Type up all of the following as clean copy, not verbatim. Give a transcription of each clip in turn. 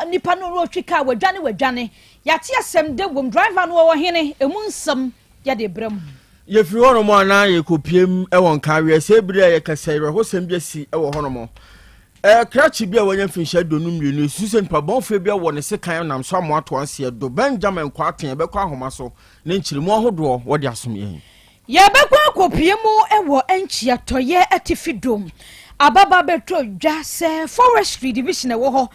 nipa no ɔretwi kaa wadwane wadwane. Yɛate asɛm de wom driver no wɔwɔ hene emu nsɛm yɛde brɛ mu. Yɛfiri hɔnom a na yɛkɔpiem wɔ Nkaweɛ. Sɛ bere a yɛkasa awerɛhosɛm bi asi wɔ hɔnom. Krakye bi a wanya mfinhyia 22, ɛsusu sɛ nipa bɔnfoɔ bi wɔ ne sekan nam so amoatoa nseɛ do. Benjamin Kwarteng ɛbɛkɔ ahoma so ne nkyerɛmu ahodoɔ wɔde asom yɛn. Yɛbɛkɔ akɔpie mu wɔ Nkyiatɔyɛ atifi dom. Ababa bɛtɔ dwa sɛ Forestry Division ɛwɔ hɔ.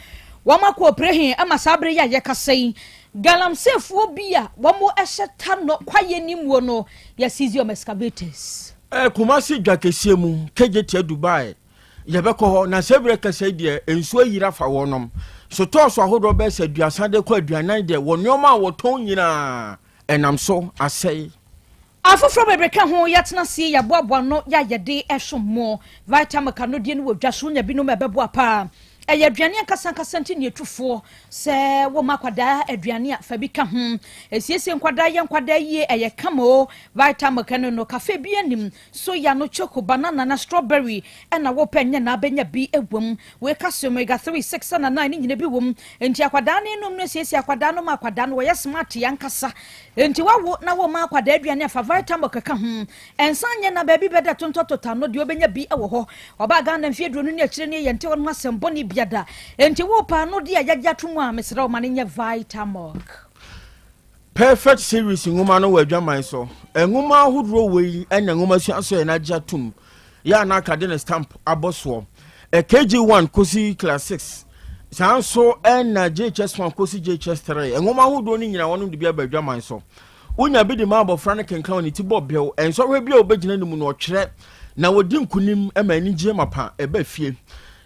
Wɔn akɔ operation ama saa bere yi a yɛkasa yi. Galamseyfoɔ bi a wɔn hyɛ tanɔ kwaeɛ ni muo no, yɛseize wɔn excavators. Kumasi dwa kɛseɛ mu, Kejetia Dubai, yɛbɛkɔ hɔ na sɛ berɛ kɛsɛ yi deɛ nsuo ayiri afa wɔnom. Sotɔɔso ahodoɔ bɛyɛ sɛ 30 de kɔ 40 deɛ wɔ nneɛma a wɔtɔn nyinaa ɛnam so asɛe. Afoforɔ bebree ka ho yɛatena ase yɛaboaboa ano yɛ a yɛde ɛsom mo. Vitamilk anodie no wɔ dwa so wonya binom a ɛbɛboa paa. Ɛyɛ aduane ankasa ankasa nti ne atufoɔ sɛ woma akwadaa aduane a fa bi ka ho. Ɛsiesie nkwadaa yɛ nkwadaa yie ɛyɛ kama o. Vitamilk ɛno no cafe bi anim soya no choco banana na strawberry ɛna wopɛ nyɛ na abɛnya bi ɛwom. Wei ka so omega 3 6 na 9 ne nyina bi wom. Nti akwadaa ne nom no siesie akwadaa no ma akwadaa no wɔyɛ smart ankasa. Nti wawo na wɔma akwadaa aduane afa Vitamilk ka ho. Ɛnsan nyɛ na baabi bɛda tontɔtota no deɛ wobɛnya bi wɔ hɔ. Ɔbaa Ghana mfeɛ 20 ne akyire ne yɛnte hɔ no asɛm bɔne biada. Nti wo paa no deɛ yɛgye ato mu a mesrɛ wo ma no nyɛ Vitamilk. Perfect Series nwoma no wɔ adwaman so. Nwoma ahodoɔ wei ɛna nwoma sua so yɛ n'agye atom. Yɛ a n'aka de ne stamp abɔ soɔ. KG1 kosi class 6. Saa nso ɛna JHS 1 kosi JHS 3. Nwoma ahodoɔ no nyinaa wɔn de bi aba adwaman so. Wonya bi de ma abɔfra no kenkan wɔ ne ti bɔ bɛw. Nsɔhwɛ bi a obɛgyina ne mu no ɔtwerɛ na wɔdi nkunim ma anigye mapa ɛba fie.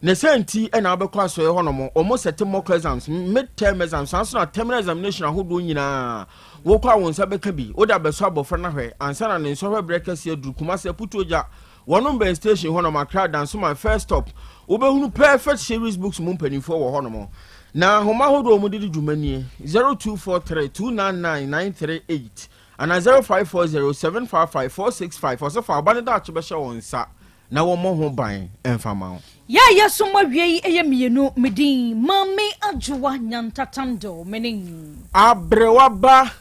Ne sɛ nti ɛna wabɛkɔ asɔre hɔnom wɔn sɛte mock exams, mid term exams, saa nso na terminal examination ahodoɔ nyinaa wokɔ a wɔn nsa bɛka bi wode abɛsɔ abɔfra no ahwɛ ansa na ne nsɔhwɛ berɛ kɛseɛ duru. Kumase Aputuo Gya wɔnom bɛn station hɔnom, Accra Dansoman first stop, wobɛhunu Perfect Series Books mu mpanimfoɔ wɔ hɔnom. Na ahoma ahodoɔ a wɔde di dwuma nie: 0243 299 938 ana 0540 755 465. Ɔsɛ fa ɔba ne daakye bɛhyɛ wɔn nsa na wɔmmɔ ho ban ɛmfa ma wo. Yɛ a yɛsom awie yi ɛyɛ mmienu. Medin Maame Adwowa Nyantatando mene. Aberewa ba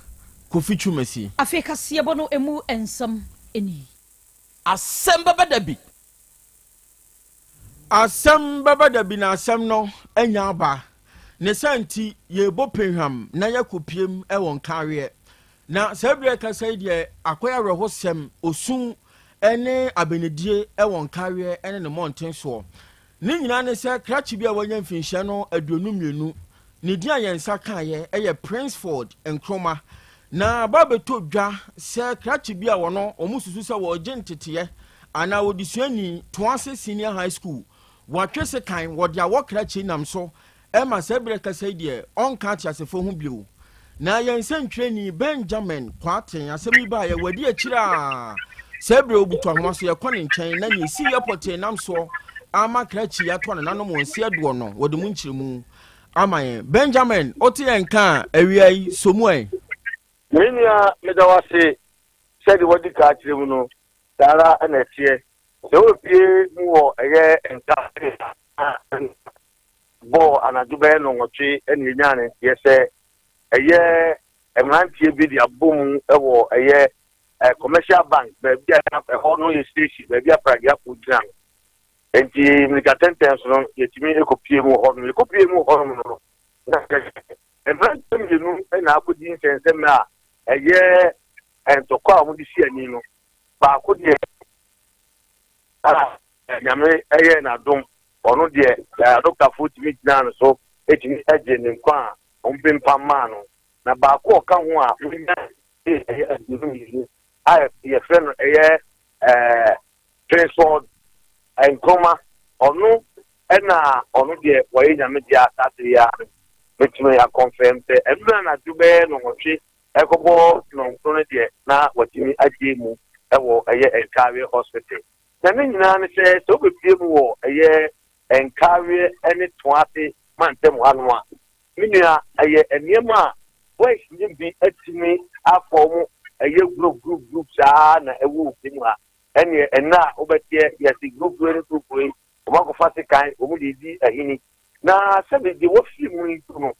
Kofi Twumasi. Afei kaseɛbɔ no emu nsɛm ani. Asɛm bɛbɛ da bi. Asɛm bɛbɛ da bi na asɛm no anya aba ne sɛ nti yɛbɔ pehwam na yɛkɔ ɛwɔ nkareɛ na saa berɛ kasa yi deɛ akɔyɛ awerɛhosɛm, osu ne abenedie ɛwɔ nkareɛ ne ne mmɔnten soɔ. Ne nyinaa ne sɛ krakye bi a wanya mfinhyia no 22, ne din a yɛn nsa kaeɛ ɛyɛ Princeford Nkroma, na aba bɛtɔ dwa sɛ krakye bi a wɔno wɔn susu sɛ wɔregye nteteɛ anaa wɔde suani Toase Senior High School, wɔatwe sekan wɔde awɔ krakye nam so ɛma saa berɛ kasa yi deɛ ɔnka ateasefoɔ ho bio. Na yɛn nsɛntwerɛni Benjamin Kwarteng asɛm yi baayɛ wɔadi akyire a saa berɛ obutu ahoma so yɛkɔ ne nkyɛn na nea ɛsi yɛ pɔtee nam soɔ ama krakye ato ne nanom wɔn si adoɔ no wɔde mu nkyerɛmu ama yɛn. Benjamin, wote yɛn ka a awia yi so mu ɛ? Me nua, meda wo ase. Sɛde wɔde ka akyerɛ mu no, saa ara na ɛteɛ. Sɛ wɔpie mu wɔ ɛyɛ nka bɔɔ anadwo bɛyɛ 8 ɛna ɛnya ne nteɛ sɛ ɛyɛ mmeranteɛ bi de abɔ mu ɛwɔ ɛyɛ Commercial Bank baabi a ɛhɔ no yɛ station baabi a pragiafo gyina no. Nti mirika tɛntɛn so no yɛtumi ekɔpie mu wɔ hɔ nom. Yɛkɔpie mu wɔ hɔ nom no na mmeranteɛ mmienu ɛna akɔdi nsɛnsɛm a ɛyɛ ntɔkwa a wɔde si ani no. Baako deɛ a Nyame ɛyɛ n'adom, ɔno deɛ adɔkotafoɔ tumi gyina no so etumi agye ne nkwa a wɔn pempam maa no, na baako a ɔka ho a wɔnya ɛyɛ 22 a yɛfrɛ no ɛyɛ Princeford Nkroma, ɔno ɛna ɔno deɛ wɔyɛ Nyame deɛ asase yi a mɛtumi akɔnfɛm sɛ ɛnura anadwo bɛyɛ 8 ɛkɔbɔ 9 no deɛ na wɔtumi agye mu ɛwɔ ɛyɛ Nkareɛ Hospital. Na ne nyinaa ne sɛ sɛ wobɛpie mu wɔ ɛyɛ Nkareɛ ne Toase mantam hanom a, me nua, ɛyɛ nneɛma a boys ne bi atumi afɔ mu ɛyɛ group group group saa na ɛwɔ kurom ha. Ɛneɛ ɛnna a wobɛteɛ yɛsi group wei ne group wei wɔn akɔfa sekan wɔn de di ahini. Na sɛbe deɛ wafiri mu yi nso no,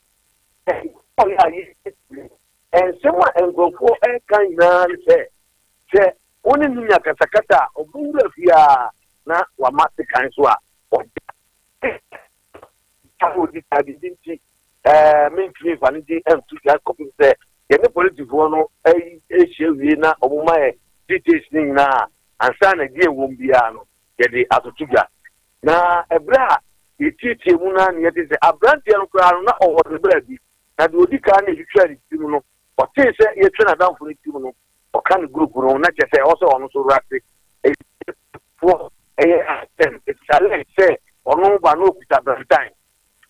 ɛyɛ a yɛtumi. Nsɛm a nkurɔfoɔ reka nyinaa ne sɛ, sɛ wo ne no nya kasakasa a, ɔbɛwura fie ara na wama sekan so a ɔde a ɔdi saa biribi nti ɛɛ mentumi nfa ne din nto dwa kɔpem sɛ yɛne polisifoɔ no ahyia wie na wɔn ma yɛ details ne nyinaa ansa na deɛ ɛwɔ biara no yɛde atoto dwa. Na ɛberɛ a yɛtietie mu no na yɛte sɛ aberanteɛ no koraa no na ɔwɔ ne baabi, na deɛ ɔdi kan na ɛtwitwaa ne tirim no, ɔtee sɛ yɛtwa n'adamfo no tirim no, ɔka ne group no na kyerɛ sɛ ɛwɔ sɛ ɔno nso wura foɔ ɛyɛ asɛm ɛsale sɛ ɔno ba no ɔkuta Valentine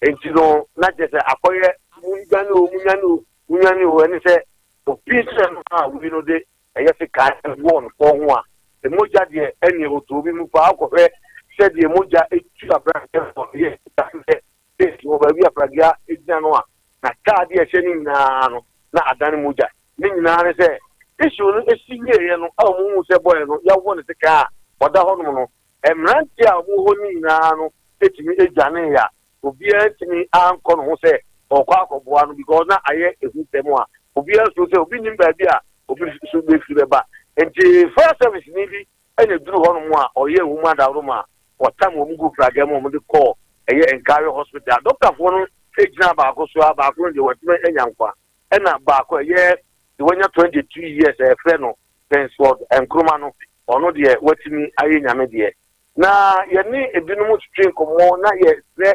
nti no na kyerɛ sɛ akɔyɛ munyane o, munyane o, munyane o. Ɛne sɛ obi sɛ no a wei no de ɛyɛ sekan wɔ no kɔn ho a mogya deɛ ɛne ɔtɔ obi mu paa. Akɔhwɛ sɛdeɛ mogya etu aberanteɛ wɔ yɛ sɛ wɔ baabi a pragea gyina no a na taadeɛ ɛhyɛ ne nyinaa no na adane mogya ne nyinaa ne sɛ issue no esi wieɛ no a wɔn mu sɛ bɔyɛ no yɛawɔ ne sekan a ɔda hɔnom no, mmeranteɛ a wɔwɔ hɔ no nyinaa no etumi edwane a obiara ntumi ankɔ ne ho sɛ ɔkɔ akɔboa no, because na ayɛ ehu sɛm a obiara nso sɛ obi nim baabi a obi nso bɛfiri bɛba. Nti fire service ni bi ɛna duru hɔnom a ɔyɛ ehu mu adaworo mu a ɔtam wɔn gu pragea mu a wɔde kɔɔ ɛyɛ Nkare Hospital. Dɔktafoɔ no egyina baako so a baako no deɛ wɔatumi anya nkwa, ɛna baako ɛyɛ deɛ wɔanya 22 years a yɛfrɛ no Pensford Nkroma no, ɔno deɛ watumi ayɛ Nyame deɛ. Na yɛne ebinom twitwi nkɔmmɔ na yɛsrɛ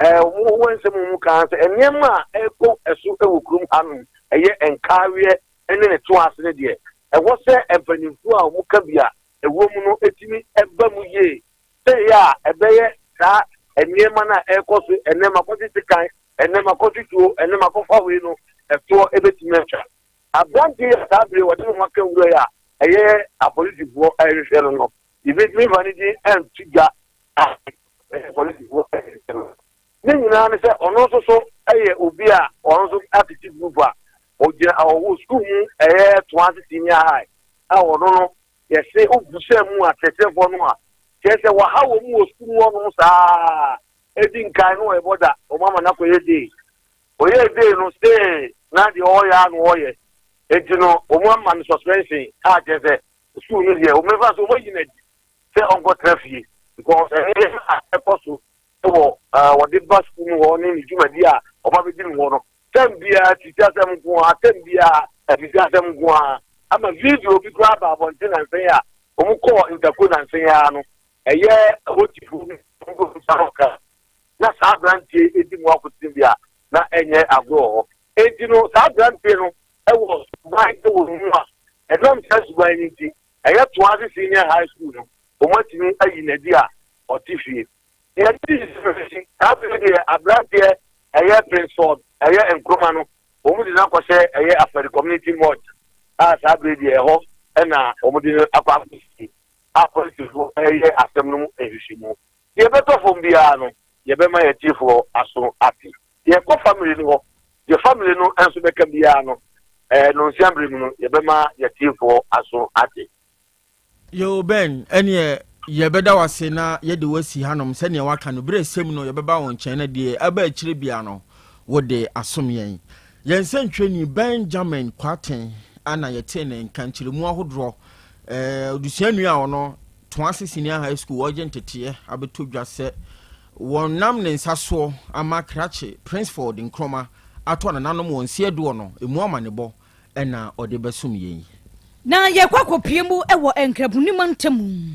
wɔn wɔ nsɛm mu kan sɛ nneɛma a ɛkɔ ɛso ɛwɔ kurom hanom ɛyɛ Nkaareɛ ɛne ne to ase no deɛ, ɛwɔ sɛ mpanimfoɔ a wɔn ka bi a ɛwɔ mu no etumi ɛba mu yie sɛ ɛyɛ a ɛbɛyɛ saa nneɛma no a ɛrekɔ so ɛnɛma kɔtete kan, ɛnɛma kɔtete ɛnɛma kɔfa wei no ɛtoɔ ɛbɛtumi atwa. Aberanteɛ yi a saa bere wɔde ne ho aka nwura yi a ɛyɛ apolisifoɔ ɛrehwehwɛ no, yɛbɛtumi fa ne din ɛnto dwa a ɛyɛ apolisifoɔ ɛrehwehwɛ no ne nyinaa ne sɛ ɔno nso so ɛyɛ obi a ɔno nso atete group a ɔgyina ɔwɔ sukuu mu ɛyɛ Toase Senior High a ɔno no yɛse obusa mu akyerɛkyerɛfoɔ no a kyerɛ sɛ waha wɔ mu wɔ sukuu mu hɔnom saa. Edi nkan no ɔyɛ bɔda ɔmo ama n'akɔyɛ day, ɔyɛ day no stay na deɛ ɔyɛ ano ɔyɛ eti no ɔmo ama no suspension a kyerɛ sɛ sukuu no deɛ ɔmo efa so ɔmo ayi n'adi sɛ ɔnkɔtena fie, because ɛyɛ a ɛkɔ so wɔ wɔde ba sukuu mu hɔ ne ne dwumadi a ɔba bɛdi mu hɔ no, tɛm biara titi asɛm nko ara, tɛm biara titi asɛm nko ara, ama video bi koraa ba abɔnten nansan a wɔn kɔɔ ntako nansan ara no ɛyɛ hotifo bi ka na saa aberanteɛ edi mu akotene bi a na ɛnyɛ agorɔ hɔ. Eti no saa aberanteɛ no ɛwɔ suban ɛwɔ mu a ɛnam saa suban yi nti ɛyɛ Toase Senior High School no wɔn atumi ayi n'adi a ɔte fie. Yɛde sisi saa bere deɛ aberanteɛ ɛyɛ Princeford ɛyɛ Nkroma no, wɔn de n'akɔhyɛ ɛyɛ Afɛri Community Morgue a saa bere deɛ ɛhɔ ɛna wɔn de no akɔ akɔsi a polisifoɔ ɛyɛ asɛm no mu nhwehwɛmu. Deɛ ɛbɛtɔ fam biara no yɛbɛma yɛn tiefoɔ aso ate. Yɛkɔ family no hɔ, deɛ family no nso bɛka biara no nonsia bere mu no yɛbɛma yɛn tiefoɔ aso ate. Yo Ben, ɛneɛ yɛbɛda wase na yɛde wasi hanom sɛnea waka no. Berɛ sɛm no yɛbɛba wo nkyɛn na deɛ ɛba akyire bia no wode asom yɛn. Yɛn nsɛntwerɛni Benjamin Kwaten ana yɛtee ne nka nkyerɛmu ahodoɔ odusuani a ɔno Toase Senior High School wɔgye nteteɛ abɛtɔ dwa sɛ wɔnam ne nsa soɔ ama krakye Princeford Nkrɔma atɔ nananom wɔn nseɛ doɔ no emu amanebɔ ɛna ɔde bɛsom yɛn yi. Na yɛkɔ akɔpie mu wɔ Nkrabunima ntamu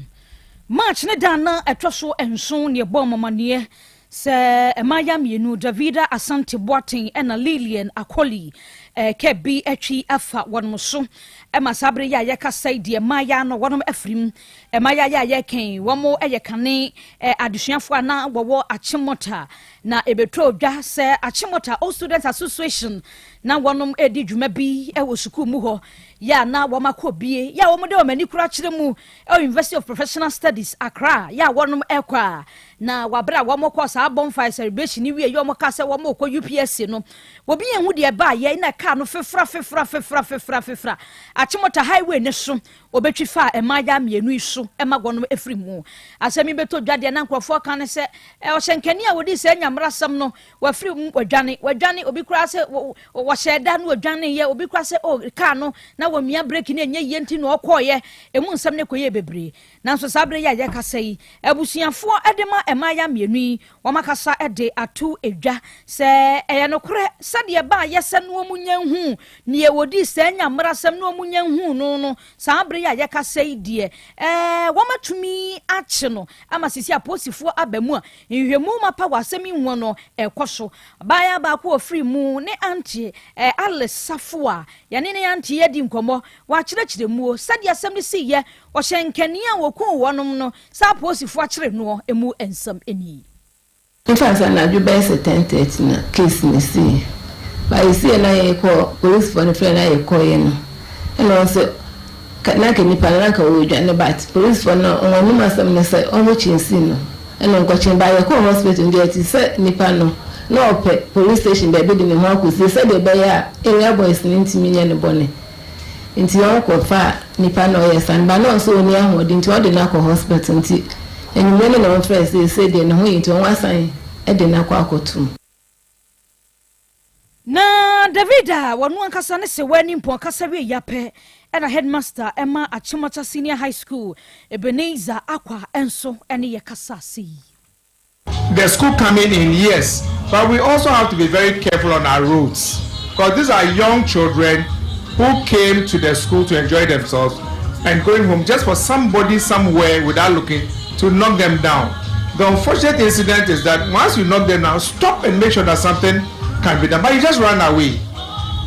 March ne da na ɛtɔ so 7 ne ɛbɔ amamanneɛ sɛ mmaayea mmienu, Davida Asante Boateng ɛna Lilian Akoli, ɛkɛ bi atwi afa wɔn so ɛma saa bere yi a yɛkasa yi deɛ mmaayea no wɔn afirim. Mmaayea yi a yɛkɛn wɔn yɛ kane adesuafoɔ a na wɔwɔ Achimota, na ebɛtɔ dwa sɛ Achimota Old Students Association na wɔn redi dwuma bi wɔ sukuu mu hɔ yɛ a na wɔn akɔ bie yɛ a wɔn de wɔn ani kura kyerɛ mu ɛwɔ University of Professional Studies, Accra, yɛ a wɔn rekɔ a na wabere a wɔn kɔ saa bonfire celebration ni wie yɛ wɔn ka sɛ wɔn rekɔ UPSC no, obi yɛn ho deɛ ɛbaa yɛ na kaa no fefra fefra fefra fefra fefra Achimota highway ne so obɛtwi fa mmaayea mmienu yi so ma wɔn afiri mu. Asɛm yi bɛtɔ dwa deɛ na nkurɔfoɔ ka ne sɛ ɔhyɛnkani a wɔdi saa nya nyammerasɛm no, wafiri mu wadwane, wadwane, obi koraa sɛ wɔhyɛɛ da no wadwaneeɛ, obi koraa sɛ oh, kaa no na wɔmia breki no ɛnyɛ yie nti na ɔkɔɔeɛ, ɛmu nsɛm no kɔyɛɛ bebree. Nanso saa berɛ yi a yɛrekasa yi, abusuafoɔ de ma mmaayewa mmienu yi, wɔakasa de ato dwa sɛ ɛyɛ nokorɛ sɛdeɛ ɛbaeɛ sɛ na wɔnya nhuu deɛ wɔdii saa nyammerasɛm na wɔnya nhuu no no, saa berɛ yi a yɛkasa yi deɛ, ɛɛ, wɔatumi akye no ama sisi apolisifoɔ aba mu a nhwehwɛmu mapa wɔ asɛm yi ho no ɛrekɔ so. Abaayewa baako a ɔfiri mu ne Auntie eh, Alice Safo a yɛne ne Auntie adi nkɔmmɔ, wakyerɛkyerɛ muo sɛdeɛ asɛm no siiɛ, ɔhyɛ nkani a wɔkuu wɔnom no sɛ apolisifoɔ akyere noɔ mu nsɛm nie. Mefa sɛ anadwo bɛyɛ sɛ 10:30 na case no sii. But ɛsiiɛ na yɛkɔ policefoɔ no frɛ na yɛkɔeɛ no ɛna ɔse na anka nipa no na anka ɔredwane but policefoɔ no wɔn anim asɛm ne sɛ ɔmo kyensii no ɛna ɔnkɔkye no but yɛkɔɔ hospital no deɛ ɛte sɛ nipa no na ɔpɛ police station baabi de ne ho akɔsie sɛdeɛ ɛbɛyɛ a area boys no ntumi nyɛ no bɔne. Nti ɔkɔ faa nipa na ɔyɛ saa no but na ɔsɛ ɔnni ahoɔden nti ɔde no akɔ hospital nti anwummerɛ no na ɔmfrɛɛ seesei deɛ ne ho yɛ nti ɔn asan de no akɔ akɔto mu. Na David a ɔno ankasa ne Sewaa Nimpɔn kasa wieeɛ ara pɛ na headmaster ma Achimota Senior High School, Ebenezer Akwa nso ne yɛ kasaa sei. The school coming in, yes, but we also have to be very careful on our roads because these are young children who came to the school to enjoy themselves and going home just for somebody somewhere without looking to knock them down. The unfortunate incident is that once you knock them down, stop and make sure that something can be done. But you just run away.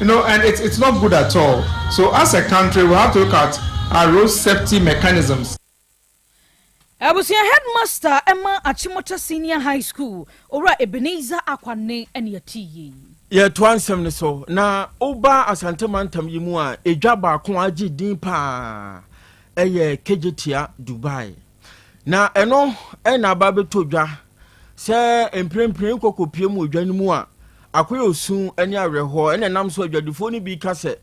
And it's not good at all. So as a country, we have to look at our road safety mechanisms. Abusua headmaster ma Achimota Senior High School, Owura Ebenezer Akwanne ne ɛte yie. Yɛtoa nsɛm no so, na woba Asante mantam yi mu a, edwa baako a agye din paa yɛ Kejetia Dubai. Na ɛno na aba abɛtɔ dwa sɛ mprempren wokɔ mu wɔ dwa no mu a, akɔyɛ osu ne awerɛhoɔ. Ɛna ɛnam so adwadifoɔ no bi ka sɛ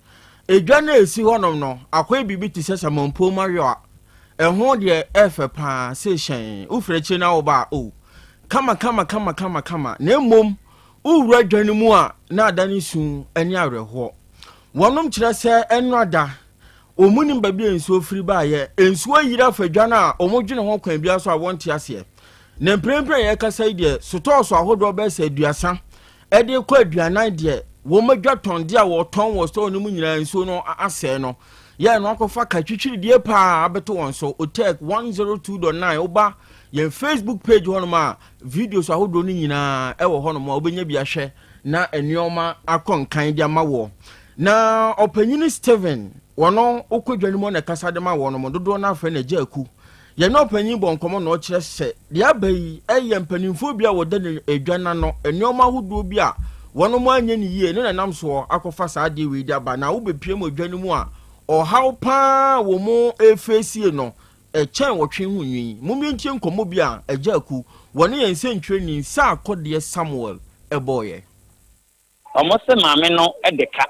edwa no a ɛsi hɔnom no akɔyɛ biribi te sɛ samanpom awewa. Ɛho deɛ ɛfɛ paa sɛ hyɛn wofiri akyire na woba a o kama kama kama kama kama na mmom wowura dwa no mu a na ada ne su ne awerɛhoɔ. Wɔnom kyerɛ sɛ ɛno ada wɔn nim baabi a nsuo firi baayɛ. Nsuo ayiri afa dwa no a wɔn dwene ho kwan biara so a wɔnte aseɛ. Na mprempren a yɛkasa yi deɛ sotɔɔso ahodoɔ bɛyɛ sɛ 30 ɛde kɔ 40 deɛ wɔn adwa tɔnde a wɔtɔn wɔ store no mu nyinaa nsuo no asɛe no. Yɛn no akɔfa ka twitwiridie paa abɛto wɔn so. Otec 102.9 woba yɛn Facebook page hɔnom a videos ahodoɔ no nyinaa ɛwɔ hɔnom a wobɛnya bi ahwɛ na nneɛma akɔ nkan de ama wɔ. Na ɔpanyini Steven wɔno wokɔ dwa no mu na ɛkasa de ma wɔnom dodoɔ no afrɛ no Agya Aku. Yɛne ɔpanyin bɔ nkɔmmɔ na ɔkyerɛ sɛ deɛ aba yi ɛyɛ mpanimfoɔ bi a wɔda ne adwa n'ano nneɛma ahodoɔ bi a wɔnom anyɛ ne yie ne nanam soɔ akɔfa saa adeɛ wei de aba na wobɛpie mu adwa no mu a ɔhaw paa wɔ mu efesie no ɛkyɛn wɔtwe ho nwi. Mommie nkɔmmɔ bi a Agya Aku wɔne yɛn nsɛntwerɛni Nsa Akɔdeɛ Samuel ɛbɔɔyɛ. Ɔmo sɛ maame no de ka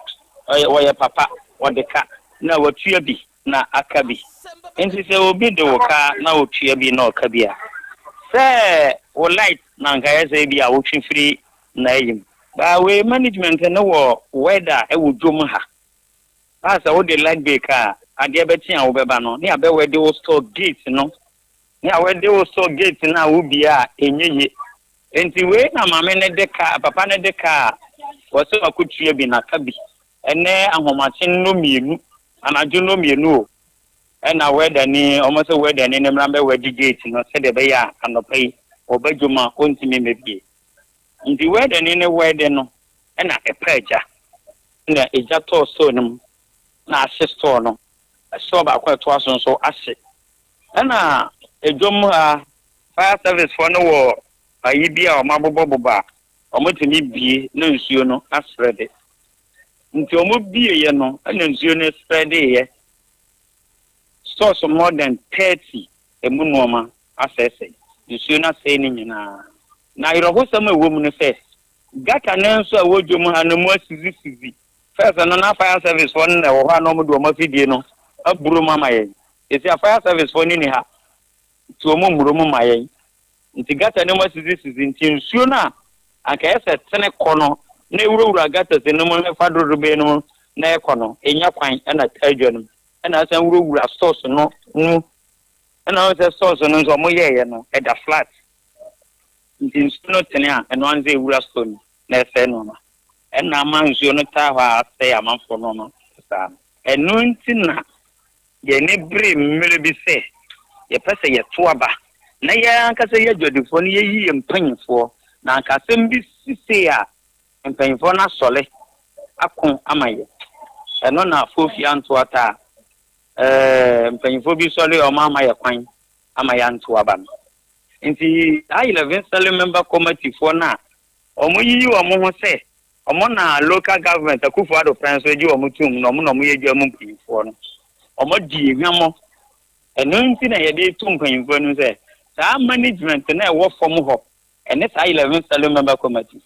ɔyɛ wɔyɛ papa wɔde ka na watua bi na aka bi nti sɛ obi de wo ka na otua bi na ɔka bi a sɛ wo light na nka yɛ sɛ bi a wotwe firi na ayi mu baa wei management ne wɔ welder ɛwɔ dwom ha baa sɛ wode light bill ka a adeɛ bɛkye a wobɛba no ne abɛwɛde wo store gate no ne awɛde wo store gate no a wobie a ɛnyɛ yie. Nti wei na maame ne de ka papa ne de ka a wɔsɛ wakotua bi na ka bi ɛnɛ ahomakye no 2 anadwo no 2 o ɛna wɛdani ɔmo sɛ wɛdani ne mmra bɛwɛde gate no sɛdeɛ ɛbɛyɛ a anɔpa yi ɔba dwom a ɔntumi mmɛbie. Nti wɛdani ne wɛde no ɛna ɛpɛ agya na egya tɔɔ store no mu na ahye store no store baako a ɛtoa so nso ahye. Ɛna edwom ha fire service foɔ no wɔ ayi bi a ɔmo abobɔbobɔ a ɔmo tumi bie na nsuo no asprɛde. Nti ɔmo bie yɛ no ɛna nsuo no spread yɛ stores more than 30 emu nneɛma asɛesɛe nsuo no asɛe ne nyinaa. Na ayerɛhosɛm a ɛwɔ mu no sɛ gutter no nso a ɛwɔ dwom ha no mu asisisizi. First no na fire service foɔ no na ɛwɔ hɔ a na ɔmo de ɔmo afidie no aburo mu ama yɛn. Esi a fire service foɔ no ni ha nti ɔmo mmuro mu ma yɛn nti gutter no mu asisisizi nti nsuo no a Anka ɛyɛ sɛ ɛtene kɔ no na ɛwurawura gutters no mu na ɛfa dorobɛn no mu na ɛkɔ no, ɛnya kwan na ɛtaa dwa no mu na asan wurawura stores no mu. Ɛna wohu sɛ stores no nso wɔyɛeɛ no, ɛda flat. Nti nsuo no tene a, ɛno ara ne sɛ ɛwura store no mu na ɛsɛe nneɛma. Ɛna ama nsuo no taa hɔ a asɛe amanfoɔ nneɛma saa no. Ɛno nti na Yɛn ani beree mmerɛ bi sɛ yɛpɛ sɛ yɛto aba na yɛn ankasa yɛ adwadifoɔ no yɛyi yɛn mpanimfoɔ, na anka asɛm bi si sei a, mpanimfoɔ no asɔre ako ama yɛn. Ɛno na Fofi anto ata a ɛɛ mpanimfoɔ bi sɔre a wɔamma yɛn kwan ama yɛanto aba no. Nti saa Eleven Selling Member Committee foɔ no a wɔyiyi wɔn ho sɛ Ɔmo na local government Akufo Addo pɛn so gye ɔmo tum na ɔmo na ɔmo yɛ dwa mu mpanyinfoɔ no. Ɔmo di hwammɔ. Ɛno nti na yɛde reto mpanyinfoɔ anim sɛ saa management no a ɛwɔ fam hɔ ɛne saa 11 selling member committee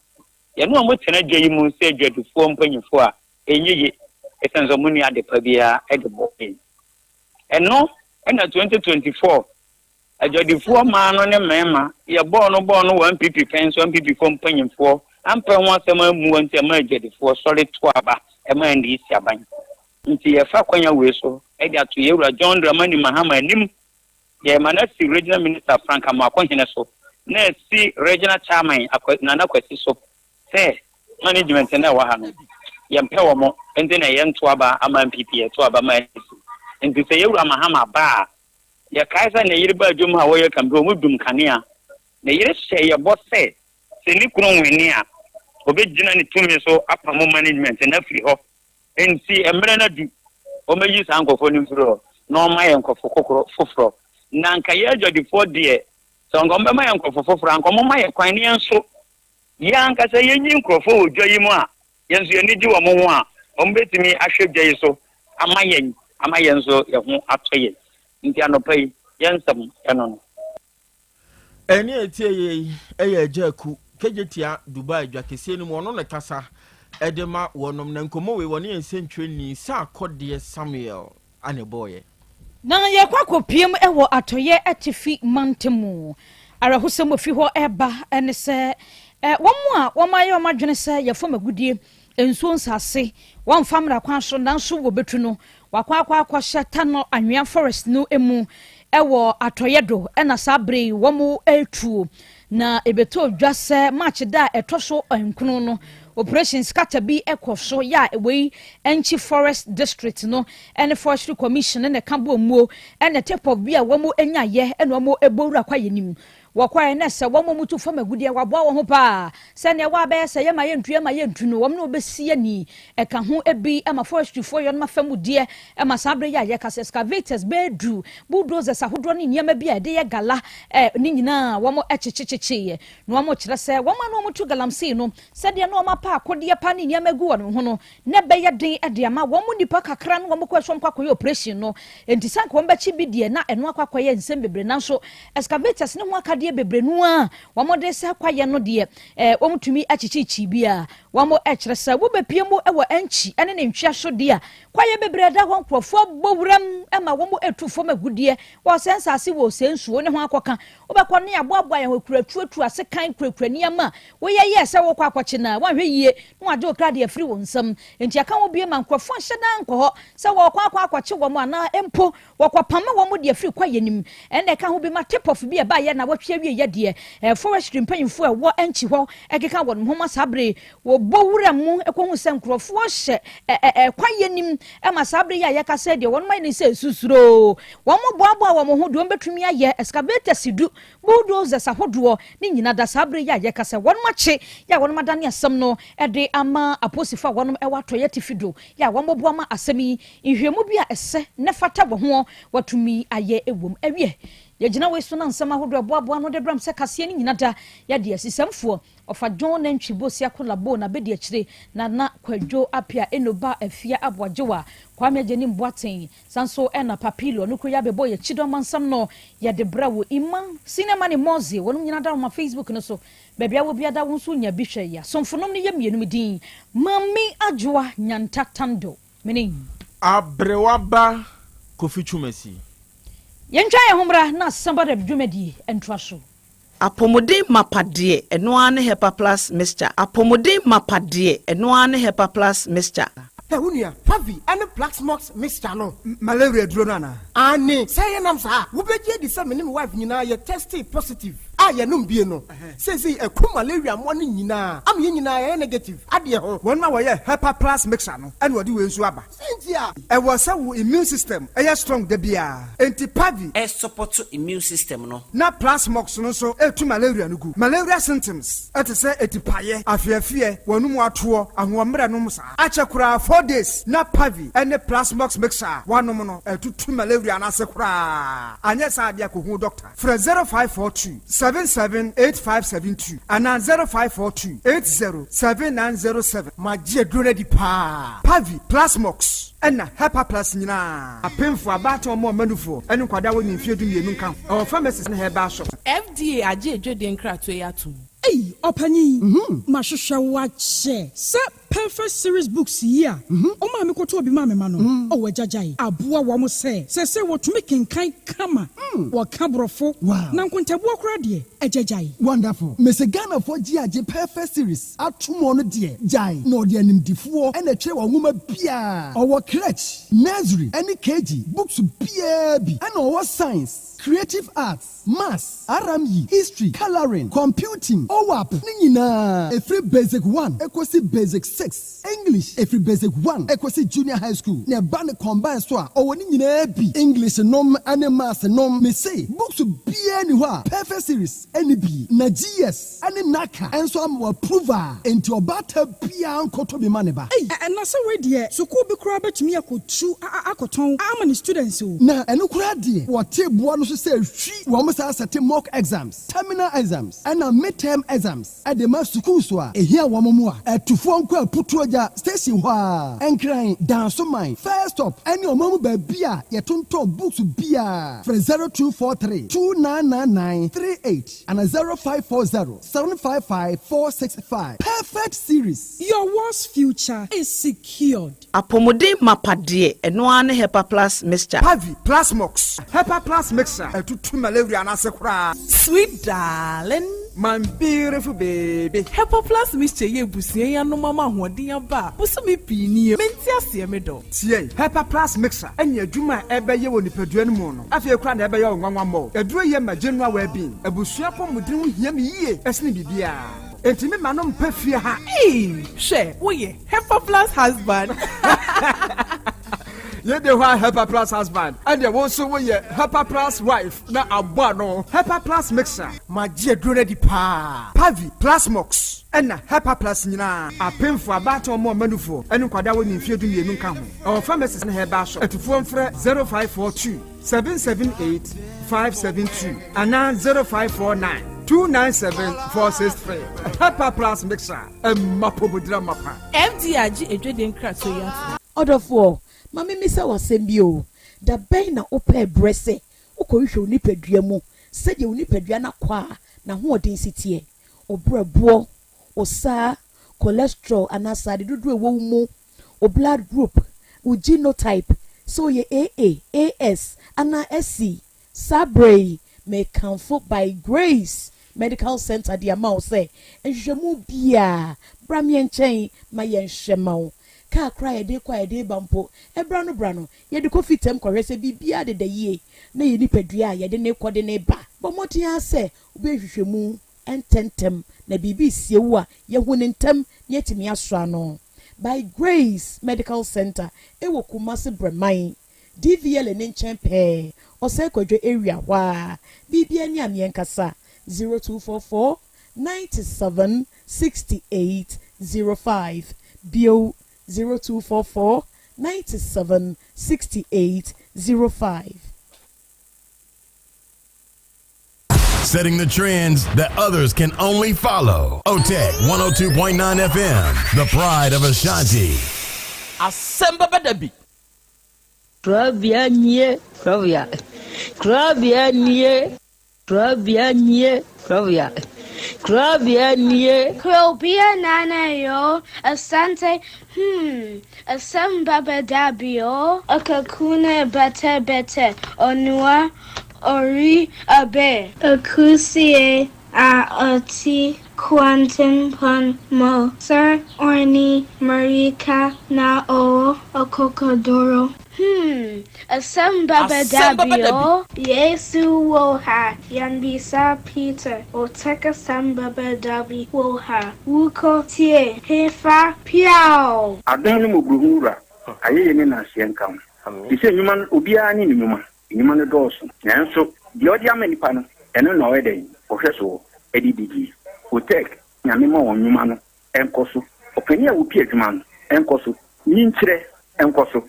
yɛne ɔmo tena dwa yi mu sɛ dwadifoɔ mpanyinfoɔ a ɛnyɛ ye ɛsiane sɛ ɔmo nni adepa biara de bɔ yɛn. Ɛno na 2024 Adwadifoɔ mmaa no ne mmarima, yɛbɔɔ no bɔɔ no wɔ NPP pɛn so, NPP foɔ mpanyinfoɔ ampɛ ho asɛm ammu wɔn nti ɛmaa adwadifoɔ sɔre too aba ɛmaa NDC aban. Nti yɛfa kwanya wei so de ato yɛn wura John Dramani Mahama anim, yɛrema no asi Regional Minister Frank Amoakohene so na asi Regional Chairman Nana Kwasi so sɛ management no a ɛwɔ ha no yɛmpɛ wɔn nti na yɛnto aba ama NPP, yɛto aba ma NDC. Nti sɛ yɛn wura Mahama ba a, Yɛkae sɛ ne yere baa dwom a wɔyɛ campaign, wɔdum kanea. Ne yere hyɛɛ yɛn bɔ sɛ, sɛ ne kunu nwene a, obegyina ne tumi so apamo management no afiri hɔ. Enti mmerɛ no adu, wɔmmɛyi saa nkurɔfoɔ no mfiri hɔ na wɔmma yɛn nkurɔfo kokoro foforɔ. Na anka yɛn adwadifoɔ deɛ, sɛ anka wɔbɛma yɛn nkurɔfo foforɔ a, anka wɔmma yɛn kwan na yɛn nso, yɛn ankasa yɛnyi nkurɔfoɔ wɔ dwa yi mu a yɛn nso yɛn ani gye wɔn ho a, wɔbɛtumi ahwɛ dwa yi so ama yɛn ama yɛn nso yɛn ho atɔ yɛn. Nti anɔpa yi, yɛn nsɛm ɛno no. Ɛnne a ɛtie yɛ yi yɛ Agya Aku, Kejetia Dubai dwa kɛseɛ no mu, ɔno na ɛkasa de ma wɔnom, na nkɔmmɔ wei wɔne yɛn sɛntwerɛni Sarkodie Samuel ana ɛbɔɔyɛ. Na yɛrekɔ akɔpiem wɔ Atɔeɛ Atifi Mantam mu. Awerɛhosɛm a ɛfiri hɔ reba ne sɛ, wɔn a wɔayɛ wɔn adwene sɛ yɛfam agudeɛ, nsuo nsase, wɔmfa mmara kwan so nanso wɔbɛtu no, wɔakɔ akɔ akɔhyɛ Tanɔ Anwea Forest no mu wɔ Atɔeɛ do na saa berɛ yi wɔretuo. Na ɛbɛtɔɔ dwa sɛ March da a ɛtɔ so nkron no, Operation Scatter bi kɔ so yɛ a wei nkyi Forest District no ne Forestry Commission na ɛka bɔɔ muo na tip-off bi a wɔn nyaeɛ na wɔn bɔ wura kwaeɛ no mu. Wɔkɔeɛ na sɛ wɔn a wɔtu fam agudeɛ wɔaboa wɔn ho paa sɛ nea ɛwɔ abɛyɛ sɛ yɛma yɛntu yɛma yɛntu no wɔn na wɔbɛsi ani. Ɛka ho bi ma forestryfoɔ yɔnom afa mu deɛ ma saa berɛ yi a yɛka sɛ excavators bɛyɛ du, bulldozers ahodoɔ ne nneɛma bi a yɛde yɛ gala ne nyinaa wɔn kyekyekyekyee na wɔkyerɛ sɛ wɔn a na wɔtu galamsey no sɛdeɛ na wɔapa akodeɛ pa ne nneɛma agu wɔn ho no na ɛbɛyɛ den de ama wɔn nnipa kakra no wɔn kɔ so wɔn akɔyɛ operation no. Enti sɛ anka wɔbɛkye bi deɛ na ɛno akɔ akɔyɛ nsɛm bebree nanso excavators ne ho akadeɛ bebree no a wɔde sɛ kwaeɛ no deɛ eh, wɔtumi akyikyikyii bi a wɔkyerɛ sɛ wobɛpie mu wɔ Ankyi ne ne ntwea so deɛ a kwaeɛ bebree da hɔ nkurɔfoɔ abɔ wuram ma wɔn ɛtu fam agudeɛ wɔsɛ nsase wɔ sɛ nsuo ne ho akɔka wobɛkɔ ne aboaboa yɛn ho kuratuatu asekan kurakura nneɛma a woyɛ yɛ sɛ wokɔ akɔkye no a woanhwɛ yie na wɔagye wo kra de afiri wo nsam. Enti ɛka ho bio ma nkurɔfoɔ nhyɛ da nkɔ hɔ sɛ wɔrekɔ akɔ akɔkye wɔn anaa mpo wɔkɔpamo wɔn de afiri kwaeɛ no mu. Ɛnna ɛka ho bi ma tip-off bi a ɛbaeɛ nnawɔtwe awieeɛ deɛ, forestry mpanimfoɔ a ɛwɔ Ankyi hɔ keka wɔn ho ma saa berɛ yi wɔbɔ wura mu kɔhu sɛ nkurɔfoɔ hyɛ kwaeɛ no mu ma saa berɛ yi a yɛkasa yi deɛ wɔn ayɛ ne sɛ susuroo. Wɔboaboa wɔn ho deɛ wɔbɛtumi ayɛ, excavators du Bulldozers ahodoɔ ne nyina da saa berɛ yi a yɛka sɛ wɔnom akye yɛ a wɔnom adane asɛm no de ama apolisifo a wɔnom wɔ atɔeɛ atifi do yɛ a wɔn boa ma asɛm yi nhwehwɛmu bi a ɛsɛ na ɛfata wɔ ho wɔatumi ayɛ wom. Awiɛ, yɛgyina wei so na nsɛm ahodoɔ a ɛboaboa ano de bram sɛ kaseɛ no nyina da yɛde asisɛmfoɔ Ɔfa John Nantwi Bosiako Labo na bedi akyire Nana Kwadwo Appiah Eno Ba Afia Aboagyewa Kwame Agyenim Boateng Saa nso na Papilo no kuro yi abɛbɔ yɛ kyidɔm mansam no yɛde brɛ wo Emma Senior Money Moze wɔnom nyinaa da wo ma Facebook no so baabi a wɔ biara da wo nso nya bi hwɛ yɛ asomfo nom no yɛ mmienu me din Maame Adwoa Nyanta Tando me ne. Aberewa ba Kofi Twumasi. Yɛntwa yɛn ho mmra na Samba Rap dwumadie ntoa so. Apɔmuden mapa deɛ, ɛno ara ne Hepa Plus Mixture. Apɔmuden mapa deɛ, ɛno ara ne Hepa Plus Mixture. Hɛ, wo nua, Pavi ne Plaxmox mixture no. Malaria aduro no anaa? Aane, sɛ yɛnam saa a, wobɛgye adi sɛ me ne me wife nyinaa yɛ testee positive a yɛnom bie no. Seesei aku malaria mmoa no nyinaa ama yɛn nyinaa yɛayɛ negative adeɛ ho. Wɔn a wɔyɛ Hepa Plus mixture no na wɔde wei nso aba. Sɛn nti a? Ɛwɔ sɛ wo immune system yɛ strong da biara, enti Pavi. Ɛsupɔto immune system no. Na Plasmox no nso tu malaria no gu. Malaria symptoms te sɛ atipaeɛ, afeafeɛ, w'anomu atoɔ, ahoɔmmerɛ nom saa. Akyɛ koraa 4 days na Pavi ne Plasmox mixture a woanom no atutu malaria no ase koraa. Anyɛ saa deɛ a kɔhu dɔkta. Frɛ 0542 77 8572 anaa 0542 80 7907. Magye aduro no adi paa. Pavi, Plasmox, ɛna Hepaplus nyinaa. Apemfoɔ, abaatan, wɔn a wɔma nufoɔ, ne nkwadaa a wɔnni mfeɛ 12 nka ho. Ɛwɔ pharmacies ne herbal shops. FDA agye adwadie nkratoɔ yi atom. Ei ɔpanyin, mahwehwɛ wo akyɛ sɛ Perfect Series Books yi a wo maame kɔtɔɔ bi maa me ma no, oh agyagyae aboa wɔn sɛ seesei wɔtumi kenkan kama, wɔka Borɔfo, na nkontabuo koraa deɛ, agyagyae. Wonderful. Mese Ghanafoɔ gye agye Perfect Series atom ɔno deɛ gyae na ɔde animdifoɔ na ɛtwerɛ wɔn nwoma biaa. Ɔwɔ crèche, nursery ɛne KG books biaa bi ɛna ɔwɔ science, creative arts, Maths, RME, History, Colouring, Computing, OAP ne nyinaa ɛfiri Basic one kɔsi Basic six, English ɛfiri Basic one kɔsi Junior High School na ɛba no combine so a ɔwɔ ne nyinaa bi, English nom ne Maths nom, mese books biara nni hɔ a Perfect Series nni bi na GS ne NaCCA nso ama w'approve a enti ɔbaatan biara nkɔtɔ bi ma ne ba. Ei na sɛ wei deɛ sukuu bi koraa bɛtumi akɔtu akɔtɔn ama ne students o. Na ɛno koraa deɛ wɔte boa no so sɛ hwi wɔn saa sɛte mock exams, terminal exams ɛna mid-term exams de ma sukuus a ɛhia wɔn mmoa. Atufoɔ nkɔ Aputuogya station hɔ ara, Nkran, Dansoman, First Stop ɛne ɔman mu baabi a yɛtontɔn books biara. Frɛ 0243 2999 38 ana 0540 755 465. Perfect Series. Your world's future is secured. Apɔmuden mapa deɛ, ɛno ara ne Hepa Plus Mixture. Pavi, Plasmox, Hepa Plus Mixture atutu malaria no ase koraa. Sweet darling. My beautiful baby. Hepa Plus Mixture yɛ abusua yi anom ama ahoɔden aba a bosome pii nie. Mente aseɛ me dɔ. Tie, Hepa Plus Mixture ne adwuma a ɛbɛyɛ wɔ nipadua no mu no, afei koraa na ɛbɛyɛ wo nwanwa mmɔ. Aduro yi yɛ ma general well-being. Abusua apɔmuden ho hia me yie sene biribiara. Enti me ma no mpɛ fie ha. Eii hwɛ woyɛ Hepa Plus husband. Yei de hɔ a Hepa Plus husband ɛdeɛ wo nso woyɛ Hepa Plus wife na abɔ ano. Hepa Plus Mixture. Magye aduro no adi paa. Pavi, Plasmox, ɛna Hepa Plus nyinaa. Apemfoɔ, abaatan, wɔn a wɔma nufoɔ, ne nkwadaa a wɔnni mfeɛ 12 nka ho. Ɛwɔ pharmacies ne herbal shop. Atufoɔ mfrɛ 0542 778 572 anaa 0549 297 463. Hepa Plus Mixture, ɛma apɔmuden amapa. FDA agye adwadie nkratoɔ yi atom. Ɔdɔfoɔ, ma memmisa wo asɛm bi o, da bɛn na wopɛɛ berɛ sɛ wokɔhwehwɛ wo nipadua mu sɛdeɛ wo nipadua no akɔ a n'ahoɔden si teɛ, wo berɛboɔ, wo saa, cholesterol anaa sradedodoɔ a ɛwɔ wo mu, wo blood group, wo genotype, sɛ woyɛ AA, AS anaa SC? Saa berɛ yi, mekamfo By Grace Medical Center de ama wo sɛ nhwehwɛmu biara, bra me nkyɛn ma yɛnhwɛ ma wo. Kaa koraa a yɛde rekɔ a yɛde reba mpo, ɛberɛ ano berɛ ano, yɛde kɔ fitam kɔhwɛ sɛ biribiara deda yie na yɛn nipadua a yɛde no rekɔ de no reba. Bɔ mmɔden ara sɛ wobɛyɛ nhwehwɛmu ntɛmntɛm na biribi resie wo a, yɛahu no ntɛm na yɛatumi asɔ ano. By Grace Medical Center wɔ Kumasi Brɛman, DVLA no nkyɛn pɛɛ, Ɔsɛe Kwadwo area hɔ ara. Biribiara ni a meɛnkasa, 0244 97 68 05, bio 0244 97 68 05. Setting the trends that others can only follow. OTEC 102.9 FM, the pride of Ashanti. Asɛm bɛba da bi. Korabea nie, korabea. Korabea nie, korabea nie, korabea. Korabea nie. Krobea nana yo, asante, asɛm bɛba da bi o. Akakuna bete bete, onua, ori abe. Akusie. a ɔte kwantempɔn mu sɛ ɔne mmirika na ɔwɔ akokoduru. Hmm, asɛm bɛba da bi o. Yesu wɔ ha, yɛmmisa Peter, Otec asɛm bɛba da bi wɔ ha, wokɔ tie hefa? Piaw! Adom ne mmɔborɔhunu Wura, ayɛyie ne nnanseɛ nka wo. Te sɛ nnwuma no, obiara ne ne nnwuma. Nnwuma no dɔɔso, nanso deɛ ɔde ama nnipa no, ɛno na ɔyɛ dɛn? Ɔhwɛ soɔ de di die. Otec, Nyame ma wɔn nnwuma no nkɔ so. Ɔpanin a ɔpi adwuma no nkɔ so. Nyinkyerɛ nkɔ so.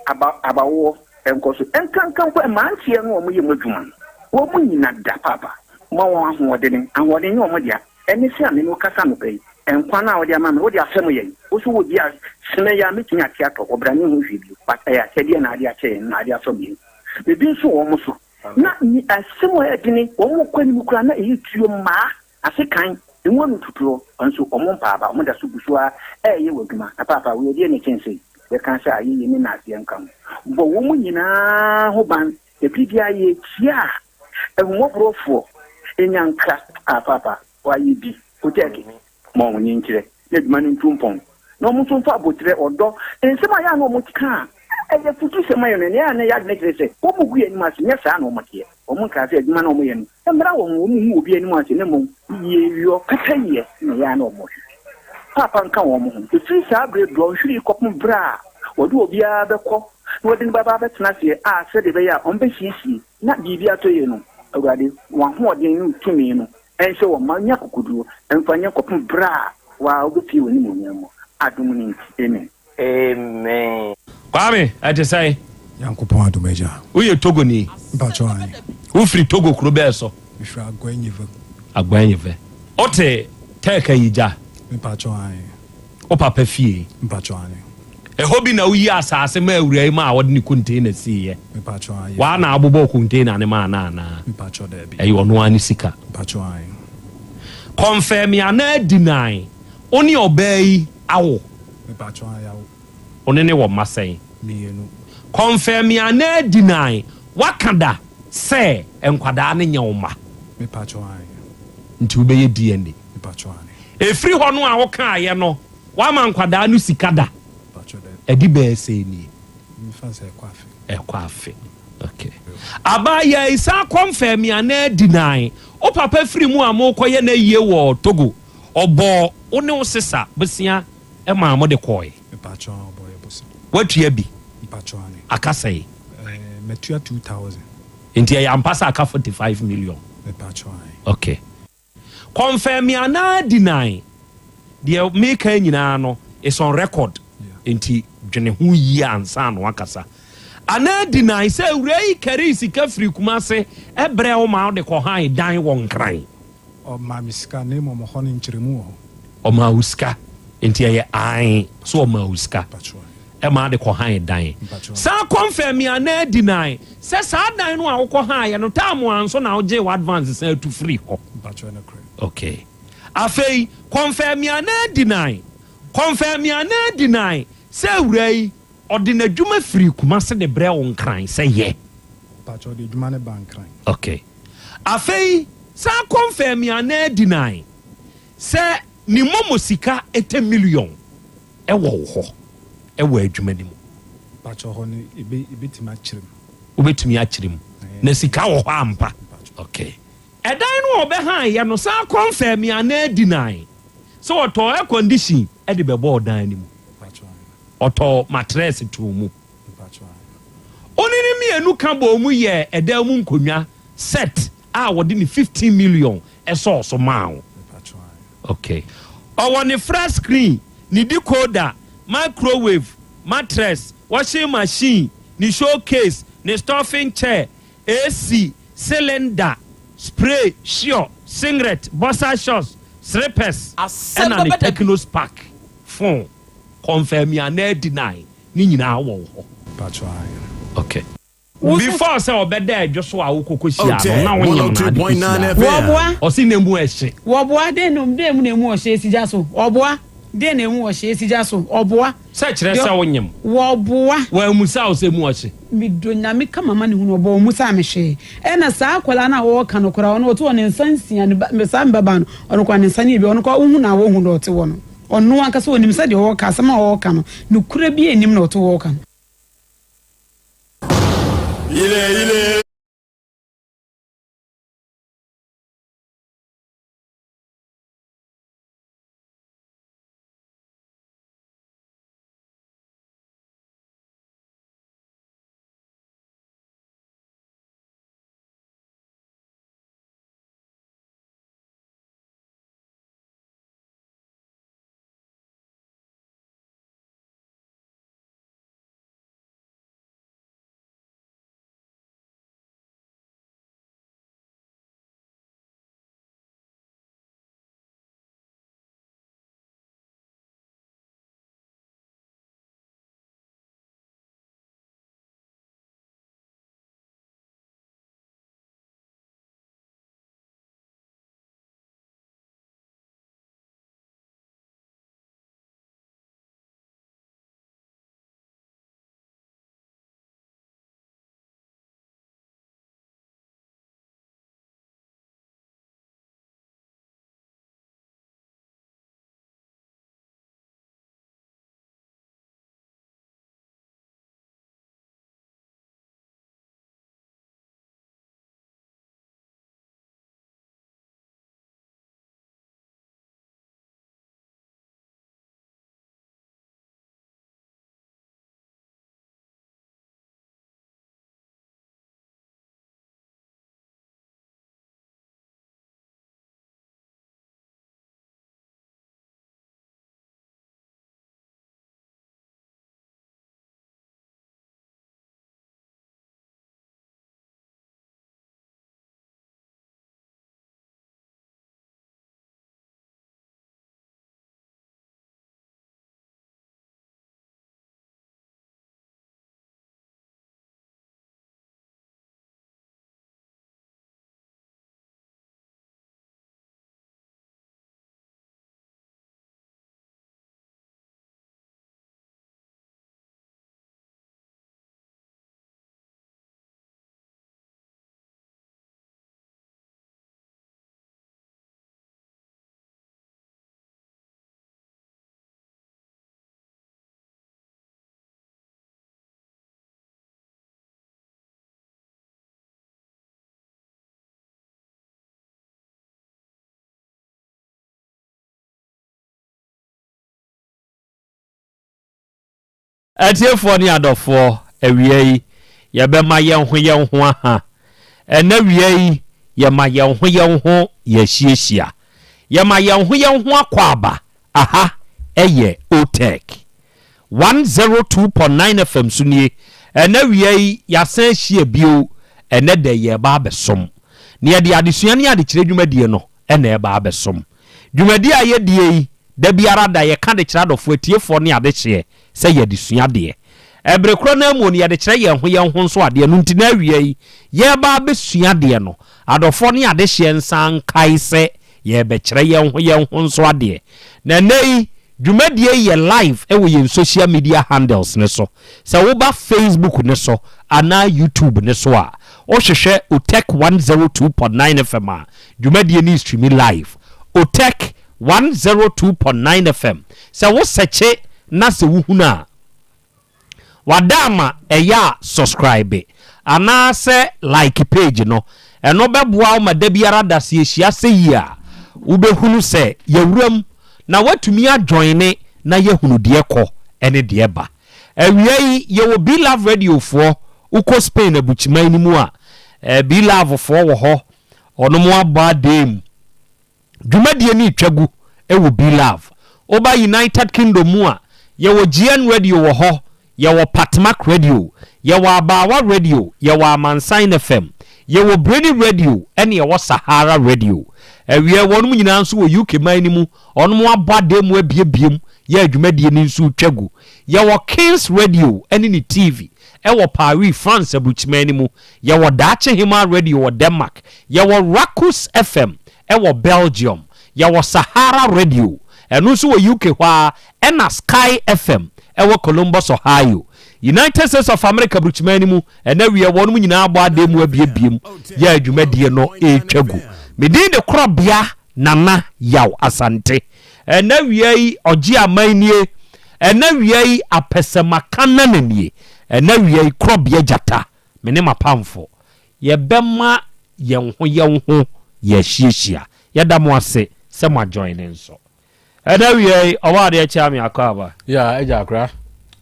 Aba, abawoɔ nkɔ so. Nkanka mpo mmeranteɛ no a wɔyɛ mu adwuma no, wɔn nyina da paapa. Ma wɔn ahoɔdene. Ahoɔden nyɛ wɔn dea. Ɛne sɛ a me ne wo kasa anɔpa yi, nkwa no a wode ama me, wode afɛm yɛn. Wo nso wɔ bi a, sene yi a mɛtumi ate atɔ, ɔbra ne ho hwee bio. But ɛyɛ akyɛdeɛ na ade akyɛ yɛn, na ade afɛm yɛn. Ebi nso wɔ wɔn so. Na ni asɛm a ɛyɛ dene, wɔn kɔ anim koraa na ɛyɛ tuo mmaa, asekan, emu ano tutuo, nso wɔn mpa aba, wɔn da so gu so ara ɛreyɛ wɔ adwuma. Na paapa, wei ɛdeɛn na ɛkyɛn sei? Yɛka sɛ ayeyie ne naaseɛ nka ho. Bɔ wɔn nyinaa ho ban. Ɛbere biara yɛkyia a, ahummɔborɔfoɔ nya nkra a paapa wayɛ bi. Otɛɛke, ma wɔn nkyerɛ na adwuma no ntu mpɔn, na wɔn nso mfa aboterɛ, ɔdɔ, nsɛm a ɛyɛ a na wɔka a ɛyɛ afutusɛm ma yɛn no, ɛnea ɛyɛ a na ɛyɛ adwene kyerɛ sɛ wɔgu yɛn anim ase, nyɛ saa na wɔteɛ. Wɔnkaa sɛ adwuma no a wɔyɛ no mmra wɔn ho, wɔnhu obi anim ase, na mmom yieyɔ, pɛpɛyɛ na ɛyɛ a na wɔhwehwɛ. Paapa nka wɔn ho. Ɛfiri saa berɛ dɔnhwere yi kɔpem berɛ a wɔde obiara bɛkɔ na wɔde no bɛba abɛtena aseɛ a sɛdeɛ ɛbɛyɛ a wɔbɛsiesie na biribi atɔ yie no, Awurade, w'ahoɔden ne wo tumi no nhyɛ wɔn ma nya akokoduo mfa nyɛ kɔpem berɛ a wo ara wobɛpue w'animuonyam mu, adom no nti, amen. Amen. Kwame, ɛte sɛn? Nyankopɔn adom agya. Woyɛ Togoni? Mpakyɛw aane. Wofiri Togo kuro bɛɛ so? Mefiri Aguanyive. Aguanyive. Wote Tɛɛka yi gya? Mepakyɛw aane. Wo papa fie? Mpakyɛw aane. Ɛhɔ bi na woyi asaase maa awuraa yi maa wɔde ne container siiɛ? Mepakyɛw aane. Waa na abobɔɔ container no maa no anaa? Mepakyɛw daabi. Ɛyɛ ɔno ara ne sika? Mepakyɛw aane. Kɔnfɛme anaa deny, wo ne ɔbaa yi awo? Mepakyɛw aane yawo. Wo ne no wɔ mma sɛn? Mienu. Kɔnfɛme anaa deny, woaka da sɛ nkwadaa no nyɛ wo mma? Mepakyɛw aane. Nti wobɛyɛ DNA? Mepakyɛw aane. Ɛfiri hɔ no a wokaeɛ no, woama nkwadaa no sika da? Mepakyɛw daabi. Ɛde bɛɛ sɛn nie? Memfa no sɛ ɛkɔ afe. Ɛkɔ afe. Okay. Abaayaa yi san kɔnfɛme anaa deny, wo papa firi mu a morekɔyɛ n'ayie wɔ Togo, ɔbɔɔ wo ne wo sesa bosea maa mode kɔɔe? Mepakyɛw a ɔbɔ yɛ bosea. Woatua bi? Mepakyɛw ane. Aka sɛn? Eh, matua 2000. Nti ɛyɛ ampa sɛ aka 45 million? Mepakyɛw ane. Okay. Kɔnfɛme anaa deny, deɛ meka yi nyinaa no is on record, nti dwene ho yie ansa na wakasa. Anaa deny sɛ awuraa yi karii sika firii Kumase brɛɛ wo ma wode kɔhan dan wɔ Nkran. Ɔmaa me sika na mmom ɔhɔ no nkyerɛmu wɔ hɔ. Ɔmaa wo sika nti ɛyɛ ae sɛ ɔmaa wo sika ɛma ade kɔ han dan. San kɔnfɛmi anaa deny sɛ saa dan no a wokɔ han yɛ no time anso na wogyee w'advance san tu firi hɔ. Okay. Afei kɔnfɛmi anaa deny, kɔnfɛmi anaa deny sɛ awuraa yi ɔde n'adwuma firi Kumasi de brɛ wo Nkran sɛ yɛ. Mpakyɛ ɔde adwuma no ba Nkran. Okay. Afei san kɔnfɛmi anaa deny sɛ ne momo sika ɛtɛ million ɛwɔ wo hɔ ɛwɔ adwuma no mu. Mpakyɛ hɔ no ebe ebetumi akyerɛ mu. Wobɛtumi akyerɛ mu. Na sika wɔ hɔ ampa? Okay. Ɛdan no a ɔbɛhan yɛ no san kɔnfɛmi anaa deny sɛ ɔtɔɔ air condition ɛde bɛbɔɔ dan no mu. Ɔtɔɔ matress too mu. Ɔne ne mmienu ka bɔɔ mu yɛɛ ɛdan mu nkonnwa set a wɔde ne 15 million sɔɔ so maa wo. Okay. Ɔwɔ ne flat screen, ne decoder, microwave, mattress, washing machine, ne showcase, ne stuffing chair, AC, cylinder, spray, sure, singlet, boxer shorts, slippers, Asɛm ɛna ne bɛba da bi. Tecno Spark phone. Confirm anaa deny ne nyinaa wɔ wo hɔ. Mpakyɛw ae. Okay. Before sɛ ɔbɛda adwo so a wokɔ kɔ hyia no Otec na wonyem na ade kɔ 102.9 hyia no. FM. Wɔboa. Ɔse na emu ɛhye. Wɔboa, dɛn na dɛn mu na emu ɔhyɛ esi gya so? Ɔboa. Deɛ na emu ɔhye esi gya so ɔboa. Sɛ kyerɛ sɛ wonyem. Wɔboa. Wɔammusa wo sɛ emu ɔhye. Medɔ Nyame ka mama ne hunu ɔbɔ ɔmmusaa me hwee ɛna saa akwadaa no a wɔɔka no koraa ɔno ɔte hɔ ne nsa nsia ne ba saa me babaa no ɔno koraa ne nsa no yɛ bi ɔno koraa wohu no a wohu deɛ ɔte hɔ no ɔno ankasa ɔnim sɛ deɛ ɔɔka asɛm a ɔɔka no nokorɛ biaa nnim na ɔte hɔ ɔɔka no. Atiefoɔ ne adɔfoɔ, awia yi, yɛbɛma yɛn ho yɛn ho aha. Ɛnnɛ awia yi, yɛma yɛn ho yɛn ho yɛahyiahyia. Yɛma yɛn ho yɛn ho akwaaba. Aha yɛ OTEC. 102.9 FM so nie. Ɛnnɛ awia yi, yɛasan ahyia bio. Ɛnnɛ da yi, yɛreba abɛsom. Na yɛde adesua ne adekyerɛ dwumadie no na ɛreba abɛsom. Dwumadie a yɛdie yi, da biara da yɛka de kyerɛ adɔfoɔ, atiefoɔ ne adehyeɛ sɛ yɛde sua adeɛ. Ɛbere korɔ no ara mu no, yɛde kyerɛ yɛn ho yɛn ho nso adeɛ. Ɛno nti na awia yi, yɛreba abɛsua adeɛ no, adɔfoɔ ne adehyeɛ nsan nkae sɛ Yɛrebɛkyerɛ yɛn ho yɛn ho nso adeɛ. Na ɛnnɛ yi, dwumadie yi yɛ live wɔ yɛn social media handles no so. Sɛ woba Facebook no so anaa YouTube no so a, wohwehwɛ Otec 102.9 FM a, dwumadie no restreami live. Otec 102.9 FM. Sɛ wo sɛkye na sɛ wohunu a, Wada ama ɛyɛ a subscribe anaa sɛ like page no, ɛno bɛboa wo ma da biara da sɛ yɛhyia sɛ yi a, wobɛhunu sɛ yɛawura mu na woatumi a joine na yɛahunu deɛ kɔ ne deɛ ba. Awia yi yɛwɔ B-Love Radio foɔ, wokɔ Spain abukyiman no mu a, B-Love foɔ wɔ hɔ, wɔnom abɔ adee mu. Dwumadie no retwa gu wɔ B-Love. Woba United Kingdom mu a, yɛwɔ GN Radio wɔ hɔ, yɛwɔ Patmak Radio, yɛwɔ Abaawa Radio, yɛwɔ Amansan FM, yɛwɔ Breni Radio ɛne yɛwɔ Sahara Radio. Awiɛ, wɔnom nyinaa nso wɔ UK man no mu, wɔnom abɔ adan mu abiebie mu yɛ dwumadie no nso retwa gu. Yɛwɔ Kings Radio ɛne ne TV ɛwɔ Paris, France aburukyiman no mu. Yɛwɔ Daakye Hemaa Radio wɔ Denmark. Yɛwɔ Rakus FM wɔ Belgium. Yɛwɔ Sahara Radio. Ɛno nso wɔ UK hɔ ara, ɛna Sky FM ɛwɔ Columbus, Ohio, United States of America brukyiman no mu. Ɛna wiɛ wɔnom nyinaa abɔ adan mu abiebie mu yɛ a dwumadie no retwa gu. Me din de Korɔbea Nana Yaw Asante. Ɛna wia yi ɔgye aman nie. Ɛna wia yi apɛsɛmakanana nie. Ɛna wia yi Korɔbea Gyata. Me ne m'apamfo yɛbɛma yɛn ho yɛn ho yɛahyiahyia. Yɛda mo ase sɛ mo ajoine nso. Ɛna awia yi, ɔwɔ adeɛ kyɛ ame akɔ aba. Yeah, agya akora.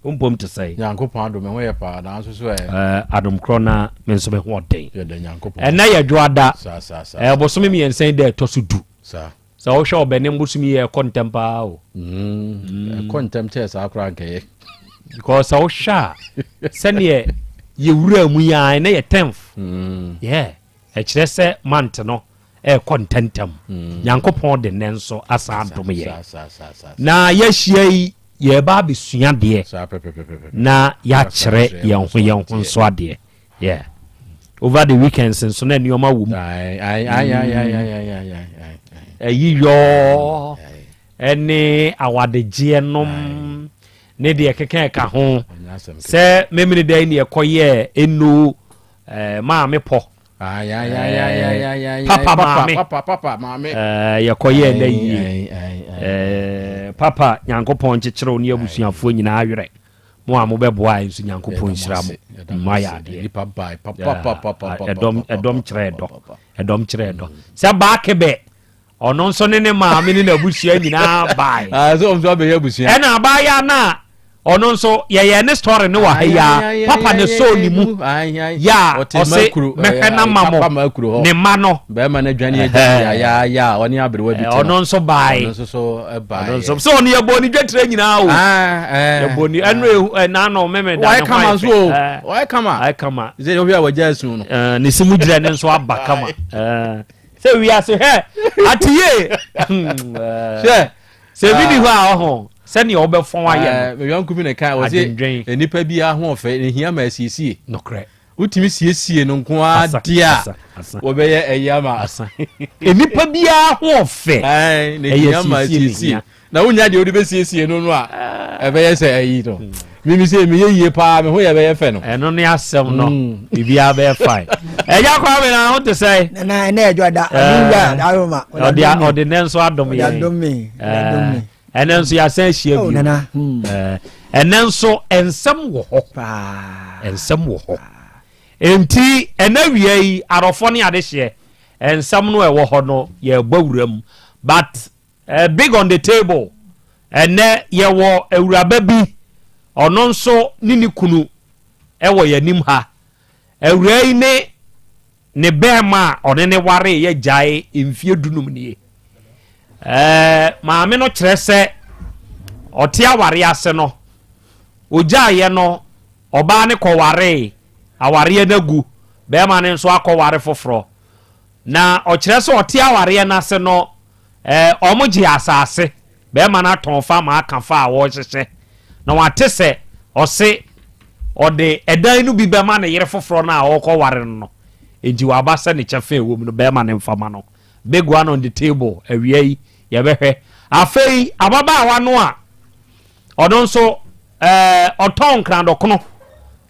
Wo mpom te sɛn? Nyankopɔn adom, me ho yɛ paa, nanso so ɛ. Ɛɛ, adom korɔ na me nso me ho ɔden. Yɛda Nyankopɔn. Ɛnɛ yɛ dwoada. Saa, saa, saa. Ɛɛ, bosome mmiɛnsa yi da ɛtɔ so du. Saa. Sɛ wohwɛ ɔbɛnem bosome yi ɛkɔ ntɛm paa o. Mm, ɛkɔ ntɛm kyɛɛ saa koraa nkɛyɛ. Because sɛ wohwɛ a, sɛdeɛ yɛwura mu yi ara, ɛnɛ yɛ tenth. Yeah. Ɛkyerɛ sɛ month no ɛrekɔ ntɛntɛm. Nyankopɔn de nnɛ nso asan adom yɛn. Na yɛahyia yi, yɛreba abɛsua adeɛ na yɛakyerɛ yɛn ho yɛn ho nso adeɛ. Yeah. Over the weekends nso na nneɛma wɔ mu. Ɛyi yɔɔ ɛne awadegyeɛ nom ne deɛ ɛkeka ɛka ho sɛ memene dɛn ne ɛkɔyɛɛ ɛno Eh, maame pɔ. Eh, papa maame. Papa, papa maame. Eh, yɛkɔyɛɛ na yie. Eh, papa nyankopɔn nkyekyere wo ne abusuafoɔ nyinaa werɛ. Mo a mobɛboa nso nyankopɔn nhyira mo. Mma yɛ adeɛ. Ɛdɔm ɛdɔm kyerɛ ɛdɔ. Ɛdɔm kyerɛ ɛdɔ. Sɛ baake bɛ Ɔno nso ne ne maame ne n'abusua nyinaa bae. Ah, sɛ ɔmo nso abɛyɛ abusua. Ɛna abaayaa no a ɔno nso yɛyɛ ne story no wɔ ha yi a papa ne sɔɔ ne mu yɛ a ɔse mɛhwɛ no ama mo ne mma no. Bɛrima no adwane agya yayaaya a ɔne aberewa bi te no. Ɔno nso bae. Ɔno nso so bae. Ɔno nso sɛ ɔno yɛbɔ ne dwetire nyinaa o. Yɛbɔ ne ɛno ɛna mɛmɛ da ne ho ayɛ fɛ. Wayɛ kama. Wayɛ kama. Sɛ ɔhwɛ a wagya asu no. Ne si mu gyerɛ ne nso aba kama. Sɛ wiase hwɛ ateyie hwɛ sɛ ebi ni hɔ a ɔho sɛnea ɔbɛfɔn ayɛ no. Me yɔnko bi na kan ɔsɛ nnipa bi ahoɔfɛ ne hia ma asiesie. Nokorɛ. Wotumi siesie no nko ara deɛ a wɔbɛyɛ ɛyɛ ama. Nnipa bi ahoɔfɛ ɛyɛ hia ma asiesie. Na wonya deɛ wode bɛsiesie no no a ɛbɛyɛ sɛ ayi no. Mimi sɛ meyɛ yie paa me ho yɛ bɛyɛ fɛ no. Ɛno ne asɛm no mm. biribiara bɛyɛ fine. Ɛgya kwa me na ho te sɛ. Nana ɛnɛ ɛdwa da ɔde aroma. Ɔde ɔde nɛ nso adom yɛn. Ɔde adom me. Ɔde Ɛnɛ nso yɛasan ahyia oh, bio. Hmm. Ɛnɛ nso nsɛm wɔ hɔ. Nsɛm wɔ hɔ. Enti ɛnɛ wia yi arɔfɔ ne adehyeɛ nsɛm no ɛwɔ hɔ no yɛbɔ wura mu but Eh, big on the table. Ɛnɛ yɛwɔ awuraba bi, ɔno nso ne ne kunu ɛwɔ yɛn anim ha. Awura yi ne ne bɛrima a ɔne ne waree yɛ gyae mfie dunum nie. Eh, maame no kyerɛ sɛ ɔte aware ase no, ogyaeɛ no, ɔbaa ne kɔwaree, awareɛ no agu, bɛrima no nso akɔware foforɔ. Na ɔkyerɛ sɛ ɔte awareɛ no ase no, Eh, wɔn gye asaase, bɛɛma no atɔn fa ma aka fa a wɔrehyehyɛ, na wate sɛ ɔse ɔde ɛdan no bi bɛma ne yere foforɔ no a ɔrekɔ ware no no, enti waba sɛ ne kyɛfa a ɛwɔ mu no bɛɛma no mfa ma no. Big one on the table, awia yi yɛbɛhwɛ. Afei ababaawa no a ɔno nso eh, ɔtɔn nkrandɔkono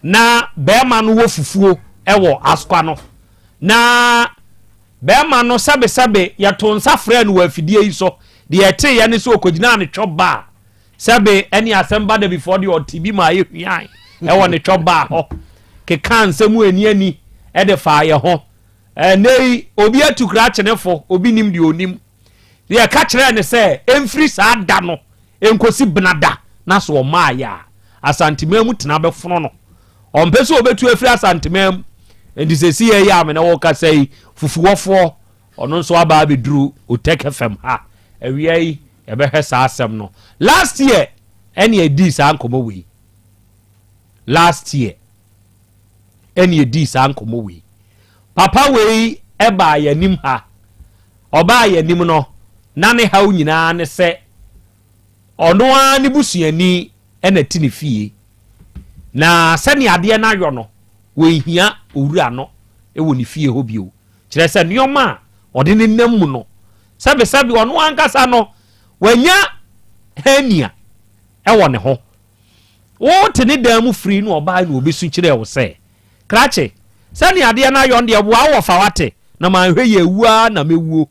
na bɛɛma no wɔ fufuo ɛwɔ askwa no, na Barima no, sɛbesɛbe, yɛtoo nsa frɛɛ no wɔ afidie yi so. Deɛ yɛteeɛ ne sɛ ɔkɔgyinaa ne twɔ baa. Sɛbe, ɛne asɛm ba dabifoɔ deɛ ɔte bi maa yɛhuae wɔ ne twɔ baa hɔ, kekaa nsɛm ani ani de faa yɛn ho. Ɛnnɛ yi, obi atu krakyenefo, obi nim deɛ ɔnim. Yɛka kyerɛɛ no sɛ ɛmfiri saa da no nkɔsi benada na sɛ ɔmmaeɛ a, Asanteman mu tena bɛfono no. Ɔmpɛ sɛ ɔbɛtu afiri Asanteman mu. Enti seesei yi a me ne wo rekasa yi, Fufuwɔfoɔ, ɔno nso aba abɛduru Otec FM ha. Awia yi, yɛbɛhwɛ saa asɛm no. Last year ɛne yɛdii saa nkɔmmɔ wei. Last year ɛne yɛdii saa nkɔmmɔ wei. Papa wei ɛbaa yɛn anim ha. Ɔbaa yɛn anim no, na ne haw nyinaa ne sɛ ɔno ara ne busuani na ɛte ne fie. Na sɛnea adeɛ no ayɔ no, wɔnhia owura no wɔ ne fie hɔ bio. Kyerɛ sɛ nneɛma a ɔde ne nam mu no, sɛbesɛbe ɔno ankasa no, wanya Hernia wɔ ne ho. Wote ne dan mu firi na ɔbaa na ɔbɛsu kyerɛɛ wo sɛ, Krakye, sɛnea adeɛ no ayɔ no deɛ, boa wo wɔfa wate, na manhwɛ yie a, wuo ara na mɛwuo.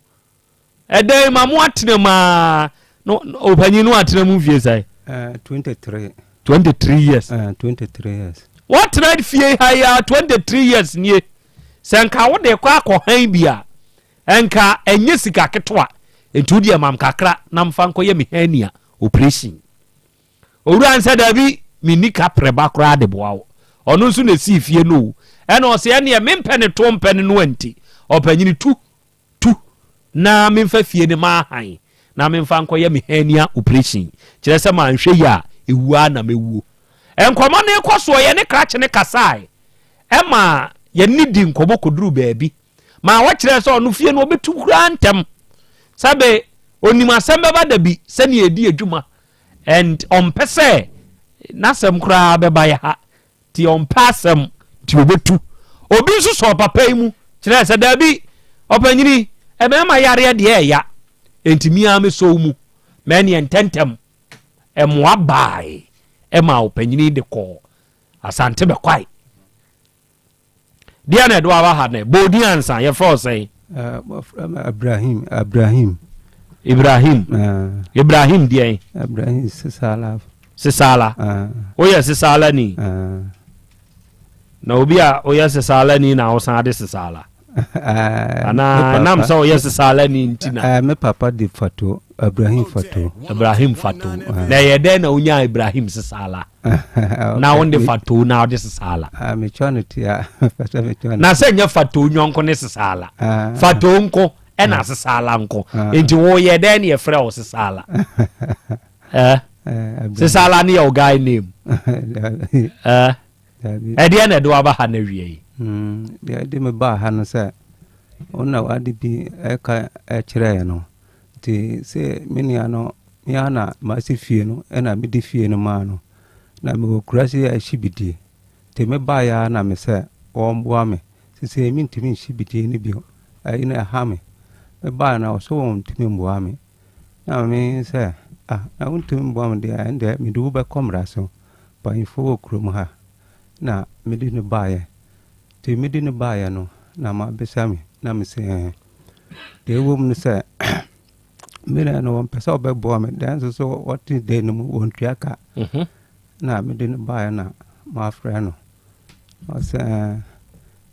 Ɛdan yi ma mo atena mu ara. No, ɔpanyin no atena mu mfie sɛn? 23. 23 years. 23 years. Wɔtena fie ha yi ara 23 years nie. Sɛ nka wode kɔ akɔhan bi a, nka ɛnyɛ sika ketewa. Nti wo deɛ mam kakra na mfa nkɔyɛ me hernia operation. Owura no sɛ, Dabi, menni kaprɛba koraa de boa wo. Ɔno nso na esii fie no o. Ɛna ɔse, ɛneɛ mempɛ ne to mpɛ ne noa nti, ɔpanyini tu, tu na memfa fie no ma ahan na memfa nkɔyɛ me hernia operation. Kyerɛ sɛ manhwɛ yie a, ɛwu ara na mɛwuo. Nkɔmmɔ no rekɔ soɔ, yɛne krakye no kasae ma yɛne no dii nkɔmmɔ kɔduruu baabi ma ɔkyerɛɛ sɛ ɔno fie no ɔbɛtu koraa ntɛm. Sɛbe ɔnim asɛm bɛba da bi sɛdeɛ ɛdi adwuma and ɔmpɛ sɛ n'asɛm koraa bɛba yɛ ha nti ɔmpɛ asɛm nti ɔbɛtu. Obi nso sɔɔ papa yi mu kyerɛɛ sɛ daabi ɔpanyini ɛbɛma yareɛ deɛ ɛya nti me ara mesɔ wo mu ma ɛneɛ ntɛntɛm mmoa baae ɛma ɔpanyini de kɔɔ Asante bɛkwae. Deɛ na ɛde waba ha nɛ? Bɔ odin ansa, yɛfrɛ wo sɛn? Wɔfrɛ me Abrahim, Abrahim. Ibrahim. Ibrahim deɛn? Abrahim Sisala. Sisala. Woyɛ Sisala ni? Na obi a woyɛ Sisala ni na wosan de Sisala? Anaa ɛnam sɛ woyɛ Sisala ni nti na? Me papa de Fato, Abrahim Fato. Ibrahim Fato. Na ɛyɛ dɛn na wonyaa Ibrahim Sisala? na wonde fatoo na wode sesaala ah, metwa no tia na sɛ nyɛ fatoo nyɔnko ne sesaala ah. fatoo nko ɛna ah. sesaala nko nti woyɛ dɛn ne yɛfrɛ wo sesaala eh? eh, sesaala ne yɛ wo guy name eh? ɛdeɛ na ɛde waba ha no awie yi hmm, deɛ ɛde me baa ha no sɛ wo na wade bi ɛka ɛkyerɛɛ no Nti se me nua no, me ara na masi fie no na mede fie no maa no. Na mewɔ kurase a ɛhye bidie. Nti me baeɛ ara na me sɛ wɔmmoa me. Sesei mentumi nhye bidie no bio. Ayi no ɛha me. Me baeɛ no ɔse wɔntumi mmoa me. Na me sɛ ah na wontumi mmoa me deɛ a ɛndeɛ mede wo bɛkɔ mmara so. Mpanyinfoɔ wɔ kurom ha. Na mede no baeɛ. Nti mede no baeɛ no na mabisa me na mese ɛɛ. Deɛ ɛwɔ mu ne sɛ, me deɛ no wɔmpɛ sɛ wɔbɛboa me, nanso so wɔte dan no mu wɔntua ka. Mhm. Na mede no baeɛ na mafrɛ no. Ɔsɛ ɛɛ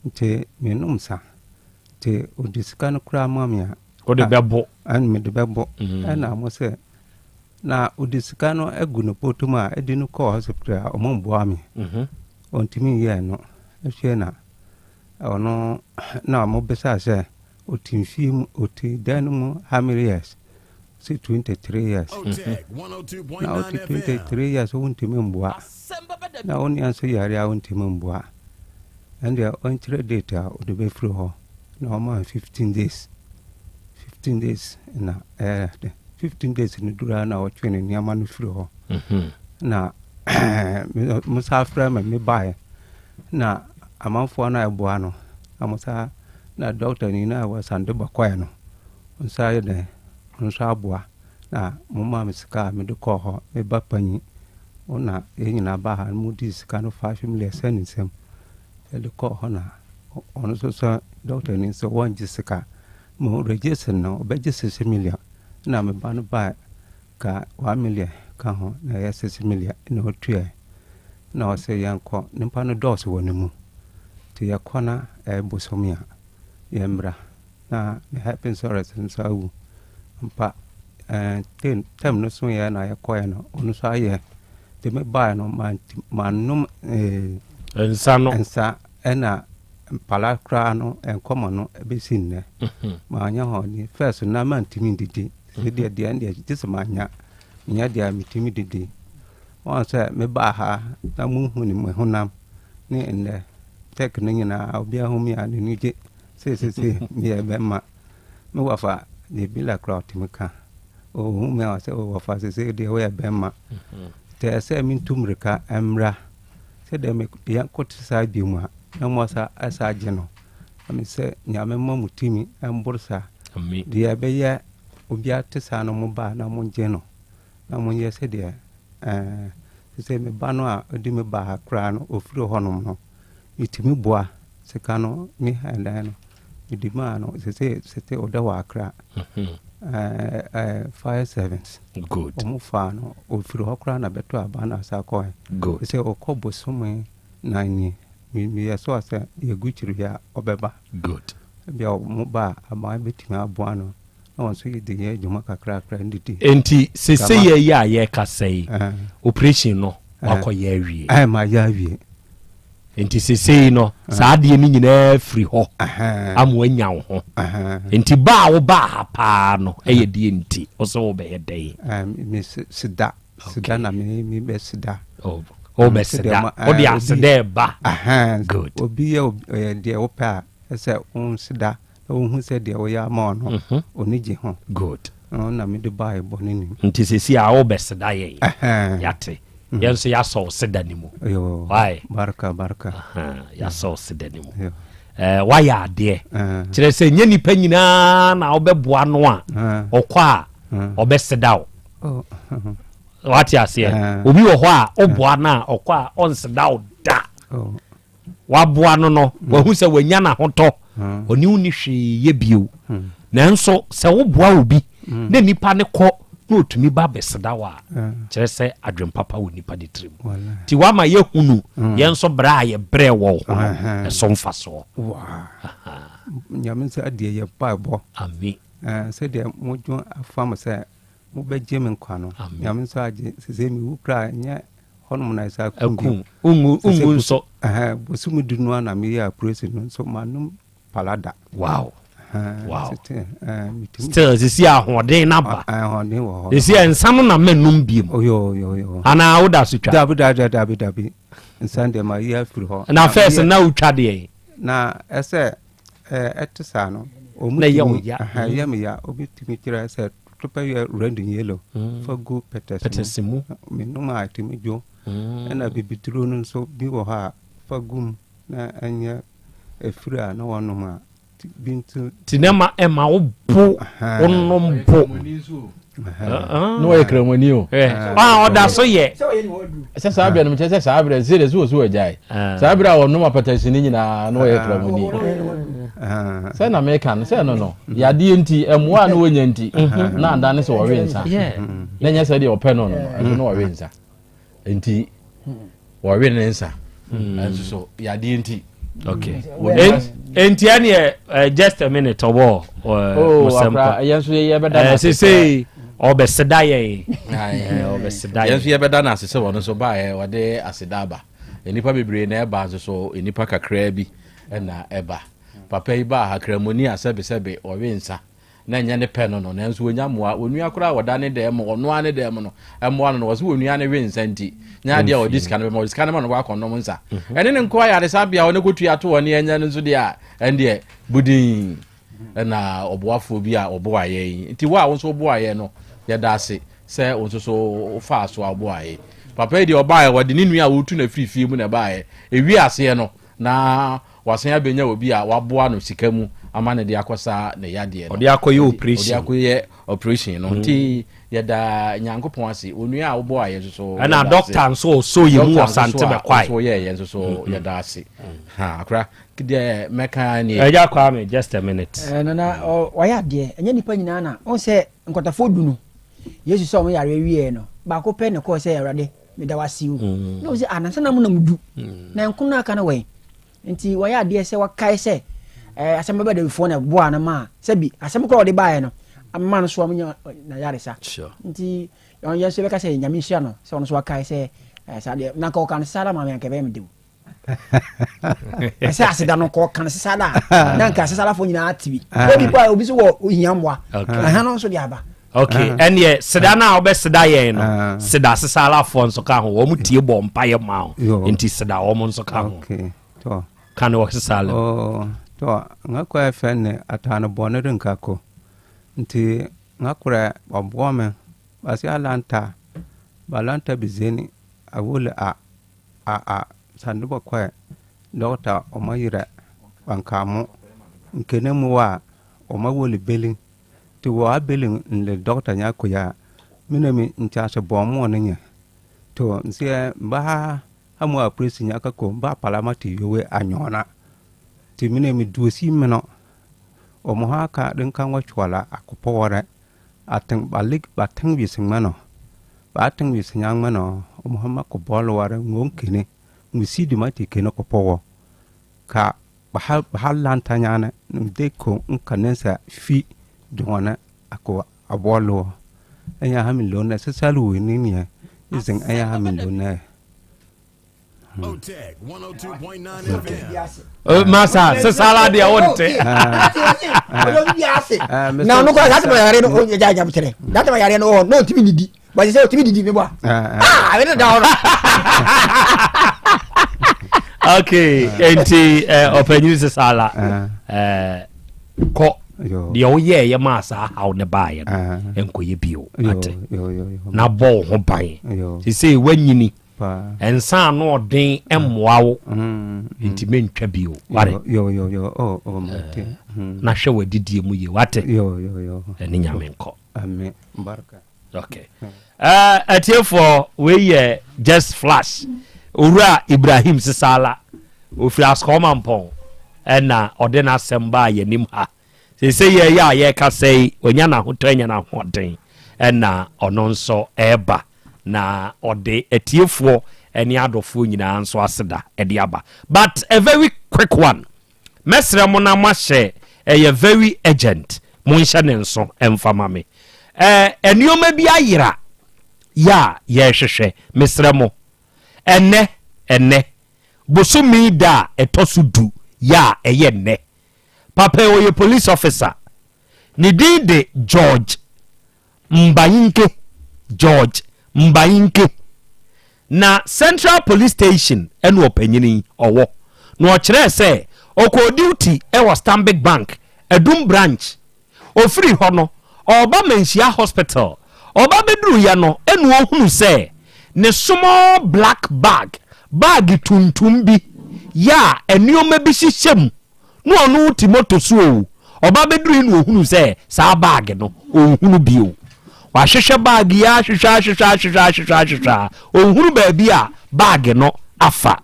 nti menom sa. Nti ɔde sika no koraa ma me a. Wode bɛbo. Ɛna mede bɛbo. Mhm. Ɛna mo sɛ na ɔde sika no agu ne bɔtɔ mu a ɛde no kɔɔ hospital a ɔmo mboa me. Mhm. Ɔntumi nyɛɛ no. Afei na Ɔno na wɔbisaa sɛ, Ɔte mfie mu, ɔte dan no mu how many years? Ɔse 23 years. Na wote 23 years wontumi mboa. Na wo nua nso yare a wontumi mboa. Ɛndeɛ ɔnkyerɛ date a ɔde bɛfiri hɔ. Na ɔmaa no 15 days. 15 days na ɛyɛ 15 days no duru a na ɔtwe ne nneɛma no firi hɔ. Na mo sa frɛ me mebaeɛ. Na amanfoɔ no a ɛboa no, na wɔn nsa na dɔkotani no a ɛwɔ Sandeba kɔɛ no, wɔn nsa ayɛ dɛn, wɔn nso aboa. Na wɔmaa me sika a mede kɔɔ hɔ. Me ba panyin, wo na yɛn nyinaa baa ha no, modii sika no 5 million sɛ ne nsam. Yɛde kɔɔ hɔ na ɔno nso sɛ dɔkotani nso wɔngye sika. Mo regye no, ɔbɛgye 6 million. Na me ba no bae. Ka 1 million ka ho na ɛyɛ 6 million na ɔtuae. Na ɔse yɛnkɔ, nipa no dɔɔso wɔ ne mu. Nti yɛkɔ na ɛyɛ bosome a, yɛmmra. Na ne health insurance nso awu. Ampa ɛɛ term no soeɛ na yɛkɔeɛ no, ɔno nso ayɛ. Nti mebaeɛ no mannom ɛɛ nsa no. Nsa ɛna mpala koraa no nkɔmɔ no bɛsi nnɛ. Manyɛ hɔ first na mantumi ndidi. Sɛ deɛ deɛ ɛndeɛ gye sɛ manya menya deɛ a metumi didi. Wɔn sɛ mebaa ha na mohu ne me honam ne nnɛ tɛk no nyinaa obiara hu me a n'ani gye seesese meyɛ bɛrima. Me wɔfa deɛ bi la koraa ɔtumi ka. Ɔhu me a ɔsɛ wɔfa sese deɛ woyɛ bɛrima. Nti ɛsɛ sɛ mentu mmirika mmra sɛdeɛ me yɛnkote saa bio mu a na mo asa asa agye no. Na me sɛ Nyame mma mo tumi mboro saa. Deɛ ɛbɛyɛ obiara te saa no mo ba na mo gye no. Na monyɛ sɛdeɛ ɛɛ sɛ me ba no a ɔde me baa ha koraa no ɔfiri hɔnom no metumi boa sika no me dan no mede maa no sese sese ɔda wɔ Accra ɛɛ ɛɛ fire service good wɔn faa no ɔfiri hɔ koraa na bɛtɔ aba na asa kɔɛ good sɛ ɔkɔ bosome na nie meyɛ so sɛ yɛgu kyiri a ɔbɛba good ebia wɔn ba a aban bɛtumi aboa no na wɔn nso de yɛ adwuma kakrakra ndidi. Enti sesei yi a yɛrekasa yi, operation no wakɔyɛ awie? Ɛɛ mayɛ awie. Enti sesei no saa adeɛ no nyinaa firi hɔ ama wanya wo ho. Enti ba a wobaa ha paa no ɛyɛ deɛ nti? Wo sɛ wobɛyɛ dɛn? Me seda, seda na me me bɛ seda. Oh, wobɛ seda, wode aseda ɛba. Good. Obi yɛ deɛ wopɛ a ɛsɛ wo seda. Na wohu sɛ deɛ woyɛ ama wɔn no, ɔni gye ho. Good. Ɛno na mede baeɛ bɔne nim. Nti seesei a wobɛseda yɛn. Yɛate. Yɛn nso yɛasɔ wo seda no mu. Yoo. Why? Barka, barka. Yɛasɔ wo seda no mu. Eh, woayɛ adeɛ. Kyerɛ sɛ nyɛ nipa nyinaa na wobɛboa no a, ɔkɔ a, ɔbɛseda wo. Oh. Wate aseɛ? Obi wɔ hɔ a, woboa no a, ɔkɔ a, ɔnseda wo da. Oh. Waboa no no, wahu sɛ wanya n'ahotɔ, ɔne wo ni hwee yɛ bio. Nanso sɛ woboa obi na nipa no kɔ na ɔtumi ba bɛseda wo a, kyerɛ sɛ adwempapa wɔ nipa no tirim. Nti woama yɛhunu yɛn nso brɛ a yɛbrɛ wɔ wo ho no, ɛso mfasoɔ. Nyame nso adeɛ yɛ mpaebɔ. Amen. Sɛdeɛ modwo afa mo sɛ mobɛgye me nkwa no, Nyame nso agye. Sɛ mewu koraa ɛnyɛ Hɔnom na ɛsɛ akum bio. Wongu wongu nso. Ɛhɛn bosom du no na meyɛ apresin no nso manom palada. Wow. Wow. Still sisi ahoɔden na ba. Ahoɔden wɔ hɔ. Sisi nsa no na mɛnum biem. Oyo oyo oyo. Anaa woda so twa. Dabi dabi dabi dabi. Nsa deɛ ma yi afiri hɔ. Na first na wotwa deɛ. Na ɛsɛ ɛte saa no. Na ɛyɛ wo ya. Ɛyɛ me ya. Obi tumi kyerɛ sɛ Topɛ yɛ red and yellow mm. fa gu pɛtɛs mu. Menom a ɛtumi dwo. Mm. Ɛna bibiduro no nso bi wɔ hɔ a fa gu mu na ɛnyɛ efiri a na wɔnom a bi nso. Ti na ɛma ɛma wo bo wonom bo. Na wɔyɛ kramoni o. Ah, ɔda so yɛ. Sɛ saa berɛ no mekyerɛ sɛ saa berɛ sɛ de sɛ wɔsi wɔgyae. Saa berɛ a wɔnom apɛtɛsi no nyinaa na wɔyɛ kramoni. Sɛ na meka no sɛ no no yadeɛ nti mmoa a na wɔnya nti na adane sɛ wɔwe nsa. Na nyɛ sɛ deɛ ɔpɛ no no ɛso na wɔwe nsa. Nti wɔwe ne nsa nso so yadeɛ nti. Okay. Nti ɛneɛ eh, just a minute ɔbɔ eh, oh, akora yɛn nso yɛbɛda no ase sese ɔbɛseda yɛn ɔbɛseda yɛn nso yɛbɛda no ase sɛ wɔn nso baeɛ wɔde aseda aba nnipa bebree na ɛba nso so nnipa kakraa bi na ɛba papa yi baa ha kramoni a sɛbesɛbe ɔwe nsa na ɛnyɛ ne pɛ no no, nanso wɔnya mmoa. Onua koraa a wɔda ne dan mu, ɔno ara ne dan mu no, mmoa no no, wɔse onua no we nsa nti, nyɛ adeɛ a wɔde sika no bɛma, wɔde sika no ma no wakɔnom nsa. Mhm. Ɛne ne nkoa ayaresabea a ɔne kɔtua to ɔne ɛnyɛ no nso deɛ a, ɛndeɛ budin ɛna ɔboafoɔ bi a ɔboa yɛn. Nti wo a wo nso woboa yɛn no, yɛda ase sɛ wo nso so wofaa so a woboa yɛn. Papa yi deɛ ɔbaeɛ, wɔde ne nua a wɔtu no afiri fie mu na ɛbaeɛ. Ɛwie aseɛ no, na wasan abɛnya obi a waboa no sika mu ama no de akɔsa ne yadeɛ no. Ɔde akɔyɛ operation. Ɔde akɔyɛ operation no. Nti yɛda Nyankopɔn ase. Onua a woboa yɛn nso so. Ɛna dɔkta nso ɔsɔ yɛn mu wɔ Sante Bɛkwae. Dɔkta nso so a ɔyɛ yɛn nso so yɛda ase. Ha akora deɛ mɛka nie. Ɛgya Kwame just a minute. Ɛɛ nana wayɛ adeɛ ɛnyɛ nipa nyinaa na ɔn sɛ nkɔtafoɔ du no Yesu sɛ wɔn yareɛ wieɛ no baako pɛ na ɛkɔɔ sɛ Awurade meda wo ase o mm. na ɔsɛ anansa na mo nam du mm. na nko no aka no wɛn nti wɔyɛ adeɛ sɛ wɔkae sɛ eh, asɛm bɛbɛ dawifoɔ na ɛboa no maa sɛbi asɛm koraa ɔde baeɛ no ama no so amanya na yaresa nti yɛn nso yɛbɛka sɛ nyame nhyira no sɛ ɔno so wakae sɛ eh, saa deɛ na nka ɔka no saa da ma me anka ɛbɛyɛ me dew ɛsɛ aseda no kɔ kan sesala a na nka sesalafoɔ nyinaa te bi obi pa obi so wɔ ohia mmoa ɛha no nso de aba. ok ɛneɛ seda no a wobɛseda yɛn no seda sesalafoɔ nso ka ho wɔn tie bɔ mpaeɛ ma wo nti seda wɔn nso ka ho ka ne wɔ sesala mu. tɔ ŋa kɔ ɛfɛ ne ataano bɔ ne de nka ko nti ŋa korɛ ɔboɔ me basi alanta balanta bizeni awole a A a sa noba kɔɛ dɔgta o ma yerɛ kpaŋkaamo n kene mo wa o ma woli beliŋ ti wa beliŋ n le dɔgta nya koya. Mine mi nkyase bɔɔ mo ne nyɛ. To nseɛ mba ha mu a presi nya ka ko mba palama ti yowe a nyɔna. Ti mine mi duosi mino. O mo ha ka din ka ŋɔ chwala a ko pɔwɔrɛ. A tiŋ ba lig ba tiŋ wisi ŋmɛnɔ. Ba tiŋ wisi nya ŋmɛnɔ o mo ha ma ko bɔl ware ŋɔ kene. Ŋɔ si dima ti kene ko pɔwɔ. Ka ba ha ba ha lanta nyaane de ko n ka nensa fi dɔŋɔne a ko a bɔl wɔ. Enya ha mi lone sesal wi ni nie. Izin enya ha mi lone. Oteg 102.9 FM. Masa sesala deɛ wonte. Na ɔno kora saa tɛmɛ yare no ɔnyɛ gya gya kyerɛ saa tɛmɛ yare no ɔwɔ na ɔntumi didi bɔsi sɛ ɔtumi didi mi bɔ a ɛne da hɔ no. Okay, enti ɔpanyin sesala kɔ deɛ woyɛɛyɛ maa saa haw ne baeɛ no nkɔyɛ bio ate na bɔ wo ho ban sesei woanyini nsa ano ɔden mmoa wo nti mentwa bio ware na hwɛ w'adidie mu yie wate ɛne nyame nkɔ okay atiefoɔ wei yɛ just flash owura Ibrahim Sisala ofiri Asukɔma Mpɔn ɛna ɔde n'asɛm baa yɛnim ha sese yɛyɛ a yɛkasa yi onya n'ahotɔ anya n'ahoɔden ɛna ɔno nso ɛreba na ɔde atiefoɔ ɛne adɔfoɔ nyinaa nso aseda ɛde aba. But a very quick one, mɛsrɛ mo na moahyɛ, ɛyɛ very urgent, monhyɛ ne nso ɛmfa ma me. Ɛɛ nneɛma bi ayera yɛ a yɛrehwehwɛ, mesrɛ mo ɛnɛ ɛnɛ bosome da a ɛtɔ so 10 yɛ a ɛyɛ nnɛ. Papa yi ɔyɛ police officer, ne din de George Mbayinke, George Mbayinke. Na Central Police Station ɛna ɔpanyin yi ɔwɔ. Na ɔkyerɛɛ sɛ ɔkɔɔ duty ɛwɔ Stanbic Bank, Adum branch. Ɔfiri hɔ no, ɔreba Manhyia Hospital. Ɔba bɛduruiɛ no ɛna ɔhunu sɛ ne small black bag, baage tuntum bi, yɛ a nneɛma bi hyehyɛ mu na ɔno te moto so o, ɔba bɛdurui na ɔhunu sɛ saa baage no ɔnhunu bio. Wahwehwɛ baage yi ahwehwɛ ahwehwɛ ahwehwɛ ahwehwɛ ahwehwɛ a ɔnhunu baabi a baage no afa.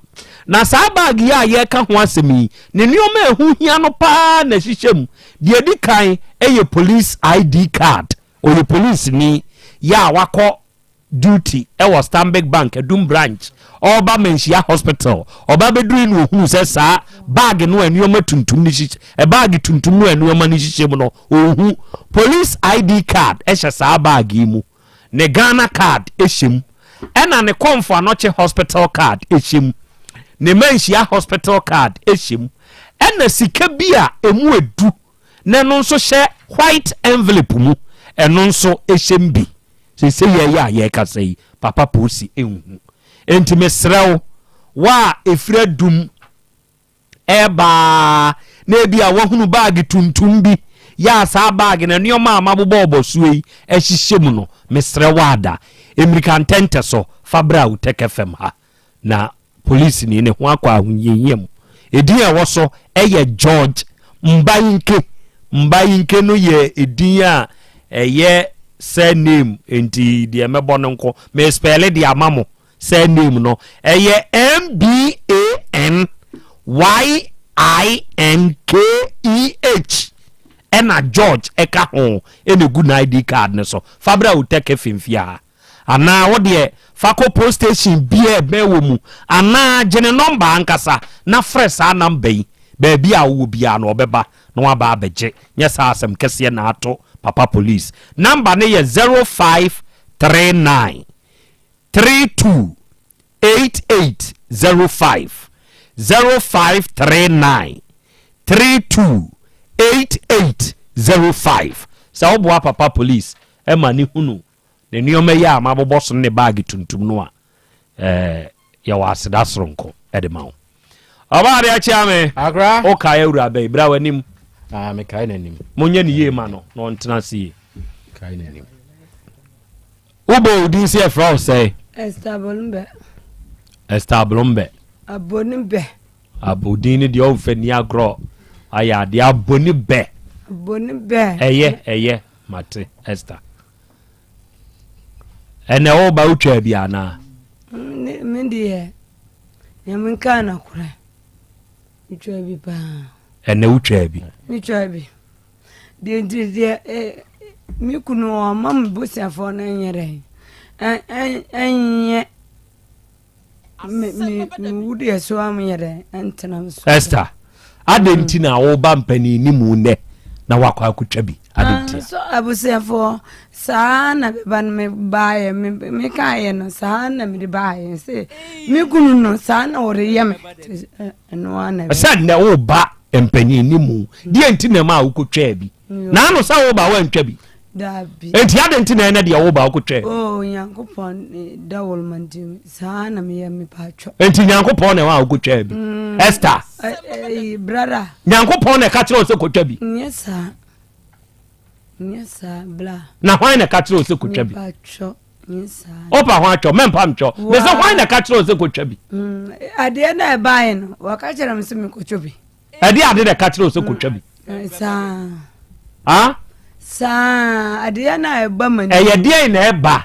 Na saa baage yi a yɛreka ho asɛm yi, ne nneɛma a ɛho hia no paa na ɛhyehyɛ mu. Deɛ ɛdi kan yɛ police ID card. Ɔyɛ polisini yɛ a wakɔ duty wɔ Stanbic Bank Adum branch, ɔreba Manhyia Hospital. Ɔba bɛdurui na ɔhunu sɛ saa bag no a nneɛma tuntum no hyehyɛ, bag tuntum no a nneɛma no hyehyɛ mu no, ɔnhu. Police ID card hyɛ saa bag yi mu, ne Ghana card hyɛ mu, ɛna ne Komfo Anokye Hospital card hyɛ mu, ne Manhyia Hospital card hyɛ mu, ɛna sika bi a ɛmu edu na ɛno nso hyɛ white envelope mu, ɛno nso hyɛ mu bi. Seesei yɛyɛ a yɛrekasa yi, Papa Posi nhu. Enti mesrɛ wo, wo a ɛfiri adum ɛreba ara na ebi a woahunu baage tuntum bi, yɛ a saa baage no nneɛma a mabobɔ ɔbɔsoɔ yi ahyehyɛ mu no, mesrɛ wo ada, mmirika ntɛntɛ so fa bra Utec FM ha na Polisini ne ho akɔ ahohiahia mu. Edin a ɛwɔ so yɛ George Mbayinke. Mbayinke no yɛ edin a ɛyɛ surname nti deɛ mɛbɔ no nko. Mespɛle de ama mo. Surname no ɛyɛ M-B-A-N-Y-I-N-K-E-H ɛna George ɛka ho ɛna ɛgu n'ID card no so. Fa bra Uteke Femfie ha. Anaa wo deɛ fa kɔ post station biaa a ɛbɛn wɔ mu anaa gye ne nɔmba ankasa na frɛ saa nɔmba yi, baabi a wowɔ biaa no ɔbɛba na waba abɛgye, nyɛ saa asɛm kɛseɛ na ato papa police. Nɔmba no yɛ 0539 32 8805, 0539 32 8805. Sɛ woboa papa police ma ne hunu Ne nneɛma yi a mabobɔ so ne ne baage tuntum no a, ɛɛ yɛwɔ aseda soronko de ma wo. Ɔbaa de akyea me. Akra. Wokae awura bɛyi bra w'anim. Ah, mekae n'anim. Monyɛ ne yie ma no na ɔntena ase yie. Kae n'anim. Wobɔ wo din sɛ yɛfrɛ wo sɛe? Esther Abonibɛ. Esther Abonibɛ. Abonibɛ. Abodin no deɛ ɔmfa ni agorɔ ayɛ adeɛ Abonibɛ. Abonibɛ. Ɛyɛ ɛyɛ mate Esther. Ɛnɛ woba wotwaa bi anaa? Me deɛ, nea menkaa no korɛ, metwaa bi paa. Ɛnɛ wotwaa bi? Metwaa bi. Deɛ nti deɛ me kunu ɔma me busuafoɔ no nyɛ dɛn ɛnyɛ mewu deɛ so a meyɛ dɛn ɛntena me so. Esther, adɛn nti na woba mpanin ne mu nnɛ na wakɔ akotwa bi? Adɛn nti? So abusuafoɔ saa na meba no mebaeɛ mekaeɛ no saa na mede baeɛ sɛ me kunu no saa na ɔreyɛ me ɛno ara na sɛ nnɛ woba mpanyin ne mu deɛ nti na ɛma a wokɔtwaa bi na ano sɛ woba woantwa bi Dabi. Enti adɛn nti na ɛnɛ deɛ woba wokɔtwaa bi? Oh, Nyankopɔn da wɔlma nti saa na meyɛ mepatwɔ. Enti Nyankopɔn na ɛma a wokɔtwaa bi? Esther. Brada. Nyankopɔn na ɛka kyerɛ wo sɛ kɔtwa bi? Nyɛ saa. Nyɛ saa, bla. Na hwan na ɛka kyerɛ wo sɛ kɔtwa bi? Mepatwɔ. Nyɛ saa. Wopa ho atwɔ, mɛmpa ntwɔ. Mese hwan na ɛka kyerɛ wo sɛ kɔtwa bi? Adeɛ na ɛbaeɛ no, wɔka kyerɛ me sɛ mekɔtwa bi. Ɛde ade na ɛka kyerɛ wo sɛ kɔtwa bi? Saa. Ha? Saa adeɛ na ɛba ma ni. Ɛyɛ deɛn na ɛba?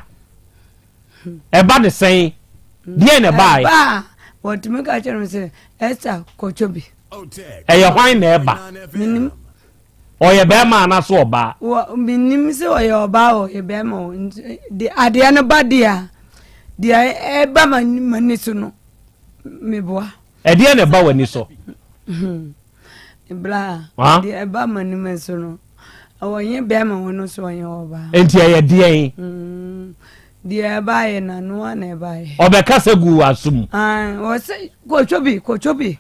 Ɛba ne sɛn? Deɛn na ɛbaeɛ? Ɛba a, wɔtumi ka kyerɛ me sɛ Esther kɔtwa bi. Ɛyɛ hwan na ɛba? Menim. Ɔyɛ bɛrima anaasɛ ɔbaa? Wɔ menim sɛ ɔyɛ ɔbaa o, ɔyɛ bɛrima o. Nti de adeɛ no ba deɛ a, deɛ ɛba m'ani so no, meboa. Ɛdeɛn na ɛba w'ani so? Bra, deɛ ɛba m'anim so no, ɔnyɛ bɛrima wɔ no so ɔnyɛ ɔbaa. Nti ɛyɛ deɛn? Deɛ ɛbaeɛ na noa na ɛbaeɛ. Ɔbɛkasa gu w'aso mu. Ɔsɛ kɔtwa bi, kɔtwa bi.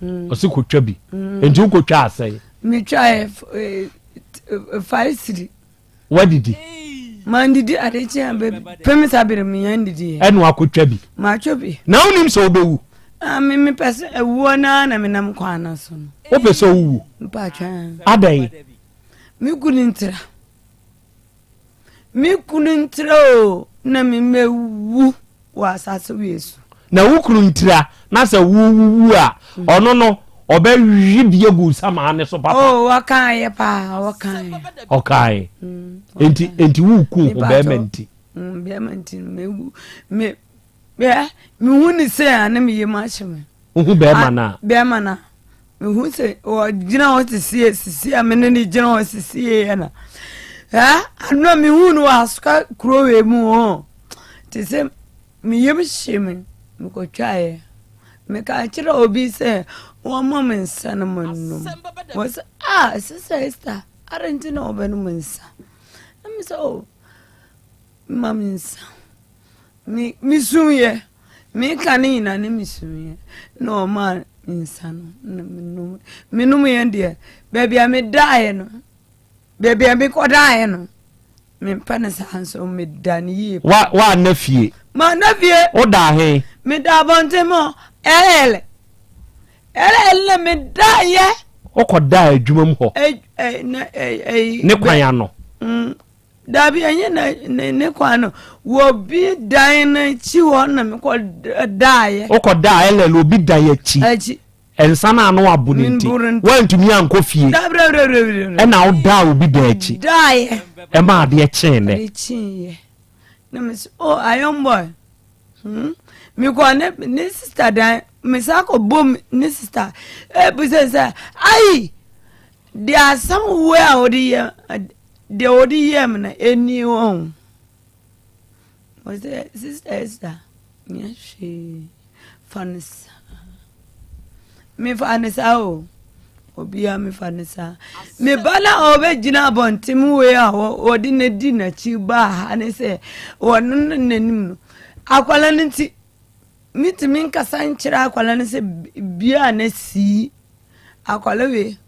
Ɔsɛ kɔtwa bi. Nti wokɔtwa asɛe? Metwaeɛ 5 cedi. Wadidi. Mandidi ade kye a bɛpem saa bere menya ndidi. Ɛna wakɔtwa bi. Matwa bi. Na wonim sɛ wobɛwu? Ah, me mepɛ sɛ awuo no ara na menam kwan no so no. Wopɛ sɛ wowu? Mpatwa. Adɛn? Me kunu ntira. Me kunu ntira o na memɛwu wɔ asase wei so. Na wo kunu ntira na sɛ wowuwu a ɔno no ɔbɛwe bi agu nsamaa ne so papa. Oh, ɔkaeɛ paa, ɔkaeɛ. Ɔkaeɛ. Enti enti woku ho bɛrima nti. Bɛrima nti mewu me bɛ mehu ne sɛ a na me yam ahyɛ me. Wohu bɛrima no a. Bɛrima no a. Mehu sɛ ɔgyina hɔ sisie sisie a me ne ne gyina hɔ sisie yɛ na. Ɛ ano a mehu no wɔ asoka kuro wei mu hɔ. Te sɛ Me yam hyee me, mekɔtwaeɛ. Meka kyerɛɛ obi sɛ wɔmma me nsa na mennom. Wɔsɛ, ah, Sista Esther, adɛn nti na wobɛnom nsa? Na me sɛ, oh, ma me nsa. Me mesuiɛ. Meka ne nyinaa ne mesuiɛ. Na ɔmaa me nsa no, na menom. Menomyɛ deɛ, baabi a medaeɛ no, Baabi a mekɔdaeɛ no, mempɛ no saa nso meda no yie. Wa woanna fie? Manna fie. Wodaa he? Meda abɔnten mu LL. LL na medaeɛ. Wokɔdaa adwuma mu hɔ? Ɛ ɛ na ɛ ɛ. Ne kwan ano? Mm, dabi ɛnyɛ na ne ne kwan no wɔ bi dan no akyi hɔ na mekɔdaeɛ. Wokɔdaa LL obi dan akyi? Akyi. Nsa no a na wabo no nti, woantumi ankɔ fie. Ɛna wodaa obi dan akyi. Ɛma adeɛ kyee nnɛ. Adeɛ kyeeɛ. Na me sɛ, oh, iron boy. Hmm? Mekɔ ne ne sista dan, mesa kɔ bom ne sista. Ebu sɛ sɛ, ayi, deɛ asɛm wei a wɔde yɛ, deɛ wɔde yɛ me no, ɛni wɔn. Ɔsɛ sista Esther nyɛ hwee fa no saa. Mefa no saa o. Obia mefa no saa. Me ba no a ɔbɛgyina abɔntem wei a wɔde no di n'akyi baa ha ne sɛ wɔno no n'anim no. Akwala no nti metumi nkasa nkyerɛ akwala no sɛ bia na sii. Akwala wei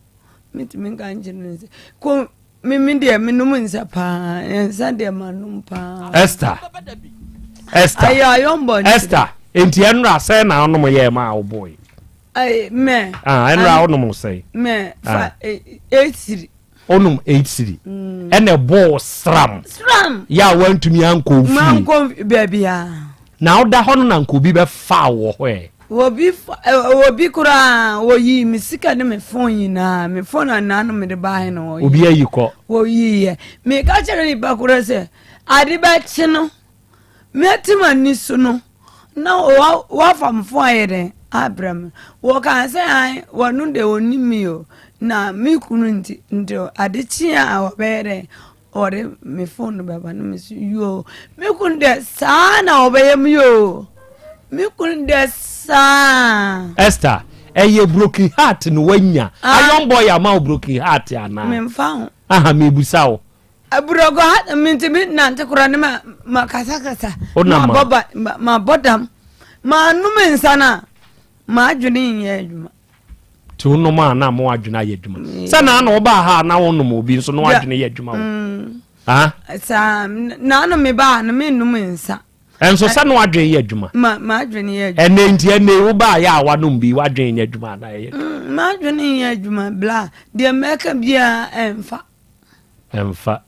metumi nka nkyerɛ no sɛ ko Me me deɛ menom nsa paa nsa deɛ manom paa. Esther Esther ayɛ ayɔnbɔ nti. Esther nti ɛnura sɛn na ɔnom yɛ ma a ɔbɔ yi. Ayi mɛ. Ah ɛnura ɔnom sɛn. Mɛ fa 8 cedi. Ɔnom 8 cedi ɛna ɛbɔɔ sram. Sram. Yɛ a wantumi ankɔ fie. Mankɔ baabi a. Na ɔda hɔ no na nka obi bɛfa wɔ hɔ ɛ. Obi fa ɛ obi koraa wɔyii me sika ne me phone nyinaa me phone a naa no mede baeɛ no wɔyi. Obi ayi kɔ. Wɔyiiɛ meka kyerɛ nipa korɔ sɛ ade bɛkye no. Mɛte m'ani so no, na wɔafa me fon ayɛ dɛn abrɛ me. Wɔkaa sɛ ae, wɔno deɛ wɔnim me o, na me kunu nti, nti ade kye a wɔbɛyɛ dɛn, wɔde me fon no bɛba. Na me so yoo, me kunu deɛ saa na wɔbɛyɛ me o, me kunu deɛ saa. Esther, ɛyɛ broken heart na wanya. Iron boy ama wo broken heart anaa? Memfa ho. Aha, mebusa wo. Aburɔkɔ ha mintumi nante koraa ne ma ma kasakasa. Ma bɔ ba ma bɔ dam. Ma nom nsa na ma adwene nyɛ adwuma. Ti wo nom a na mo adwene ayɛ adwuma. Sɛ na na ɔbaa ha na wo nom obi nso na adwene yɛ adwuma wo. Mm. Ah? Saa na na me ba na me nom nsa. Ɛnso sɛ na wadwene yɛ adwuma. Ma ma adwene yɛ adwuma. Ɛnɛ nti ɛnɛ wo baa yɛ a wanom bi wadwene nyɛ adwuma na ɛyɛ. Mm, ma adwene nyɛ adwuma bla deɛ mɛka biara ɛmfa. Ɛmfa.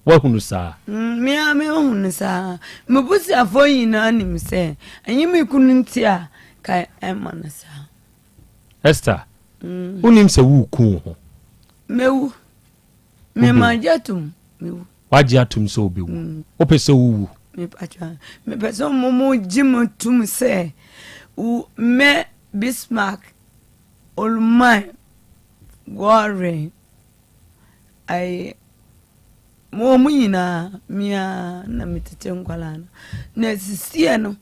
Woahunu saa? Me ara mehunu saa. M'abusuafoɔ nyinaa nim sɛ ɛnyɛ me kunu nti a ka ɛmma no saa. Esther, mm. wonim sɛ woreku wo ho? Mɛwu. Mema gye atom, mewu. Wagye atom sɛ wobɛwu. Mm. Wopɛ sɛ wowu? Mepɛ sɛ mo gye mo tom sɛ mɛ Bismarck Oluman Goring Ayi, wɔn nyinaa, me ara na metete nkwadaa no. Na sisiɛ no.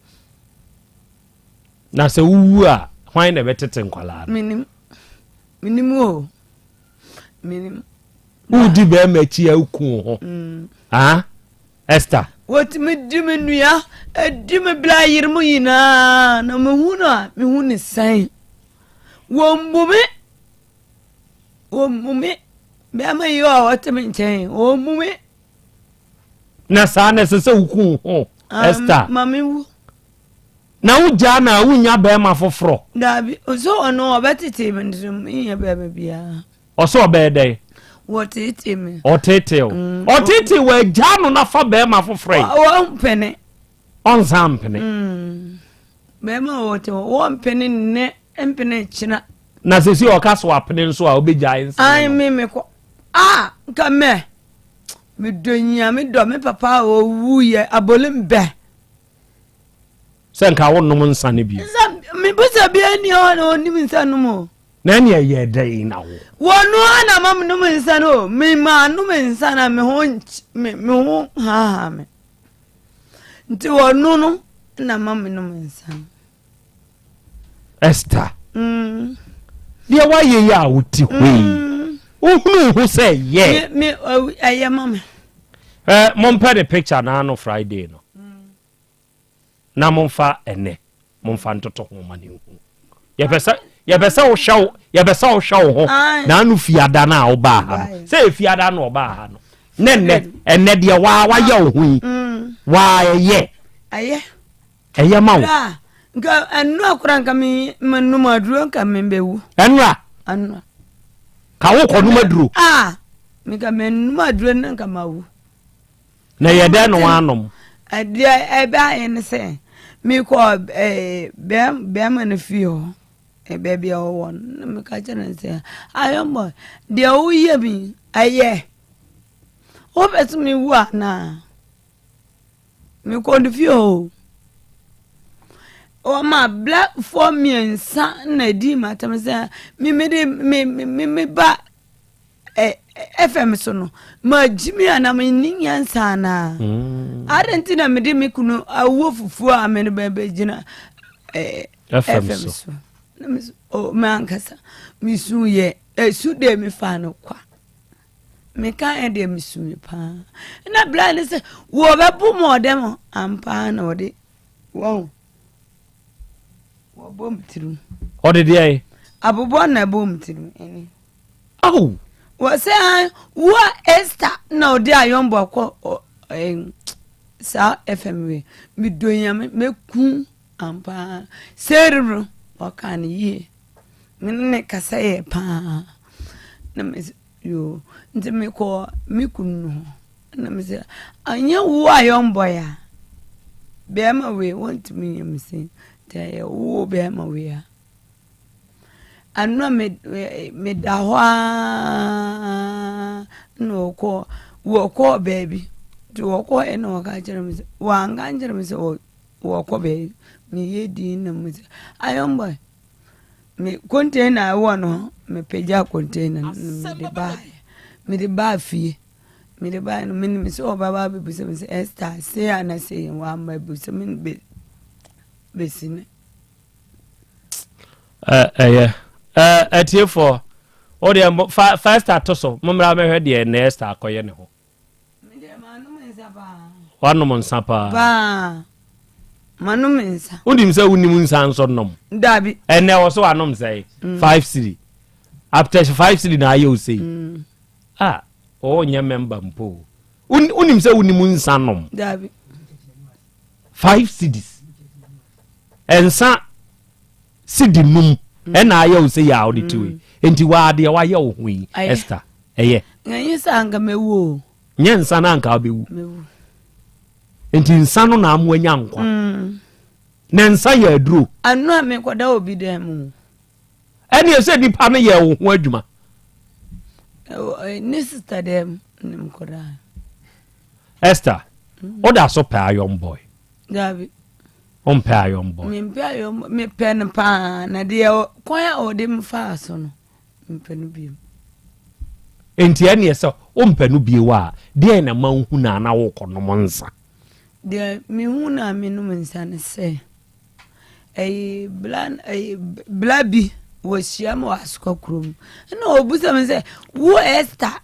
Na sɛ wowu a, hwan na ɛbɛtete nkwadaa no? Menim. Menim o. Menim. Wodi bɛrima akyi a woku wo ho. Mm. Ah, Esther. Wɔtumi di me nua, di me bla yere mu nyinaa, na mehu no a, mehu ne sɛn. Wɔmmu me. Wɔmmu me. Bɛrima yi a ɔte me nkyɛn, wɔmmu me. Na saa na ɛsɛ sɛ woku wo ho, ah, Esther. Ma me wu. Na wogyaa na wonya bɛrima foforɔ. Daabi, ɔsɛ ɔno ɔbɛtete me nso menyɛ bɛrima biara. Ɔsɛ ɔbɛyɛ dɛn? Wɔtete me. Ɔtete o. Mm. Ɔtete wɔ no nafa bɛrima foforɔ yi. Wɔmpene. Ɔnsan mpene. Mm. Bɛrima a wɔte hɔ, wɔmpene nnɛ, mpene kyena. Na sɛsi ɔka so apene nso a wobɛgyae nsa no. Me mekɔ. Ah, nka mɛ. Medɔ nyia, medɔ me papa a ɔwuiɛ, abole mbɛ. Sɛ nka wonom nsa no bio. Nsa, mebusa bia ni hɔ na ɔnim nsa nom o. Na ɛne ɛyɛ dɛn na wo? Wɔno a na ma menom nsa no o. Me ma nom nsa na me ho me ho haha me. Nti wɔno no na ma menom nsa no. Esther, mm. deɛ woayɛ yi a wote hɔ yi, mm. wohunu ho sɛ yɛ. Me ɛyɛ ma me. Ɛ mompɛ ne picture na ano Friday no. Na momfa ɛnɛ momfa ntoto ho ma ne nhu. Yɛpɛ sɛ yɛpɛ sɛ wohwɛ wo yɛpɛ sɛ wohwɛ wo ho na ano fiada no a wobaa ha no sɛ efiada no ɔbaa ha no ne nnɛ ɛnɛ deɛ waa wayɛ wo ho yi mm. waa ɛyɛ. Ɛyɛ. Ɛyɛ ma wo. Bra, nka ɛnora koraa nka me menom aduro nka me bɛwu. Ɛnora? Ɛnora. Ka wo kɔ nom aduro? Ah, nka menom aduro no nka ma wu. Na ɛyɛ dɛn na wanom? Ɛdeɛ ɛbaeɛ ne sɛ mekɔ ɛɛ bɛrima no fie hɔ baabi a ɔwɔ no na meka kyerɛ no sɛ ayɔmmɔ deɛ woyɛ mi ɛyɛ wopɛ sɛ mewu anaa? Mekɔɔ ne fie hɔ. Wɔma blackfoɔ mmiɛnsa na ɛdii m'atɛm sɛ me mede me me me ba ɛ FM so no magye mi anaa menni nyansa anaa. Mm. Adɛn nti na mede me kunu awuo fufuo a mene bɛbɛgyina FM so. Na me so oh, me ankasa mesu yɛ esu deɛ mefaa no kwa. Mekaeɛ deɛ mesui paa. Ɛna bla ne sɛ wɔbɛbo mu ɔdɛm ampaa na ɔde wɔn wɔbɔ mu tirim. Ɔde deɛ? Abobɔ na ɛbɔ mu tirim ɛni. Awo. Wɔsɛ han wo a Esther na ɔde ayɔnbɔ kɔ saa FM wei medɔ nyame mɛku ampaa sɛri no wɔka no yie. Me ne no kasa yɛ paa. Na me se yoo nti mekɔɔ me kunu no hɔ. Na me se anyɛ wo a yɔnbɔe a bɛrima wei wɔntumi nyɛ me sei nti ɛyɛ wo bɛrima wei a. Ano a me meda hɔ ara na wɔkɔɔ wɔkɔɔ baabi. Nti wɔkɔɛ na wɔka kyerɛ me sɛ wɔanka nkyerɛ me sɛ wɔkɔ baabi. Meyɛ din na mu sɛ iron boy. Me container a ɛwɔ no mepagya container no na mede baeɛ. Mede baa fie. Mede baeɛ no menim sɛ ɔbɛba abɛbisa me sɛ Esther sei ana sei wamma abisa me no bɛsi no. Ɛyɛ atiefoɔ wo deɛ fa fa Esther to so mommra mɛhwɛ deɛ na Esther akɔyɛ ne ho. Wanom nsa paa. Paa. Manom nsa. Wonim sɛ wonim nsa nso nom. Dabi. Ɛnɛ wɔ so wanom sɛe. 5 cedi. After 5 cedi na ayɛ wo sei. Ah, ɔnyɛ member mpo. Wonim sɛ wonim nsa nom. Dabi. 5 cedis. Nsa cedi num ɛna ayɛ wo sɛ yɛ a wode te wei. Enti waa deɛ wayɛ wo ho yi, Esther, ɛyɛ. Nyɛ sɛ anka mɛwu o. Nyɛ nsa no anka wobɛwu. Enti nsa no na ama wanya nkwa. Na nsa yɛ aduro. Ano a mekɔda obi dan mu. Ɛne sɛ nipa no yɛ wo ho adwuma. Ne sista dɛm ne mekɔda. Esther, woda so pɛ iron boy? Dabi. Wompɛ iron boy? Mempɛ iron boy, mepɛ no paa na deɛ kwan a ɔde me faa so no, mempɛ no bio. Enti ɛneɛ sɛ wompɛ no bio a, deɛn na ma wohu no a na wokɔnom nsa? Deɛ mehu no a menom nsa ne sɛ, ɛyi bla ɛyi bla bi wɔhyia me wɔ Asokwa kurom ɛna ɔbusa me sɛ wo Esther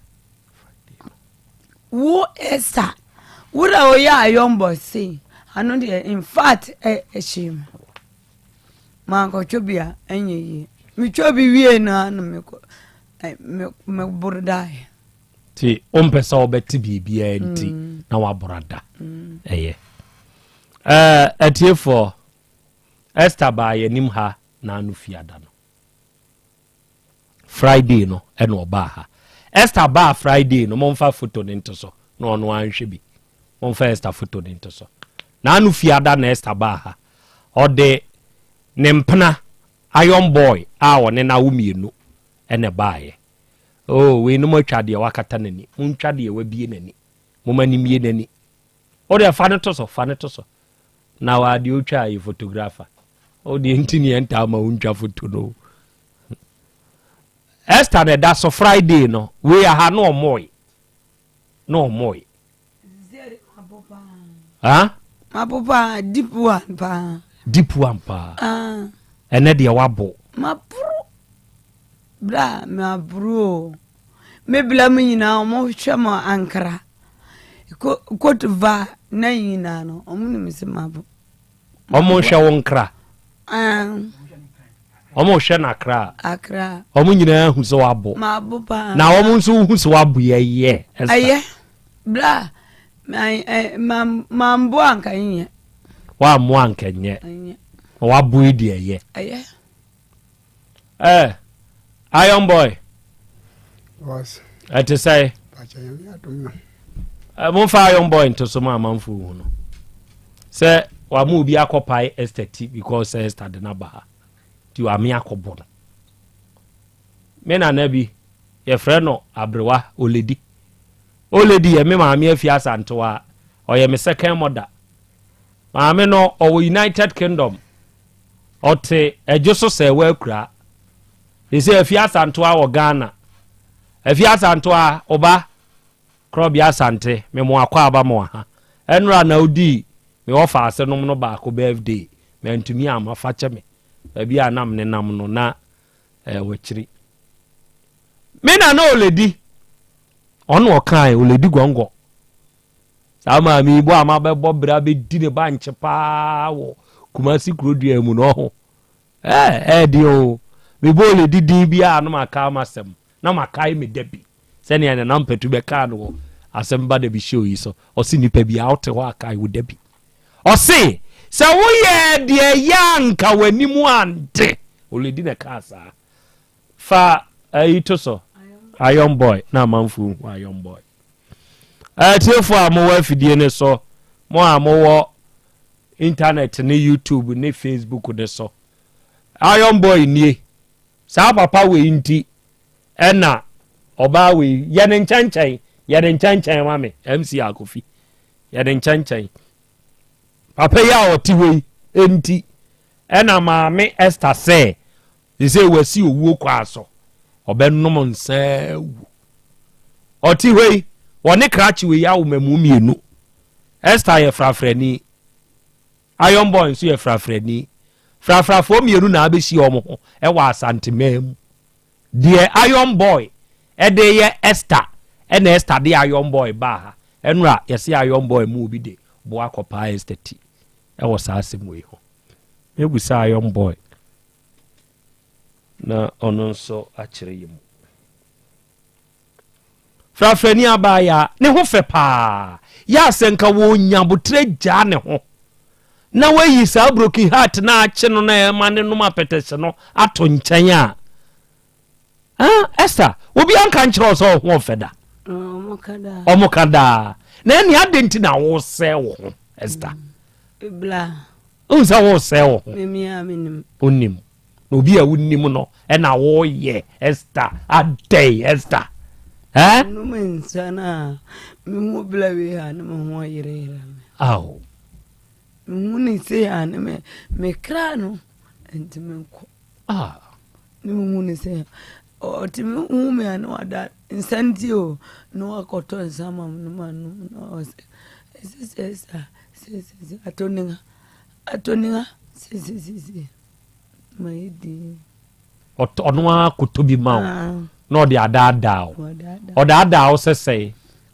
Wo Esther, wo na woyɛ ayɔnbɔ sei, ano deɛ in fact ɛhyee me. Mankɔtwɔ bi a ɛnyɛ yie. Metwɔ bi wie no ara na mekɔ meboro daeɛ. Nti wompɛ sɛ wobɛte biribiara nti na woaboro ada. Ɛyɛ. Atiefoɔ, Esther baa yɛn anim ha n'ano fiada no. Friday no ɛna ɔbaa ha. Esther baa Friday no, momfa foto no nto so na ɔno anhwɛ bi. Momfa Esther foto no nto so. N'ano fiada na Esther baa ha. Ɔde ne mpena Iron Boy a ɔne n'awo mmienu ɛna ɛbaeɛ. Oh, weinom atwa deɛ wakata n'ani. Montwa deɛ wabie n'ani. Momma no mmie n'ani. Wo deɛ fa no to so, fa no to so. Na waa deɛ otwa yɛ photographer. Wo deɛ nti ne yɛntaa ma wontwa foto no. Esther na ɛda so Friday no, wei aha na ɔmoe. Na ɔmoe. Ha? Mabo paa, deep one paa. Deep one paa. Ah. Ɛnɛ deɛ wabo. Maboro. Bra, maboro o. Me bla mu nyinaa ɔmo hwɛ mo ankara. Cote d'Ivoire na nyinaa no ɔmo nim sɛ mabo. Ɔmo hwɛ wo nkra. Ɔmo hwɛ no akra. Akra. Ɔmo nyinaa hu sɛ wabo. Mabo paa. Na ɔmo nso hu sɛ wabo yɛ yɛ. Ɛyɛ. Bra mambo anka nyɛ. Wammo anka nyɛ. Na wabo yi deɛ ɛyɛ. Ɛyɛ. Eh, Iron Boy. Boss. Ɛte sɛ. Eh, momfa Iron Boy nto so ma amanfo hu no. Sɛ wama obi akɔpae Esther ti because sɛ Esther de n'aba ha. Nti wame akɔbɔ no. Me nana bi, yɛfrɛ no Aberewa Oledi. Oledi yɛ me maame afi Asantewa. Ɔyɛ me second mother. Maame no, ɔwɔ United Kingdom. Ɔte Ɛgye so sɛ ɛwɔ akuraa. Sese Afie Asantewa wɔ Ghana. Afie Asantewa, oba, Korɔbea Asante, me mo akwaaba mo aha. Ɛnora na odii me wɔfaase nom no baako birthday. Mantumi amma, fa kyɛ me. Baabi a na menenam no na ɛwɔ akyiri. Me nana Oledi, ɔno ɔkae, Oledi Gɔngɔ. Saa maame yi bɔ a mabɛbɔ bra bɛdi ne bankye paa wɔ Kumasi kurodua mu no ɔho. Ɛɛ ɛɛden o. Mebɔ oledi din bi a na maka m'asɛm na makae me da bi. Sɛnea Nana Mpatu bɛkaa no wɔ asɛm ba da bi show yi so. Ɔse nipa bi a wote hɔ a kae wo da bi. Ɔse sɛ woyɛɛ deɛ ɛyɛ a nka w'anim ante. Oledi na ɛkaa saa. Fa ayi to so. Iron boy na amanfoɔ hu iron boy. Atiefo a mowɔ afidie no so, mo a mowɔ internet ne YouTube ne Facebook ne so. Iron boy nie. Saa papa wei nti ɛna ɔbaa wei yɛ ne nkyɛnkyɛn yɛ ne nkyɛnkyɛn ma me MC Akofi. Yɛde nkyɛnkyɛn. Papa yi a ɔte hɔ yi nti ɛna maame Esther sɛ sɛ wasi owuo kwaa so ɔbɛnom nsa awu. Ɔte hɔ yi wɔne krakye wei awo mmamu mmienu. Esther yɛ frafrani. Iron Boy nso yɛ frafrani. Frafrafoɔ mmienu na abɛhyia wɔn ho wɔ Asanteman mu. Deɛ Iron Boy de reyɛ Esther ɛna Esther de Iron Boy baa ha. Ɛnora yɛse Iron Boy mu obi de boa kɔpaa Esther ti ɛwɔ saa asɛm wei ho. Mɛbusa Iron Boy na ɔno nso akyerɛ yɛ mu. Frafrani abaayaa, ne ho fɛ paa. Yɛ a sɛ nka wɔnya aboterɛ gyaa ne ho na wayi saa broken heart na akye no na ɛma ne nom apɛtɛhye no ato nkyɛn a. Ah, Esther, obi anka nkyerɛ wo sɛ ɔho ɔfɛ da? Ɔmo ka daa. Na ɛne adɛn nti na wosɛe wo ho, Esther? Bla. Wohu sɛ wosɛe wo ho? Wonim. Na obi a wonim no ɛna woyɛ Esther adɛn Esther eh? Nom nsa no a mehu bla wei a ne me ho ayerɛyerɛ me. Aw. Mehu ne sei a ne me me kra no nti menkɔ. Ah. Ne mehu ne sɛ ɔtumi hu me a ne wada nsa nti o ne wakɔtɔ nsa ma me no ma nom na ɔsɛ ɛsɛ sɛ Esther sɛ sɛ sɛ atɔninga atɔninga sɛ sɛ sɛ sɛ. Ɔno ara kɔtɔ bi ma wo ah. na ɔde adaadaa wo. Ɔdaadaa wo sɛ sɛe.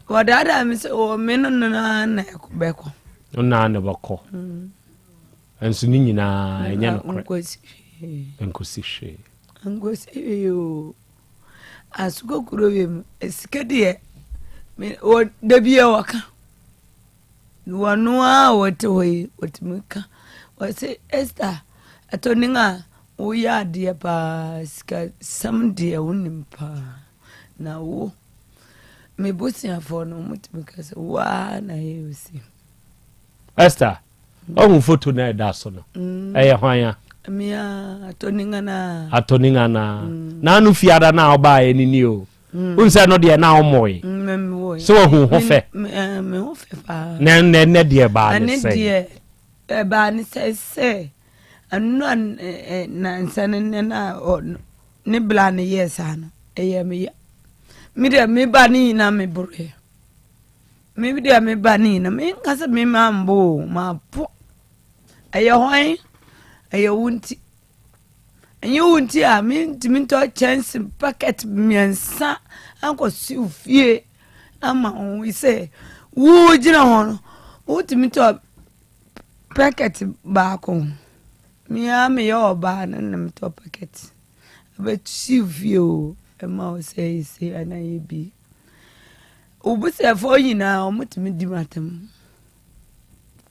Ɔdaadaa me sɛ wɔ me no no na bɛkɔ. Naa na bɛkɔ. Mm. Nso ne nyinaa ɛnyɛ nokorɛ. Nkosi hwee. Nkosi hwee o. Asokokuro wiem sika deɛ wɔ da bi a wɔka. Wɔno ara a wɔte hɔ yi, wɔtumi ka. Wɔse Esther, ɛtɔ a woyɛ adeɛ paa, sikasɛm deɛ wonim paa. Na wo, me busuafoɔ no, wɔtumi ka sɛ wo ara na ɛyɛ wo sei. Esther, ɔhu foto na ɛda so no, mm. ɛyɛ hwan a? Mea, Atɔninga na. Atɔninga na. Mm. Na ano fiada na ɔbaeɛ ni ni o. Wohu sɛ ɛno deɛ na wommɔe. Sɛ wahu ho fɛ. Na ɛnɛ deɛ ɛbaa ne sɛn? Ɛne deɛ ɛbaa ne sɛ sɛ ɛno a nansa no nɛ na ne bla no yɛɛ saa no ɛyɛ me ya. Me deɛ me ba ne nyinaa me boroɛ. Me deɛ me ba ne nyinaa me nka sɛ me ma mbo o ma po. Ɛyɛ hwan? Ɛyɛ wo nti. Ɛnyɛ wo nti a mentumi ntɔ kyɛnse bucket mmiɛnsa ankɔsi wo fie ama wo sɛ wogyina hɔ no wotumi tɔ packet baako. Me ara meyɛ ɔbaa no na metɔ packet abɛsi wo fie o ɛma wo sɛ sei anaa yɛ bi. Wo busuafoɔ nyinaa wɔtumi di m'atɛm.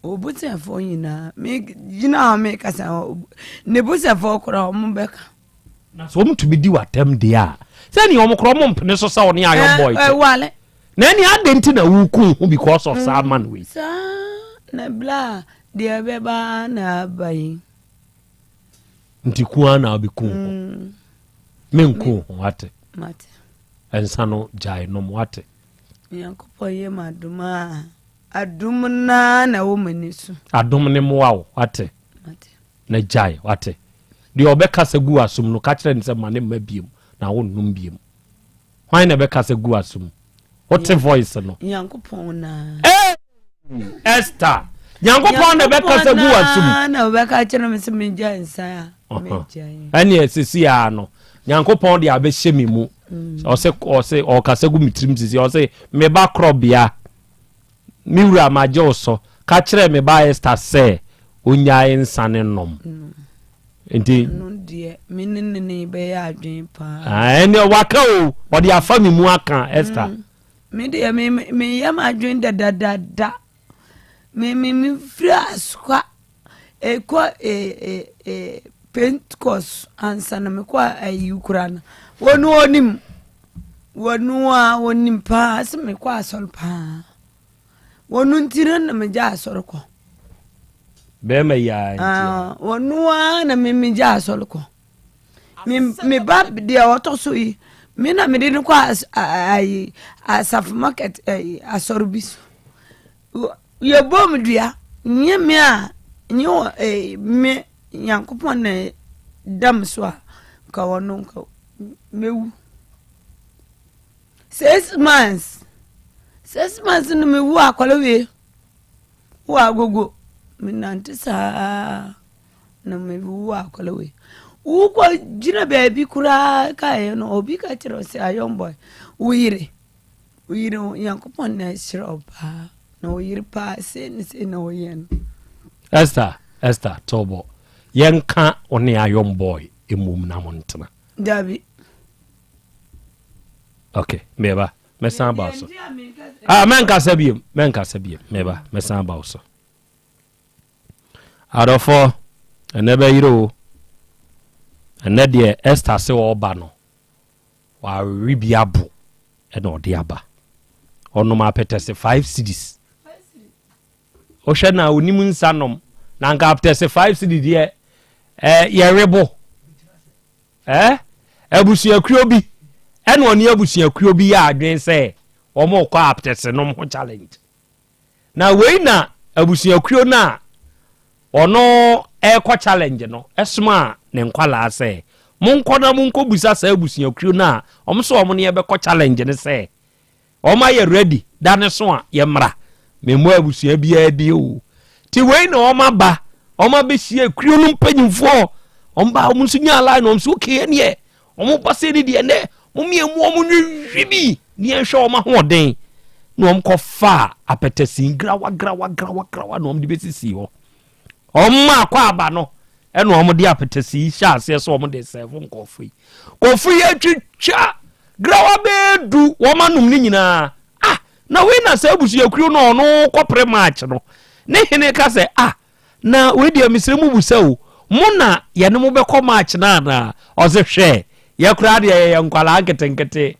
Obusuafoɔ nyinaa megyina hɔ mekasa ne busuafoɔ koraa wɔn bɛka. Na sɛ wɔn tumi di w'atɛm deɛ a sɛnea wɔn koraa wɔn mpene so sɛ wɔne ayɔn bɔɔ te. Ɛwale. Na ɛne adɛn nti na woku ho because of saa man wei. Saa na bla deɛ ɛbɛba na aba yi. Nti ku ara na wobɛku ho. Mm. Menku ho wate. Mate. Ɛnsa no gyae nom wate. Nyankopɔn yɛ m'adom a. Adom no ara na ɛwɔ m'ani so. Adom no mmoa wo, wate? Mate. Na gyae, wate? Deɛ ɔbɛkasa gu w'asom no, ka kyerɛ no sɛ ma ne mma biom, na wonnom biom. Hwan na ɛbɛkasa gu w'asom? Wote voice no? Nyankopɔn na. Hey! Esther! Nyankopɔn na ɛbɛkasa gu w'asom. Nyankopɔn na ɔbɛka kyerɛ me sɛ megyae nsa a, megyae. Ɛneɛ sisi ara no, Nyankopɔn de abɛhyɛ me mu. Mm. Ɔse, ɔse, ɔkasa gu me tirim sisi, ɔse, me ba korɔbea. Me wura, magye wo so. Ka kyerɛ me ba Ester sɛ onnyae nsa no nom. Nti. Ɛno deɛ, me ne ne ne bɛyɛ adwene paa. Ɛnna waka o, ɔde afa me mu aka Ester. Mm. Me deɛ, me meyɛ m'adwene dadadada. Me me mefiri asokwa ekɔ e e e Pentecost ansa na mekɔ ayi kura no. Wɔn onim. Wɔno a wɔnim paa sɛ mekɔ asɔre paa. Wɔno nti no na megya asɔre kɔ. Bɛrima yi ara nti. Ah, wɔno ara na me megya asɔre kɔ. Me me ba deɛ ɔtɔ so yi, me na mede no kɔ ayi asafo market ayi asɔre bi so. Yɛbɔɔ me dua, nyɛ me a, nyɛ wɔ eh, me Nyankopɔn na da me so a, nka ɔno nka mewu. 6 months, 6 months no mewu akɔla wie wɔ agogo menante saa na mewu akɔla wei. Wokɔ gyina baabi koraa kaeɛ no, obi ka kyerɛ sɛ ayɔn boy, wo yere wo yere Nyankopɔn na ɛhyira wo paa na wo yere paa sei ne sei na wɔyɛ no. Esther, Esther, tɔbɔ yɛnka wo ne ayɔn boy mmom na mo ntena. Dabi. Ok, meba, mɛsan aba wo so. Ah, mɛnkasa biem, mɛnkasa biem, meba, mɛsan aba wo so. Adɔfoɔ, ɛnɛ bɛyere o. Ɛnɛ deɛ Esther se ɔreba no, wawe bi abo ɛna ɔde aba. Ɔnom apɛtɛse 5 cedis. Wohwɛ na onim nsa nom, na nka apɛtɛse 5 cedis deɛ eh, yɛrebo. Eh, abusuakuo bi ɛna ɔne abusuakuo bi yɛ adwene sɛ wɔn rekɔ apɛtɛse nom ho challenge. Na wei na abusuakuo no a ɔno ɛrekɔ challenge no ɛsomaa ne nkwalaa sɛ monkɔ na monkɔ busa saa abusuakuo no a wɔn sɛ wɔn ne yɛbɛkɔ challenge no sɛ wɔn ayɛ ready da ne so a yɛmmra. Memmɔ abusua biara di o. Ti wei na wɔn aba, wɔn abɛhyia kuo no mpanyinfoɔ, wɔn ba wɔn nso nyaa line, wɔn nso okay ɛneɛ wɔn ba sɛ ne deɛ nɛ wɔn mmienu wɔn nwiwi bi ne yɛnhwɛ wɔn ahoɔden, na wɔn kɔ fa apɛtɛsin grawa grawa grawa grawa na wɔn de bɛsisi hɔ. Wɔn ma akɔ aba no ɛna wɔn de apɛtɛsin hyɛ aseɛ sɛ wɔn de sɛɛfo nkɔfo yi kɔfo yi atwitwa grawa bɛɛ du wɔn anom ne nyinaa. Ah, na wei na sɛ abusuakuo no ɔno kɔpere match no ne hene ka sɛ, ah, na wei deɛ mesrɛ mu bu sɛ o, mo na yɛne mo bɛkɔ match no anaa? Ɔse hwɛ, yɛ koraa deɛ yɛyɛ nkwalaa nketenkete,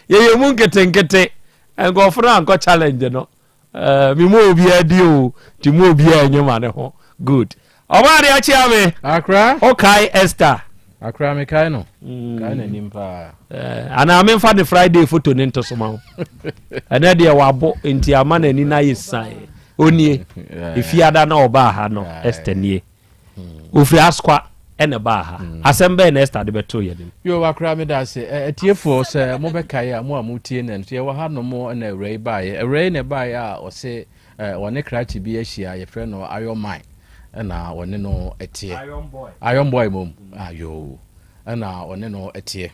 yɛyɛ mu nketenkete. Nkurɔfo no ankɔ challenge no. Me mu obiara di o, nti mu obiara nye ma ne ho good. Ɔbaa de akyea me. Akra. Okae Esther. Akra, me kae no. Kae n'anim paa. Anaa memfa ne Friday photo ne nto so ma wo. Ɛnɛ deɛ wabo nti ama n'ani no ayɛ san. Onie. Efiada na ɔbaa ha no, Esther nie. Ofiri Asokwa ɛna ɛbaa ha. Asɛm bɛyɛ na Esther de bɛto yɛn anim? Yo, Akra, meda ase. Atiefoɔ, sɛ mobɛkae a, mo a motie no nso, yɛwɔ ha nom na awura yi baeɛ. Awura yi na ɛbaeɛ a ɔse wɔne krakye bi ahyia, yɛfrɛ no Iron Man, ɛna wɔne no teɛ. Iron Boy. Iron Boy mom. Ayo. Ɛna wɔne no teɛ.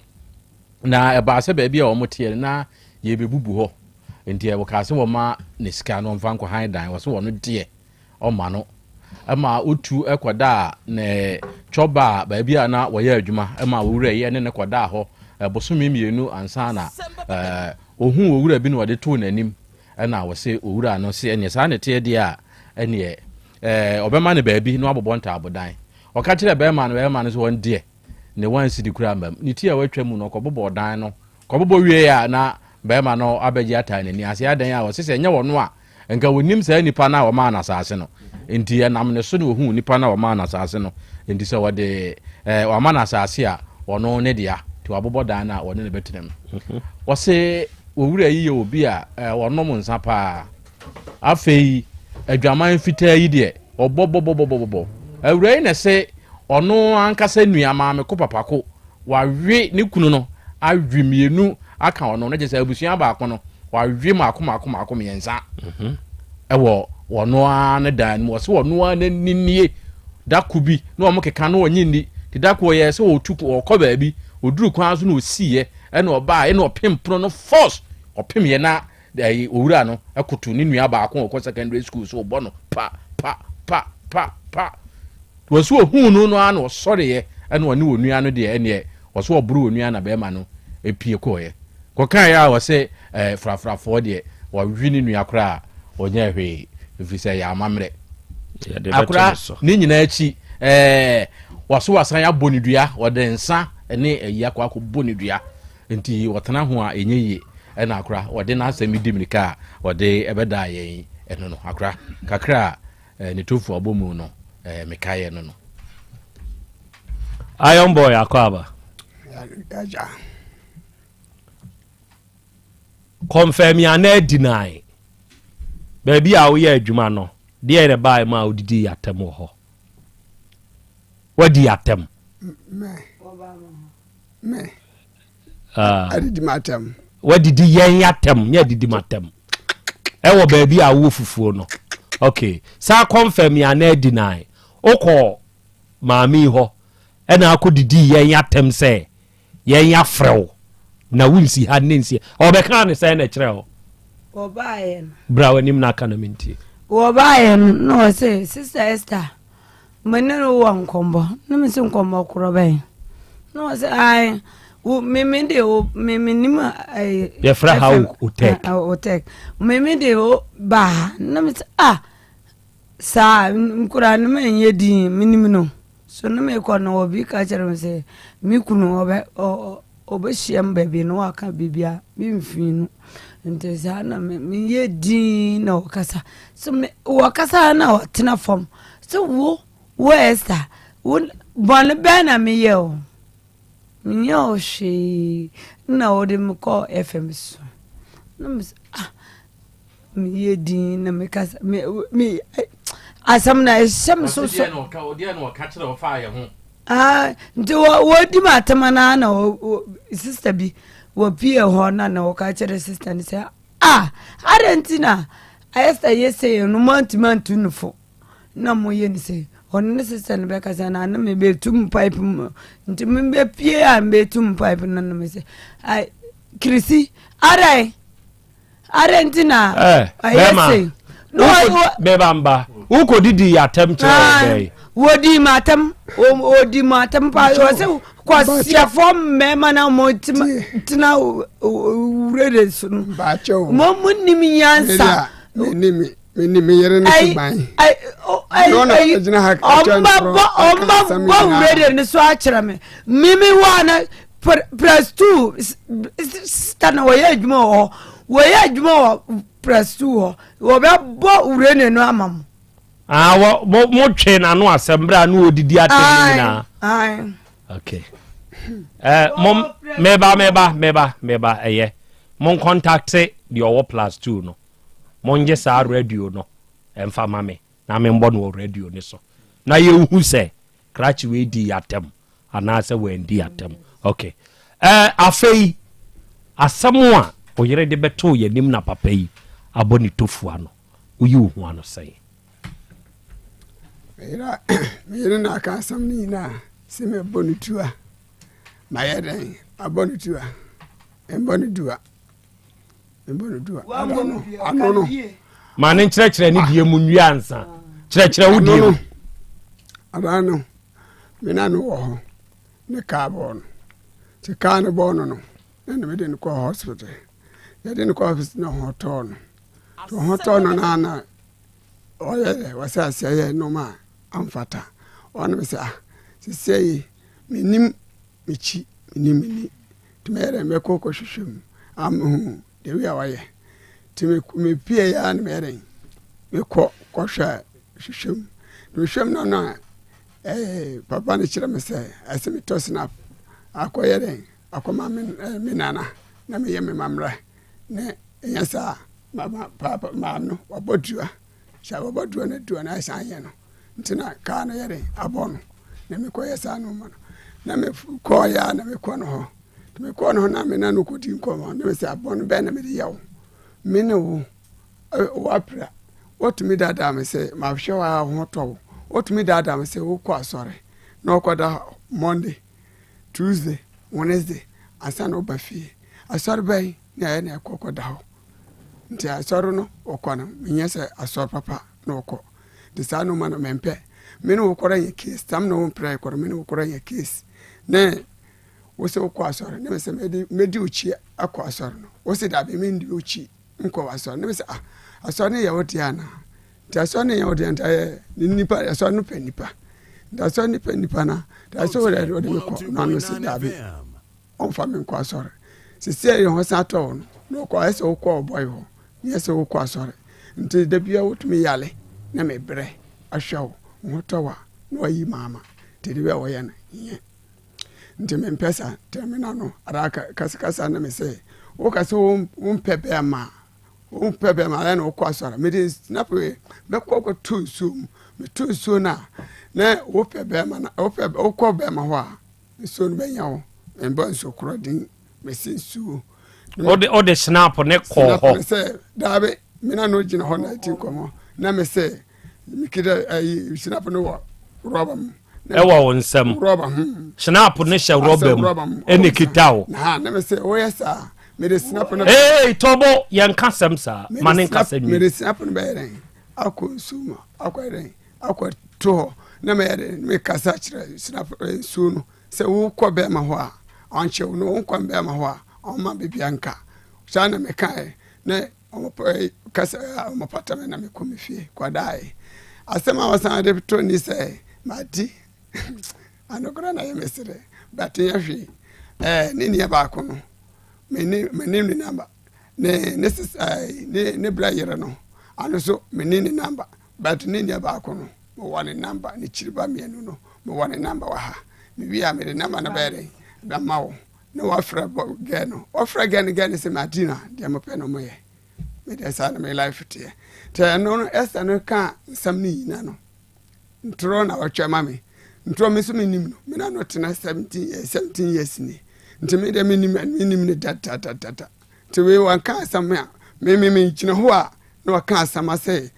Na ɛbaa sɛ baabi a wɔn teɛ no, na yɛbɛbubu hɔ. Nti wɔkaa sɛ wɔma ne sika na ɔmfa nkɔhan dan. Wɔse wɔno deɛ ɔma no ma otu kɔdaa ne cɔba baabi a na wɔyɛ adwuma ma owura yi ne no kɔdaa hɔ bosome 2 ansa na ohuu owura bi na ɔde too n'anim. Ɛna wɔse owura no se ɛneɛ saa ne teɛ deɛ a, ɛneɛ ɔbɛma no baabi na wabobɔ ntaabodan. Ɔka kyerɛ bɛrima no, bɛrima no sɛ wɔn deɛ ne wansidi koraa mmam. Ne ti a watwa mu no ɔkɔbobɔ dan no, kɔbobɔ wie a na bɛrima no abɛgye ataa n'ani ase. Adɛn a ɔse sɛ ɛnyɛ wɔno a nka wɔnim saa nipa no a wɔmaa no asase no. Nti ɛnam ne so na wɔhuu nipa no a wɔmaa no asase no. Nti sɛ wɔde wɔama no asase a ɔno ne dea, nti wabobɔ dan no a wɔne no bɛtena mu. Wɔse owura yi yɛ obi a ɔnom nsa paa. Afei adwaman fitaa yi deɛ ɔbɔbɔbɔbɔbɔ. Awura yi na ɛse ɔno ankasa nua maame ko papa ko wawe ne kunu no awe 2 aka ɔno no, kyerɛ sɛ abusua baako no wawe maako maako maako 3 ɛwɔ ɔno ara ne dan no mu. Ɔse ɔno ara n'ani nie. Dako bi na wɔn keka no ɔnye nni, nti dako ɔyɛ sɛ ɔtu ɔkɔ baabi, ɔduru kwan so na ɔsiiɛ, ɛna ɔbaa ɛna ɔpem pono no force ɔpem yɛ na ɛyi owura no ɛkoto ne nua baako a ɔkɔ secondary school so ɔbɔ no pa pa pa pa pa. Wɔsi ohun no no ara na ɔsɔreɛ ɛna ɔne onua no deɛ ɛneɛ ɔso ɔboro onua na bɛrima no epie kɔɔɛ kɔkaeɛ a ɔse frafrafoɔ deɛ wɔwe ne nua koraa ɔnyɛ hwee ɛfiri sɛ ɛyɛ amammerɛ. Akora ne nyinaa akyi wɔso wasan abɔ ne dua, wɔde nsa ne ayi akɔ akɔbɔ ne dua nti wɔtena ho a ɛnyɛ yie. Ɛna akora wɔde n'asɛm di mirika a wɔde ɛbɛdaa yɛn ɛno no akora kakra a ne tofu abɔ mu no mekaeɛ no no. Iron Boy akɔ aba. Confirm anaa deny. Baabi a woyɛ adwuma no, deɛn na ɛbaeɛ maa wodidii atɛm wɔ hɔ? Woadi atɛm? Ah. Adidi m'atɛm. Woadidi yɛn atɛm, nyɛ adidi m'atɛm. Ɛwɔ baabi a wowɔ fufuo no. Okay. Saa confirm yɛ anaa deny. Wokɔ maame yi hɔ ɛna akɔdidi yɛn atɛm sɛ Yɛn yɛafrɛ wo na wonsi ha ne nsi. Ɔbɛkaa ne sɛn na ɛkyerɛ wo? Wɔbaeɛ no. Bra w'anim na aka na mentie. Wɔbaeɛ no na ɔse Sister Esther me ne no wɔ nkɔmmɔ na me se nkɔmmɔ korɔ bɛn na ɔse ae wo me me de wo me me nim ɛɛ. Yɛfrɛ ha Otek. Otek me me de wo baa ha na me se ah saa nkura no ma nyɛ din menim no. So no mekɔ no obi ka kyerɛ me sɛ me kunu ɔbɛ ɔ ɔbɛhyia me baabi na waka biribi a memfii no nti saa na meyɛ din na ɔkasa so me wɔkasa na ɔtena fam so wo wo Esther wo bɔne bɛn na meyɛ o menyɛ o hwee na wɔde me kɔ FM so na me ah Meyɛ din na mekasa me me asɛm na ɛhyɛ me so so. Ah, nti wɔdi me atɛm anaa na sista bi wɔpie hɔ na na wɔka kyerɛ sista no sɛ ah adɛn nti na ayɛ sɛ yɛ sɛ no moantumi antu no fo na moyɛ no sɛ ɔno ne sista no bɛkasa na na mebɛtu mu pipe mu nti mebɛpie a mebɛtu mu pipe no na mesɛ kirisi adɛn Adɛn nti na eh, ɛyɛ sei? Bɛba mba wokɔdidi yɛ atɛm kyerɛ wo bɛn? Wɔdi ma atɛm wɔdi ma atɛm paa wɔsɛ kwasiafoɔ mmarima na wɔn tena wura de so no mo mo nim nyansa. Meni me yere no so ban. Ɔmba bɔ wura de no so akyerɛ me mimi wɔ na press two sista na wɔyɛ adwuma wɔ hɔ wɔyɛ adwuma wɔ press two hɔ wɔbɛbɔ wura no ama mo. Ah, wɔ mo mo twe n'ano asɛm bere a no odidi atɛm no nyinaa. Okay. Eh, mo meba meba meba meba ɛyɛ mo nkɔntakte deɛ ɔwɔ plus two no mongye saa radio no ɛmfa ma me na membɔ no wɔ radio no so na yɛnhu sɛ krakye wei dii atɛm anaasɛ wandi atɛm ok eh, afei asɛm a oyere de bɛtoo yɛnim na papa yi abɔ ne tofua no woyi wo ho ano sɛn? Meyere na aka asɛm no nyinaa sɛ mebɔ no tua mayɛ dɛn abɔ no tua mbɔ no dua mbɔ no dua ano no ma ne nkyerɛkyerɛ ne deɛ mu nwie ansa kyerɛkyerɛ wo deɛ mu adaa no me na no wɔ hɔ ne kaa bɔɔ no nti kaa no bɔɔ no no na ne mede no kɔɔ hospital yɛde no kɔɔ hospital na ho tɔɔ no nti ho tɔɔ no na na ɔyɛ dɛ wɔsɛ aseɛ yɛ nnoɔma a amfata ɔno me sɛ ah sesɛ yi menim mekyi menim meni nti mɛyɛ dɛ mɛkɔ kɔhwehwɛ mu amehu deɛ wei a wayɛ nti mepie yɛ a na mɛyɛ dɛ mekɔ kɔhwɛ hwehwɛ mu mehwɛ mu no na ɛɛ papa no kyerɛ me sɛ ɛsɛ metɔ snap akɔyɛ dɛ akɔma me me nana na meyɛ me mammerɛ na ɛnyɛ saa mama papa maame no wabɔ dua sɛ wabɔ dua no dua no ayɛ yɛ no nti na kaa no yɛ dɛ abɔ no na mekɔyɛ saa no ma no na mekɔɔyɛ a na mekɔ no hɔ nti mekɔɔ no hɔ na me na no kɔdi nkɔmmɔ na mesɛ abɔ no bɛn na mede yɛ wo me ne wo Woapira. Wotumi daadaa me sɛ mahwɛ wo a wo ho tɔ wo. Wotumi daadaa me sɛ wokɔ asɔre na wokɔda Monday, Tuesday, Wednesday ansa na woba fie. Asɔre bɛn na ɛyɛ na ɛkɔ kɔda hɔ? Nti asɔre no wɔkɔ no menyɛ sɛ asɔre papa na wɔkɔ. Nti saa nneɛma no mempɛ. Me ne wo kɔrɔ nyɛ case. Tam na wo mpira kɔrɔ me ne wo kɔrɔ nyɛ case. Ne wo sɛ wokɔ asɔre ne me sɛ mɛdi wo kyi akɔ asɔre no. Wo sɛ dabi mendi wo kyi. nkɔ asɔre ne sɛ ah asɔre no yɛ wo dea anaa nti asɔre no yɛ wo dea nti ayɛ ne nipa asɔre no pɛ nipa nti asɔre no pɛ nipa na nti asɔre wɔ dɛ ɔde me kɔ na ɔno sɛ daabi ɔmfa me nkɔ asɔre sisi ɛyɛ ho san tɔ wo no na ɔkɔ ayɛ sɛ wokɔ ɔbɔe hɔ nyɛ sɛ wokɔ asɔre nti da bia wotumi yale na mebrɛ ahwɛ wo ho tɔ wa na wayi maama nti de bia wɔyɛ no nyɛ Nti mempɛ sa nti me na no ara kasakasa na me sɛ woka sɛ wompɛ bɛrima a Wopɛ bɛrima ayɛ na wokɔ asɔre. Mede snap wei bɛkɔ kɔto nsuo mu. Meto nsuo no a na wopɛ bɛrima na wopɛ wokɔ bɛrima hɔ a nsuo no bɛnya wo. Membɔ nsuo korɔ din mesi nsuo. Wode wode snap ne kɔɔ hɔ. Snap sɛ daabi me na no gyina hɔ na ɛti nkɔmmɔ na me sɛ mekita ayi snap no wɔ rɔba mu. Ɛwɔ wo nsam. Rɔba ho. Snap no hyɛ rɔba mu ɛna ekita wo. Na na me sɛ woyɛ saa mede snap no. Ee tɔbɔ yɛn ka sɛm saa ma ne nka sɛm yi. Mede snap no bɛyɛ dɛn akɔ nsuo mu akɔ dɛn akɔ to hɔ na mɛyɛ dɛn mekasa kyerɛ snap nsuo no sɛ wokɔ bɛrima hɔ a ɔnkyɛ wo no wonkɔ bɛrima hɔ a ɔmma biribiara nka saa na mekaeɛ na kasa wɔpata me na mekɔ me fie kɔdaeɛ asɛm a wɔsan de to ni sɛ madi anokora na yɛ mesere but nyɛ hwee ɛɛ ne nua baako no mene mene ne namba ne ne sisa ne ne bra yere no ano so mene ne namba But ne nua baako no mewɔ ne number, ne kyiriba mmienu no mewɔ ne number wɔ ha. Mewie a mede number no bɛyɛ dɛn bɛma wo na wafrɛ girl no. Ɔfrɛ girl no, girl no sɛ madi no a deɛ mopɛ no moyɛ. Me deɛ saa na me life teɛ. Nti ɛno no Esther no ka nsɛm no nyina no ntorɔ na ɔtwɛ ma me. Ntorɔ me nso menim no, me na no tena 17 years, 17 years ni. Nti me deɛ menim menim no dadadadada. Nti wei wanka asɛm a me me me gyina hɔ a na ɔka asɛm asɛ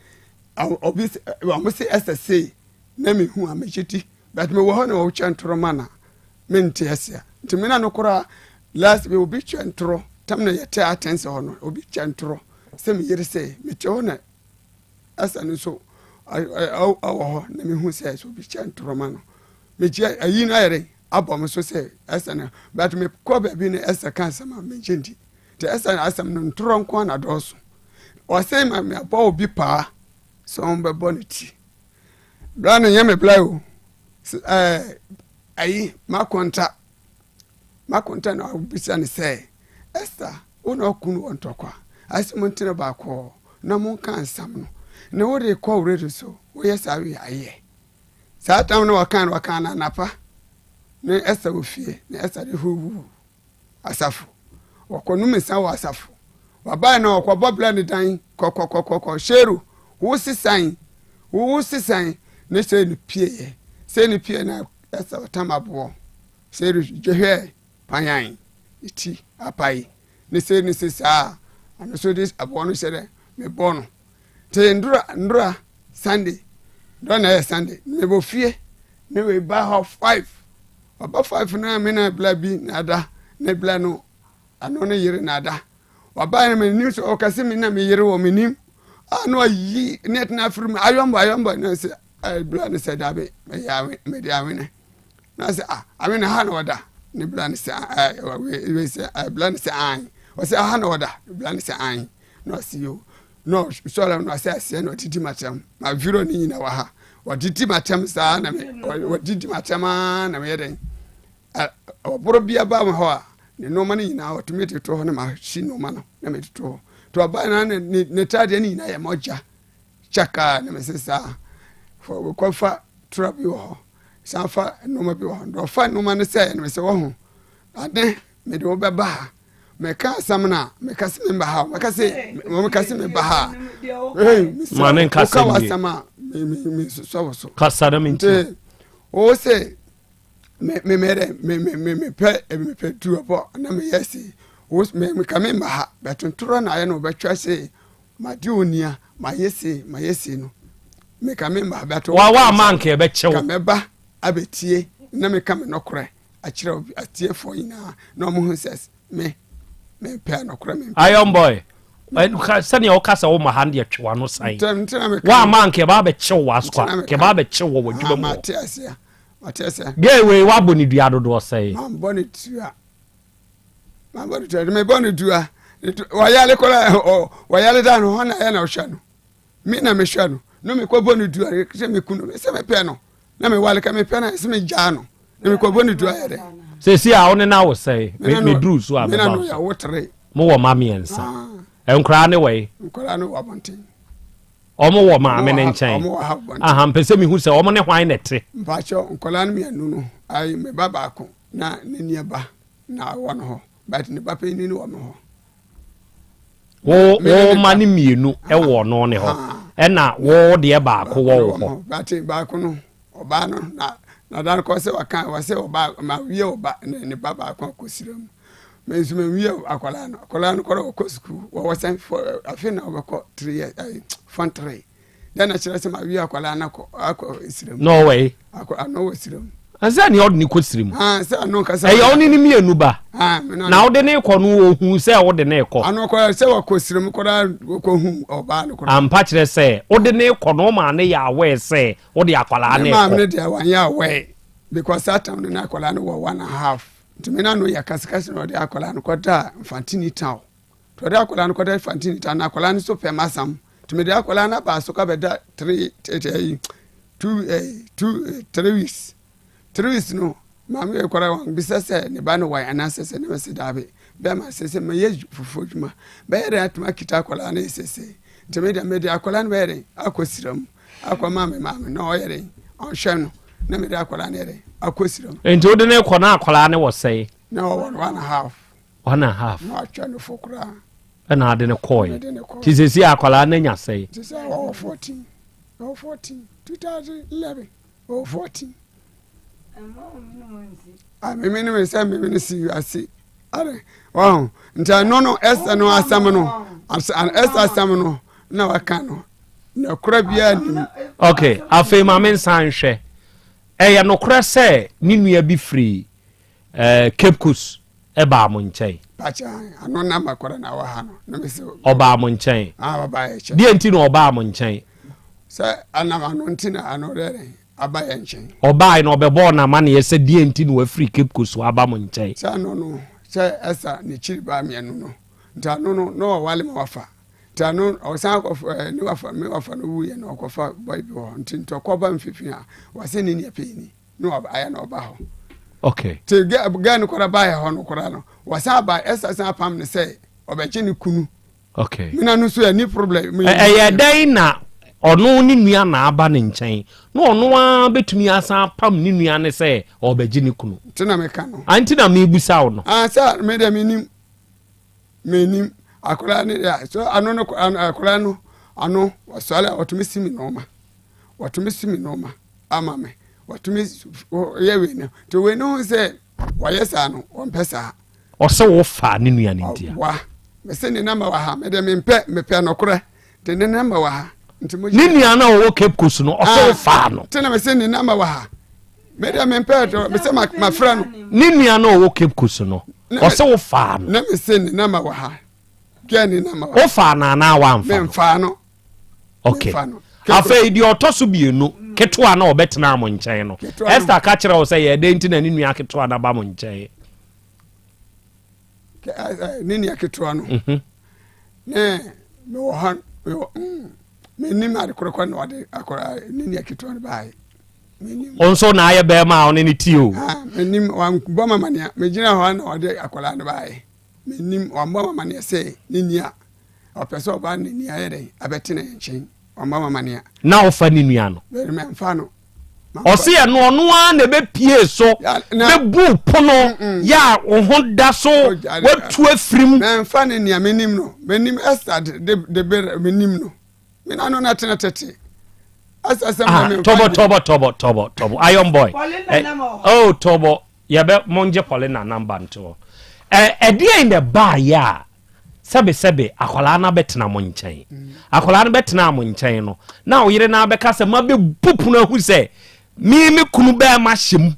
obi wɔn se ɛsɛ sei na mehu a megye di but mewɔ hɔ na wɔkyɛ ntorɔ ma na mente aseɛ nti me na no koraa last bi obi kyɛ ntorɔ tam na yɛte atɛnse hɔ no obi kyɛ ntorɔ sɛ meyere sɛ mete hɔ na ɛsɛ no nso ɛwɔ hɔ na mehu sɛ sɛ obi kyɛ ntorɔ ma no megye ayi no ayɛ dɛ abɔ me so sɛ ɛsɛ no but mekɔ baabi no ɛsɛ ka asɛm a megye ndi nti ɛsɛ asɛm no ntorɔ nko na dɔɔso ɔsɛ ma mabɔ obi paa sɛ ɔmbɛbɔ ne ti bra no nyɛ me bla o ɛɛ ayi makonta makonta na ɔbisa ne sɛ ɛsa wo na ɔkunu wɔ ntɔkwa ayɛ sɛ montena baako na monka nsɛm no na wode kɔ radio so woyɛ saa wie ayɛ Saa tam no wɔkaa no wɔkaa no anapa ne Esther wɔ fie na Esther de huuhuu asafo wɔkɔnom nsa wɔ asafo wɔbae no wɔkɔbɔ bla ne dan kɔkɔkɔkɔkɔ hyɛru wo sesan wo sesan ne sɛ no pieɛ sɛ no pie na Esther wɔtam aboɔ sɛ no dwehwɛ panyan ne ti apae ne sɛ no sɛ saa ɔno so de aboɔ no hyɛ dɛ mebɔ no Nti ndora ndora Sunday ndora na ɛyɛ Sunday mebɔ fie ne wei ba hɔ five ɔba five na me na bla bi na ada ne bla no ano ne yere na ada ɔba no menim sɛ ɔkɛse me na me yere wɔ menim a na ɔyi ne ɛtena afiri mu ayɔmbɔ ayɔmbɔ na sɛ bla no sɛ dabe meyɛ awe mede awene na sɛ ah awene ha na ɔda ne bla no sɛ wei sɛ bla no sɛ an ɔsɛ aha na ɔda bla no sɛ an na ɔsi yo na ɔsɔre na ɔsɛ aseɛ na ɔdidi m'atɛm ma viro ne nyina wɔ ha ɔdidi m'atɛm saa na me ɔdidi m'atɛm aa na meyɛ dɛn ɔboro bi aba me hɔ a ne nneɛma no nyinaa ɔtumi de to hɔ na mahyi nneɛma no na mede to hɔ to ɔbaa na ne ne ne taadeɛ no nyinaa yɛ mɔgya kyakaa na mese saa kɔfa tura bi wɔ hɔ san fa nneɛma bi wɔ hɔ ɔfa nneɛma no sɛ na mese wɔ ho ade mede wo bɛba ha meka asɛm no a meka se memba ha meka se meka se meba ha ma ne nka sɛm wie asɛm a mesosɔ wo so kasa na mente wo se me me me dɛ me me me mepɛ mepɛ duabɔ na meyɛ se wo me meka memba ha bɛtontorɔ na ayɛ na wɔbɛtwa se made onia mayɛ se mayɛ se no meka memba ha bɛto wa wa ma nka ɛbɛkyɛw ka mɛba abɛtie na meka me nɔkorɛ akyerɛ atiefoɔ nyinaa na wɔn ho sɛ me mepɛ nɔkorɛ mempɛ. Iron boy sɛnea woka sɛ woma ha no deɛ twe w'ano san woama nka ɛba abɛkyew w'asoa nka ɛba abɛkyew wɔ w'adwuma mu hɔ gay wei woabɔ ne dua dodoɔ sɛe mambɔ ne dua mambɔ ne dua mebɔ ne dua wɔyale kɔla wɔyale da no hɔ na ɛyɛ na ɔhwɛ no me na mehwɛ no na mekɔbɔ no dua sɛ meku no sɛ mepɛ no na mewale ka mepɛ no sɛ megyaa no na mekɔbɔ no dua yɛ dɛ sɛsi a wo ne no awo sɛe meduru so a meba so mowɔ ma mmiɛnsa ah. nkoraa ne wɔ nkoraa no wɔ abɔnten ɔmo wɔ maame ne nkyɛn aha mpɛ sɛ mehu sɛ ɔmo ne hwan na ɛte mpakyɛ nkɔlaa no mmienu no ayi me ba baako na ne nua ba na wɔ no hɔ but ne ba panyin no wɔ me hɔ. Wo wo ma no mmienu wɔ ɔno ne hɔ ɛna wo deɛ baako wɔ wo hɔ. Bate baako no ɔbaa no na na dan kɔ sɛ waka wɔ sɛ ɔbaa ma wie ɔba ne ne ba baako akɔsira mu. Me nso ma wie akwadaa no akwadaa no kɔrɔ ɔkɔ sukuu wɔwɔ sɛn fɔ afe na ɔbɛkɔ three years ayi fɔn three. Dɛn na kyerɛ sɛ ma wie akwadaa no akɔ akɔ sira mu. Na ɔwɔ yi. Akɔ ano wɔ sira mu. Ɛsɛ nea ɔde ne kɔ sira mu. Ah, sɛ ano kasa. Ɛyɛ ɔne ne mmienu ba. Ah, me na ɔde ne kɔ no ohun sɛ ɔde ne kɔ. Ano kɔ sɛ wɔkɔ sira mu koraa wɔkɔ hu ɔbaa no koraa. Ampa kyerɛ sɛ ɔde ne kɔ no ɔmaa ne yɛ aware sɛ ɔde akwadaa ne kɔ. Ne maame no deɛ wanyɛ aware because that time no na akwadaa no wɔ one and a half nti me na no yɛ kasekase na ɔde akwadaa no kɔda Mfantini town. Nti ɔde akwadaa no kɔda Mfantini town na akwadaa no nso pɛ masam. Nti mede akwadaa no aba so ka bɛda three ɛyi two ɛyi two three weeks three weeks no maame yɛ kɔra wɔn bisa sɛ ne ba no wɔn anaasɛ sɛ ne ma sɛ daabi bɛrima sɛ sɛ mɛyɛ fufuo adwuma bɛyɛ dɛ atuma kita akwadaa no sese nti me deɛ mede akwadaa no bɛyɛ dɛ akɔ sira mu akɔ maame maame na ɔyɛ dɛ ɔhwɛ no na mede akwadaa no yɛ dɛ akɔ sira mu. Nti wode ne kɔ na akwadaa no wɔ sɛe? Na ɔwɔ one and a half. One and a half. Na watwa no fo koraa. Ɛna ade no kɔɔe. Nti sɛsi akwadaa no anya sɛe? Sɛsi a ɔwɔ 14. Ɔwɔ 14. 2011. Ɔwɔ 14. Ah, mimi no sɛ mimi no si ase. Are, wɔn nti ɛno no ɛsɛ no asɛm no ɛsɛ asɛm no na waka no na kora biara nim. Okay, afei ma me nsan nhwɛ. Ɛyɛ nokorɛ sɛ ne nua bi firi eh, Cape Coast baa mo nkyɛn. Ɔbaa mo nkyɛn. Ah, Deɛ nti na ɔbaa mo nkyɛn? Sɛ anam ano nti na ano dɛ aba yɛn nkyɛn. Ɔbaa na ɔbɛbɔɔ n'amaneɛ sɛ deɛ nti na wafiri Cape Coast aba mo nkyɛn. Sɛ ano no sɛ ɛsa ne kyiri baa mmienu no nti ano no na ɔwale ma wafa nti ano ɔsan akɔfa eh, ne wafa me wafa no wuyɛ na ɔkɔfa bɔyi bi wɔ hɔ nti ntɔkɔba mfimfini a wɔsɛ ne nua panyin na ɔba ayɛ na ɔba hɔ. Okay. Te gɛ no kora baayɛ hɔ no kora no wɔsan ba ɛsa san apam no sɛ ɔbɛgye ne kunu. Okay. Mina no so ɛni problem. Ɛyɛ dɛn na ɔno ne nua na aba ne nkyɛn na ɔno ara bɛtumi asan apam ne nua ne sɛ ɔbɛgye ne kunu. Nti na meka no. Nti na mebusa wo no. Ah sɛ me deɛ menim menim akwadaa ne deɛ so ano no akwadaa no ano wɔsɔre a wɔtumi si me nneɛma wɔtumi si me nneɛma. ama me wɔtumi yɛ wei no nti wei no ho sɛ wɔyɛ saa no wɔmpɛ saa. Ɔsɛ wo fa ne nua no ntia. Wa mese ne namba wɔ ha mede mempɛ mepɛ nokorɛ de ne namba wɔ ha nti mo. Ne nua no a ɔwɔ Cape Coast no ɔsɛ wo fa no. Te na mese ne namba wɔ ha mede mempɛ dɔ mese mafrɛ no. Ne nua no a ɔwɔ Cape Coast no ɔsɛ wo fa no. Na mese ne namba wɔ ha gɛ ne namba wɔ ha. Wo fa no anaa wamfa no. Memfa no. ok afei deɛ ɔtɔ so mmienu ketewa na ɔbɛtena mo nkyɛn no Esther ka kyerɛ wo sɛ yɛ dɛn nti na ne nua ketewa no aba mo nkyɛn ne nua ketewa no mhm. ne mewɔ hɔ mm, menim ade korokɔ na ɔde akɔra ne nua ketewa no baeɛ wo nso na ayɛ bɛrima a ɔne ne tie o ah, menim wambɔ mamanea megyina hɔ na ɔde akɔra no baeɛ menim wambɔ mamanea sɛ ne nua Ɔpɛ sɛ ɔba ne nua yɛ dɛn abɛtena yɛn nkyɛn. Ɔmmɔ me amaneɛ. Na ɔfa ne nua no. Bɛn mɛmfa no. Ɔse ɛno ɔno ara na ɛbɛpie so bɛbu pono yɛ a wo ho da so watu afirim. Mɛmfa ne nea menim no. Menim Esther de de bere menim no. Me na no na tena tete. Esther sɛ ah, mɛmfa. Tɔbɔ tɔbɔ tɔbɔ tɔbɔ tɔbɔ iron boy. Eh, oh tɔbɔ yɛbɛ mongye Paulina namba ntoɔ. Ɛdeɛn na ɛbaayɛ a Sɛbesɛbe, akwadaa no abɛtena mo nkyɛn. Akwadaa no bɛtenaa mo nkyɛn no, na wo yere no abɛka sɛ, mabɛbu pono ahu sɛ me me kunu bɛrima hyɛ mu.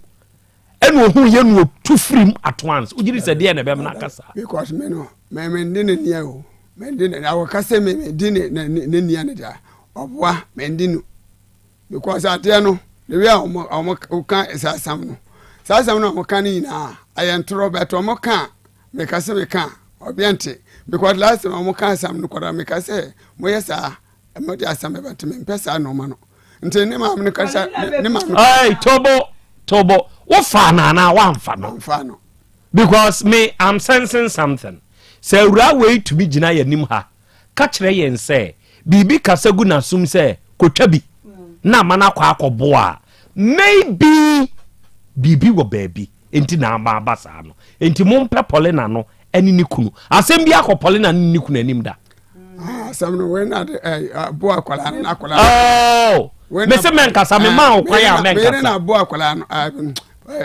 Ɛna ohun yɛ no otu firi mu at once. Wogye di sɛ deɛ na ɛbɛma no aka saa? Because me no, me me ndi ne nia o. Me ndi ne, awɔka sɛ me me di ne ne nia ne deɛ, ɔboa me ndi no. Because adeɛ no the way a wɔn wɔn ka saa asɛm no saa asɛm no a wɔn ka no nyinaa ɛyɛ ntorɔ but wɔn ka meka sɛ meka ɔbea nte because last time wɔn ka asɛm no kɔda meka sɛ moyɛ saa mo de asɛm bɛba nti mempɛ saa nneɛma no nti ne maame no kasa ne maame. Ɛy tobo tobo wofa no anaa woamfa no. Amfa no. Because me I'm sensing something sɛ awuraa wei tumi gyina yɛn anim ha. ka kyerɛ yɛn sɛ biribi kasa gu n'asom sɛ kotwa bi na ama no akɔ akɔboa a, maybe biribi wɔ baabi nti na ama aba saa no. Nti mompɛ Paulina no ne ne kunu. Asɛm bi akɔ Paulina ne ne kunu anim da. Asɛm no wei na de ɛ bo akwadaa no na akwadaa. Oh, mese mɛnkasa me maa wo kwan a mɛnkasa. Meyere na bo akwadaa no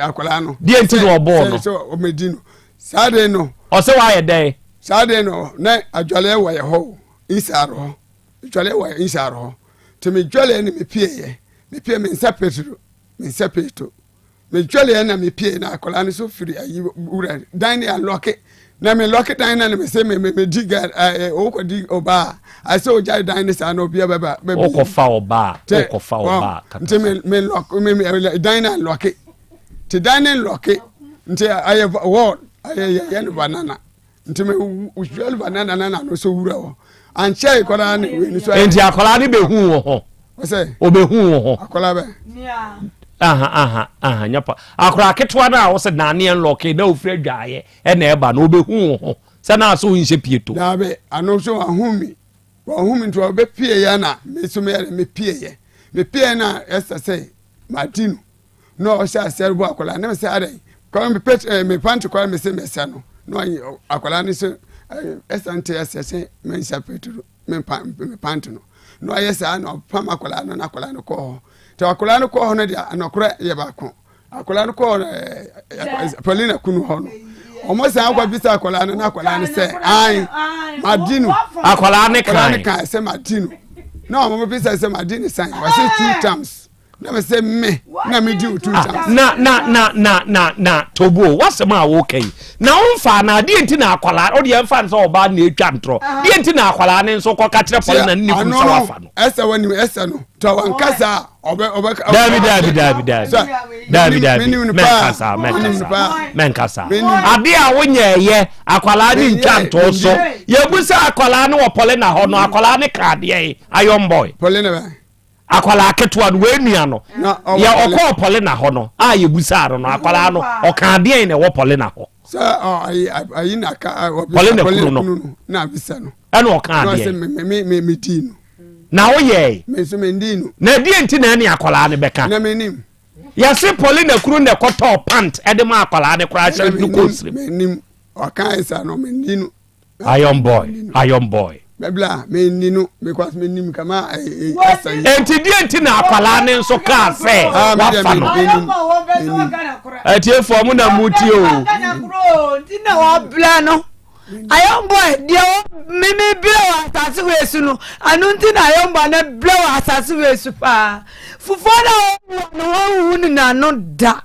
akwadaa no. Deɛ nti na ɔbɔɔ no. Sɛ ɔmɛdi no saa de no. Ɔsɛ wayɛ dɛn. Saa de no na adwaleɛ wɔ yɛ hɔ o inside hɔ adwaleɛ wɔ yɛ inside hɔ nti me dwaleɛ ne me pie yɛ me pie me nsa petro me nsa petro. Medwaleɛ na mepie na akwadaa no so firi ayi wura dan ne alɔke na me lɔke dan na me se me me di gɛ ɛɛ okɔ di ɔbaa asɛ ogya dan ne saa na obi abɛba bɛbi okɔ fa ɔbaa okɔ fa ɔbaa kata nti me me lɔke me me dan na lɔke te dan ne lɔke nti ayɛ wall ayɛ yɛ yɛ no banana nti me wura banana na na no so wura hɔ ankyɛ akwadaa ne wei no so. nti akwadaa ne bɛ hu wɔ hɔ ɔsɛ ɔbɛ hu wɔ hɔ akwadaa bɛ. aha aha aha nyɛ pa akwadaa ketewa no a wɔsɛ naneɛ nlɔke na ofiri adwaayɛ ɛna ɛba no ɔbɛ hu wɔ hɔ sɛ na aso nhyɛ pieto. daabi ano so ahu mi wɔn mi nti ɔbɛ pie yɛ na mi nso mi yɛ mi pie yɛ mi pie na ɛsɛ sɛ ma di no. na ɔhyɛ aseɛ rebɔ akwadaa na mesɛ adɛn kɔla me pet ɛɛ me panty kɔla me se mɛsɛ no na ɔyɛ akwadaa no so ɛɛ ɛsɛ nte ɛsɛ sɛ mɛnhyɛ petro me pa me panty no na ɔyɛ saa na ɔpam akwadaa no na akwadaa no kɔɔ hɔ te akwadaa no kɔɔ hɔ no deɛ anɔkorɛ yɛ baako akwadaa no kɔɔ ɛɛ Paulina kunu hɔ no wɔn san akɔ bisa akwadaa no na akwadaa no sɛ ayi ma di no akwadaa ne kan kan sɛ ma di no na wɔn bisa sɛ ma di ne san wɔsi two times. na me sɛ me na me di otu ah, chance. na na na na na na tobo wasɛm a woka yi na womfa na adeɛ nti na akwadaa wode ɛmfa no sɛ ɔbaa na ɛtwa ntorɔ ah. deɛ nti na akwadaa ne nso kɔka kyerɛ pɔle na ne ne kunu sɛ wafa no ɛsɛ wanim ɛsɛ no tɔ wankasa a ɔbɛ ɔbɛ daabi daabi daabi daabi daabi daabi mɛnkasa mɛnkasa mɛnkasa adeɛ a wonyɛɛyɛ akwadaa ne ntwa ntorɔ so yɛbu sɛ akwadaa ne wɔ pɔle na hɔ no akwadaa ne ka adeɛ yi ayɔmbɔe pɔle na bɛ Akwadaa ketewa no, wei nua no, yɛ ɔkɔɔ Paulina hɔ no a yɛbusaa no no, akwadaa no, ɔkaa deɛn na ɛwɔ Paulina hɔ? Sɛ ayi ayi na ka Paulina kunu no na abisa no. Ɛna ɔkaa deɛn? Na ɔsɛ me me me dii no. Na woyɛe? Me nso me ndii no. Na ɛdeɛn nti na ɛne akwadaa no bɛka? Na me nim. Yɛse Paulina kunu na ɛkɔtɔɔ pant ɛde ma akwadaa no koraa hyɛ no kɔɔ sirim. Me nim. Ɔkaa ɛsa no me ndi no. Iron boy, iron boy. Bɛbla me ni no because me nim kama ɛsa yi. Enti deɛ nti na akwadaa ne nso kaa sɛ ah, wafa no. Atiefoɔ mo na mo tie o. Nti na wɔbla no. Iron boy deɛ mimi brɛ wɔ asase wei so no ano nti na iron boy na brɛ wɔ asase wei so paa. Fufuo na wɔwɔ no wɔnhu no n'ano da.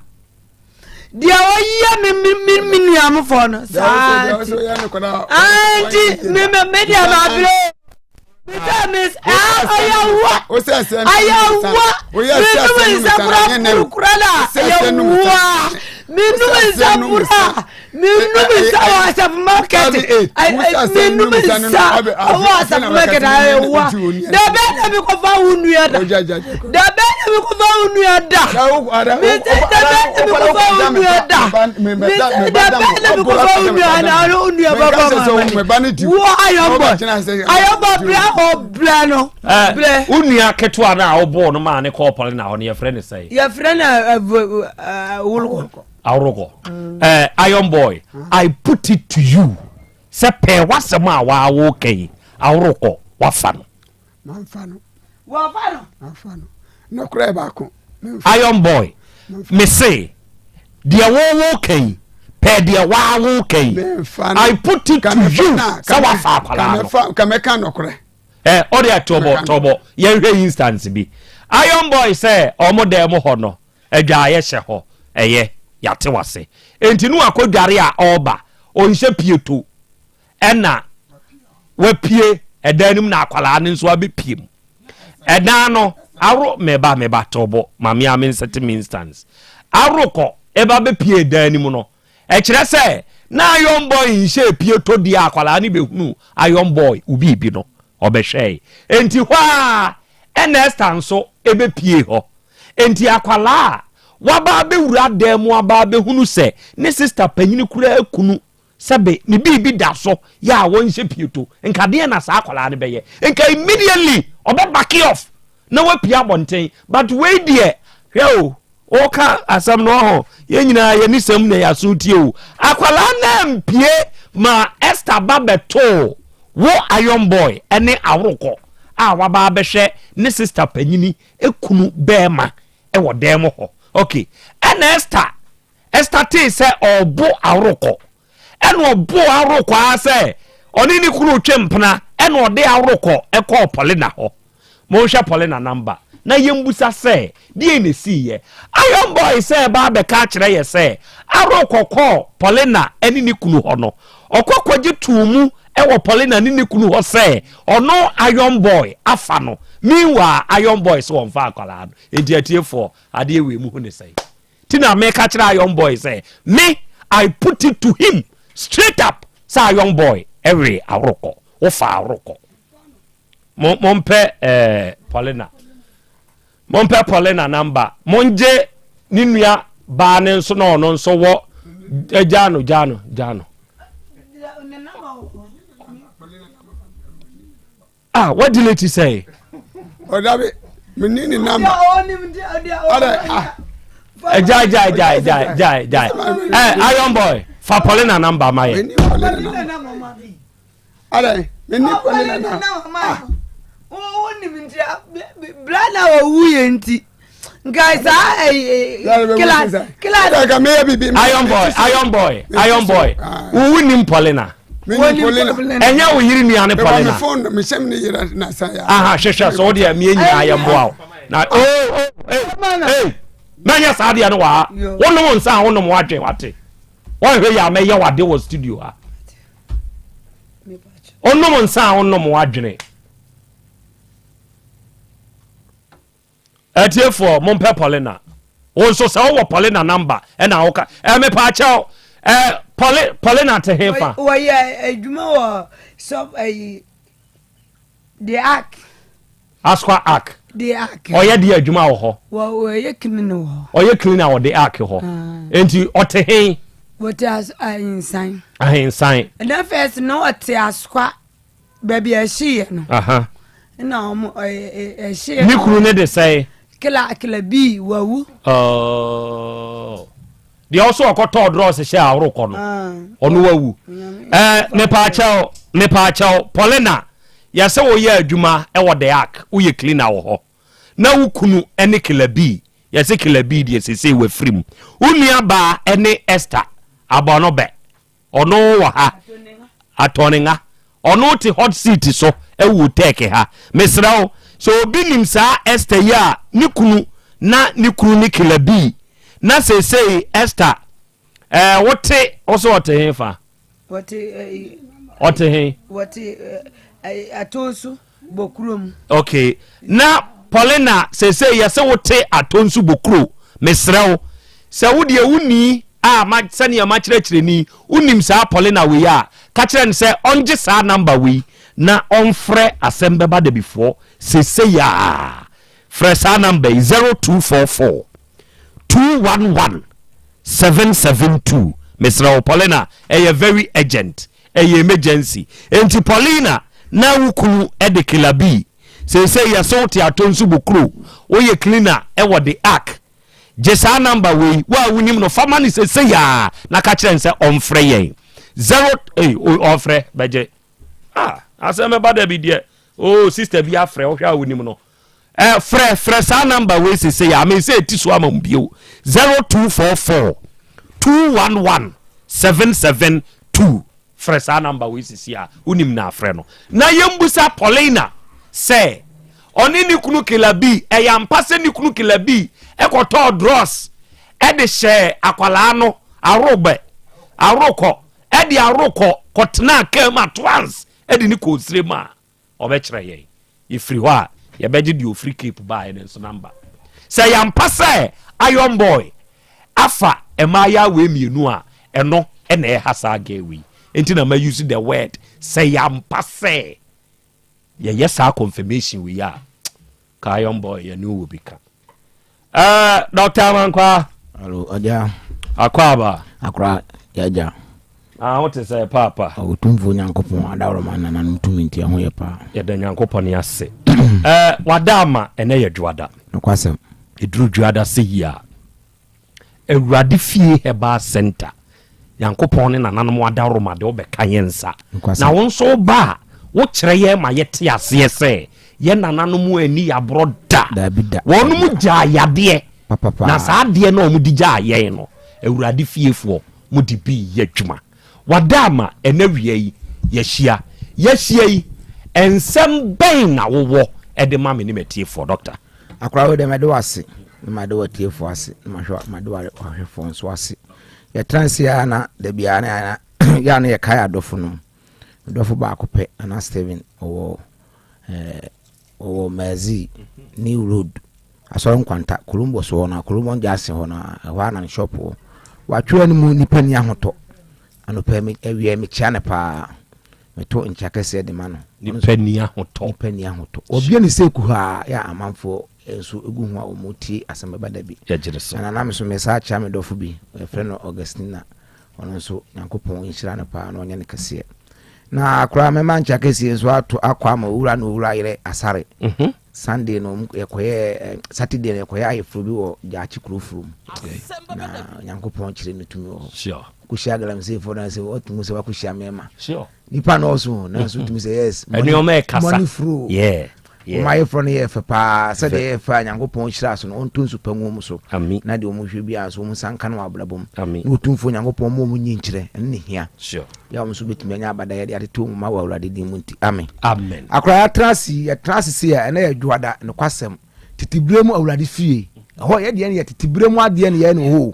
deɛ ɔyɛ me me me me nuamfoɔ no saa nti nti me me me deɛ ma abere bisa me ɔyɛ wa ɔyɛ wa me num nsa kura kuru kura la ɔyɛ wa me num nsa kura me num nsa wɔ asafo market me num nsa wɔ asafo market ɔyɛ wa dabe na mi kɔ fa wo nua da dabe na mi kɔ fa wo nua da. Mese dabe na mi kɔfa wo nua da. Mese dabe na mi kɔfa wo nua na ɔne wo nua bɛbɔ ma mani. Wo ayɔbɔ ayɔbɔ brɛ ɔbrɛ no brɛ. Wo nua ketewa no a wobɔɔ no maa ne kɔɔ pɔle na hɔ no yɛfrɛ no sɛn? Yɛfrɛ no Awolokɔ. Awolokɔ. Iron boy, I put it to you sɛ pɛɛ w'asɛm a waa woka yi Awolokɔ wafa no. Mamfa no. Wɔfa no. Mamfa no. Nɔkorɛ yɛ baako. Iron boy, me se deɛ wo wo ka yi pɛ deɛ waa wo ka yi. I put it to you sɛ wafa akwadaa no. Kàmɛka nɔkorɛ. Ɛ ɔde atɔbɔ tɔbɔ yɛnhwɛ instance bi. Iron boy sɛ ɔmo dan mu hɔ no adwaeɛ hyɛ hɔ ɛyɛ yate wase. Enti no akɔ dware a ɔreba ɔnhyɛ pieto. ɛna wapue ɛdan no mu na akwadaa no nso abɛpue mu ɛdan no aworo meba meba tɔbɔ maame a mensɛte me instance aworo kɔ ɛba bɛpue ɛdan no mu no ɛkyerɛ sɛ na iron boy nhyɛ epie tɔ di a akwadaa no bɛhunu iron boy obi bi no ɔbɛhwɛe enti hɔ a ɛna Esther nso ɛbɛpue hɔ enti akwadaa a waba abɛwura dan mu aba abɛhunu sɛ ne sister panyini koraa kunu Sɛbe ne biribi da so yɛ a wɔnhyɛ pieto, nka deɛn na saa akwadaa no bɛyɛ? Nka immediately ɔbɛ back off na wapue abɔnten. But wei deɛ, hwɛ o, woka asɛm no ɔho, yɛn nyinaa yɛn nisɛm na yɛaso tie o. Akwadaa no ampue ma Esther ba bɛtoo. Wo Iron Boy ne Aworokɔ a waba abɛhwɛ ne sister panyini kunu bɛɛma wɔ dan mu hɔ. Ok, ɛna Esther startee sɛ ɔɔbo Aworokɔ. Ɛna ɔboo Aworokɔ ara sɛ ɔne ne kunu retwe mpena, ɛna ɔde Aworokɔ kɔɔ Paulina hɔ. Monhwɛ Paulina number na yɛmbusa sɛ deɛn na ɛsiiɛ. Iron Boy sɛ ɛba abɛka akyerɛ yɛ sɛ Arokɔ kɔɔ Paulina ne ne kunu hɔ no, ɔkɔ kɔgye too mu wɔ Paulina ne ne kunu hɔ sɛ ɔno Iron Boy afa no. Meanwhile Iron Boy sɛ ɔmfa akwadaa no. Enti atiefoɔ, adeɛ wei mohu ne sɛn? Ti na meka kyerɛ Iron Boy sɛ me I put it to him straight up sɛ Iron Boy wee Arokɔ, wofaa Arokɔ. Mo mompɛ ɛɛ Paulina. Mompɛ Paulina namba. Mongye ne nua baa ne nso na ɔno nso wɔ gyaa no gyaa no gyaa no. Ah, what delete sɛ? Ɔdabi, menni ne namba. Ɔdɛ ah. Gyae gyae gyae gyae gyae gyae. Eh, Iron boy, fa Paulina namba ma yɛ. Adɛn, menni Paulina na. Ah. Wonim nti bra na wɔwu yɛ nti nka saa class class. Iron boy, iron boy, iron boy. Wowu nim Paulina. Ɛnyɛ wo yere nua ne Paulina. Aha hwehwɛ so wodeɛ mmiɛ nyinaa yɛ mmoa wo. Na oh oh hey hey mɛnyɛ saa deɛ no wɔ ha. Wonom nsa a wonom wadwen wate. Wɔnhwɛ yɛ a mɛyɛ wade wɔ studio ha. Wonom nsa a wonom w'adwene. Atiefoɔ mompɛ Paulina. Wo nso sɛ wowɔ Paulina namba ɛna woka ɛ mepaakyɛw ɛ Pauli Paulina te he fa. Wɔyɛ adwuma wɔ sɔp ɛyi The Ark. Asqua Ark. The Ark. Ɔyɛ deɛ adwuma wɔ hɔ. Wɔ ɔyɛ cleaner wɔ hɔ. Ɔyɛ cleaner wɔ The Ark hɔ. Ah. Nti ɔte he. Wɔte as ahensan. Ahensan. Ɛna first na ɔte Asqua baabi a ɛhyeeɛ no. Aha. Ɛna wɔn ɛhyeeɛ. Ne kunu ne de sɛn. Kila kila bii wawu. Oh. Deɛ ɔso ɔkɔtɔɔ drɔs hyɛ ahoro kɔ no ɔno wawu. Ɛɛ mepaakyɛw mepaakyɛw Paulina yɛsɛ woyɛ adwuma ɛwɔ The Ark woyɛ cleaner wɔ hɔ na wo kunu ɛne Killer B yɛsɛ Killer B deɛ sesei wafiri mu wo nua baa ɛne Esther abɔnobɛ Ɔno wɔ ha. Atɔnenga. Ɔno te hot seat so wɔ Tech ha. Mesrɛ wo, sɛ obi nim saa Esther yi a ne kunu na ne kunu ne Killer B na seesei Esther ɛɛ wote wo sɛ ɔte he fa? Wɔte ɛyi. Ɔte he? Wɔte ɛyi Atonsu Bokuro mu. Okay. Na Paulina seesei yɛsɛ wote Atonsu Bokuro. Mesrɛ wo, sɛ wo deɛ wonni a ma sɛnea makyerɛkyerɛ ni, wonim saa Paulina wei a, ka kyerɛ no sɛ ɔngye saa number wei na ɔmfrɛ asɛm bɛba dabifoɔ seesei a. Frɛ saa number yi 0244 211 772. Mesrɛ wo Paulina, ɛyɛ very urgent, ɛyɛ emergency. Enti Paulina, na wo kunu de Killer B. Seesei yɛse wote Atonsu Bokuro, woyɛ cleaner wɔ The Ark. Gye saa number wei, wo a wonim no, fa ma no seesei ara na ka kyerɛ no sɛ ɔmfrɛ yɛn. Zero, ei, ɔmfrɛ, bɛgye. Ah, asɛm bɛba da bi deɛ. Oh, sister bi afrɛ, wohwɛ a wonim no. Eh, frɛ, frɛ saa number wei seesei ara, mensɛ ɛti so ama wo bio. 0244 211 772. Frɛ saa number wei sisi a wonim na afrɛ no na yɛmbusa Paulina sɛ ɔne ne kunu Killer B ɛyɛ ampa sɛ ne kunu Killer B ɛkɔtɔɔ drugs ɛde hyɛɛ akwalaa no aworobɛ aworokɔ ɛde aworokɔ kɔtenaa kaa mu at once ɛde ne kɔɔ sire mu a Ɔbɛkyerɛ yɛn. Yɛfiri hɔ a, yɛbɛgye deɛ ɔfiri Cape baeɛ no nso namba. Sɛ ɛyɛ ampa sɛ Iron Boy afa mmaayaa wei mmienu a, ɛno na ɛha saa girl wei. Nti na ma use the word sɛ ɛyɛ ampa sɛ yɛyɛ saa confirmation wei a, ka Iron Boy yɛne wo wɔ bi ka. Eh, Dr. Amankwa. Alo, agya. Akwaaba. Akora, yagya. Ah, wote sɛ paapa. Otumfoɔ Nyankopɔn adaworoma nananom tumi nti ɛho yɛ paa. Yɛda Nyankopɔn ase. Eh, wada ama ɛnɛ yɛ dwoada. Nokwasɛm. Ɛduru dwoada sɛ yi a. Awurade fie herbal center. Nyankopɔn ne nananom adaworoma de wobɛka yɛn nsa. Na wo nso woba a, Wokyerɛ yɛn ma yɛte aseɛ sɛ yɛn nananom anni aborɔ da. Daabi da. Wɔnom gyaa yadeɛ. Papapaa. Na saa adeɛ no a wɔde gyaa yɛn no, Awurade fiefoɔ, mode bi reyɛ adwuma. Wada ama ɛnɛ awia yi yɛahyia. Yɛahyia yi, nsɛm bɛn na wowɔ de ma me ne m'atiefoɔ, Dɔkta? Akora wei deɛ mɛde wo ase na made w'atiefoɔ ase na mahwɛ made w'ahwɛfoɔ nso ase. Yɛtena ase ara na da biara na yɛ a na yɛkae adɔfo nom. Medɔfo baako pɛ, Nana Stephen, ɔwɔ ɛɛ ɔwɔ Mercy New Road, Asɔre Nkwanta, Columbus hɔ no, Columbus Junction hɔ no, ɛhɔ ara na ne shop wɔ. Watwerɛ no mu nipa ni ahotɔ. Anɔpa me awia mekyia no paa. Meto nkyia kɛseɛ de ma no. Nipa ni ahotɔ. Nipa ni ahotɔ. Wɔbue ne sɛ kuhaa yɛ amanfoɔ nso gu ho a wɔn tie asɛm bɛba da bi. Yɛgyere so. Na nana me so mesan akyia me dɔfo bi, yɛfrɛ no Augustina. Ɔno nso Nyankopɔn nhyira no paa na ɔnyɛ no kɛseɛ. Na koraa mɛma nkyɛ kɛseɛ nso ato akɔ ama owura ne owura yerɛ asare. Mhm. Sunday no yɛkɔyɛ eh, Saturday no yɛkɔyɛ ayeforo bi wɔ Gyaakye kuro furu mu. Na Nyankopɔn kyerɛ ne tumi wɔ hɔ. Sure. Kɔhyia galamseyfoɔ no sɛ wɔtumi sɛ wakɔhyia mmarima. Sure. Nipa nɔɔso nanso tumi sɛ yes. Nneɛma ɛkasa. Money flow. Yeah. Wɔn ayeforɔ no yɛɛ fɛ paa sɛdeɛ ɛyɛ fɛ a Nyankopɔn hyiraa so no, ɔnto nsu pa ngu wɔn so, na deɛ wɔn hwɛ biara nso wɔn nsa nka no wɔ abrabɔ mu, na Otumfoɔ Nyankopɔn mma wɔn nyi nkyerɛ, ɛno na ɛhia, yɛ a wɔn nso bɛtumi anya abadayɛ de atete wɔn mma wɔ Awurade din mu nti, amen. Amen. Akora yɛatena ase yi, yɛtena ase sei a, ɛnɛ yɛ Dwoada, nokwasɛm, tete berɛ mu Awurade fie, ɛhɔ yɛ deɛ no yɛ tete berɛ mu adeɛ na yɛyɛ no hɔ o,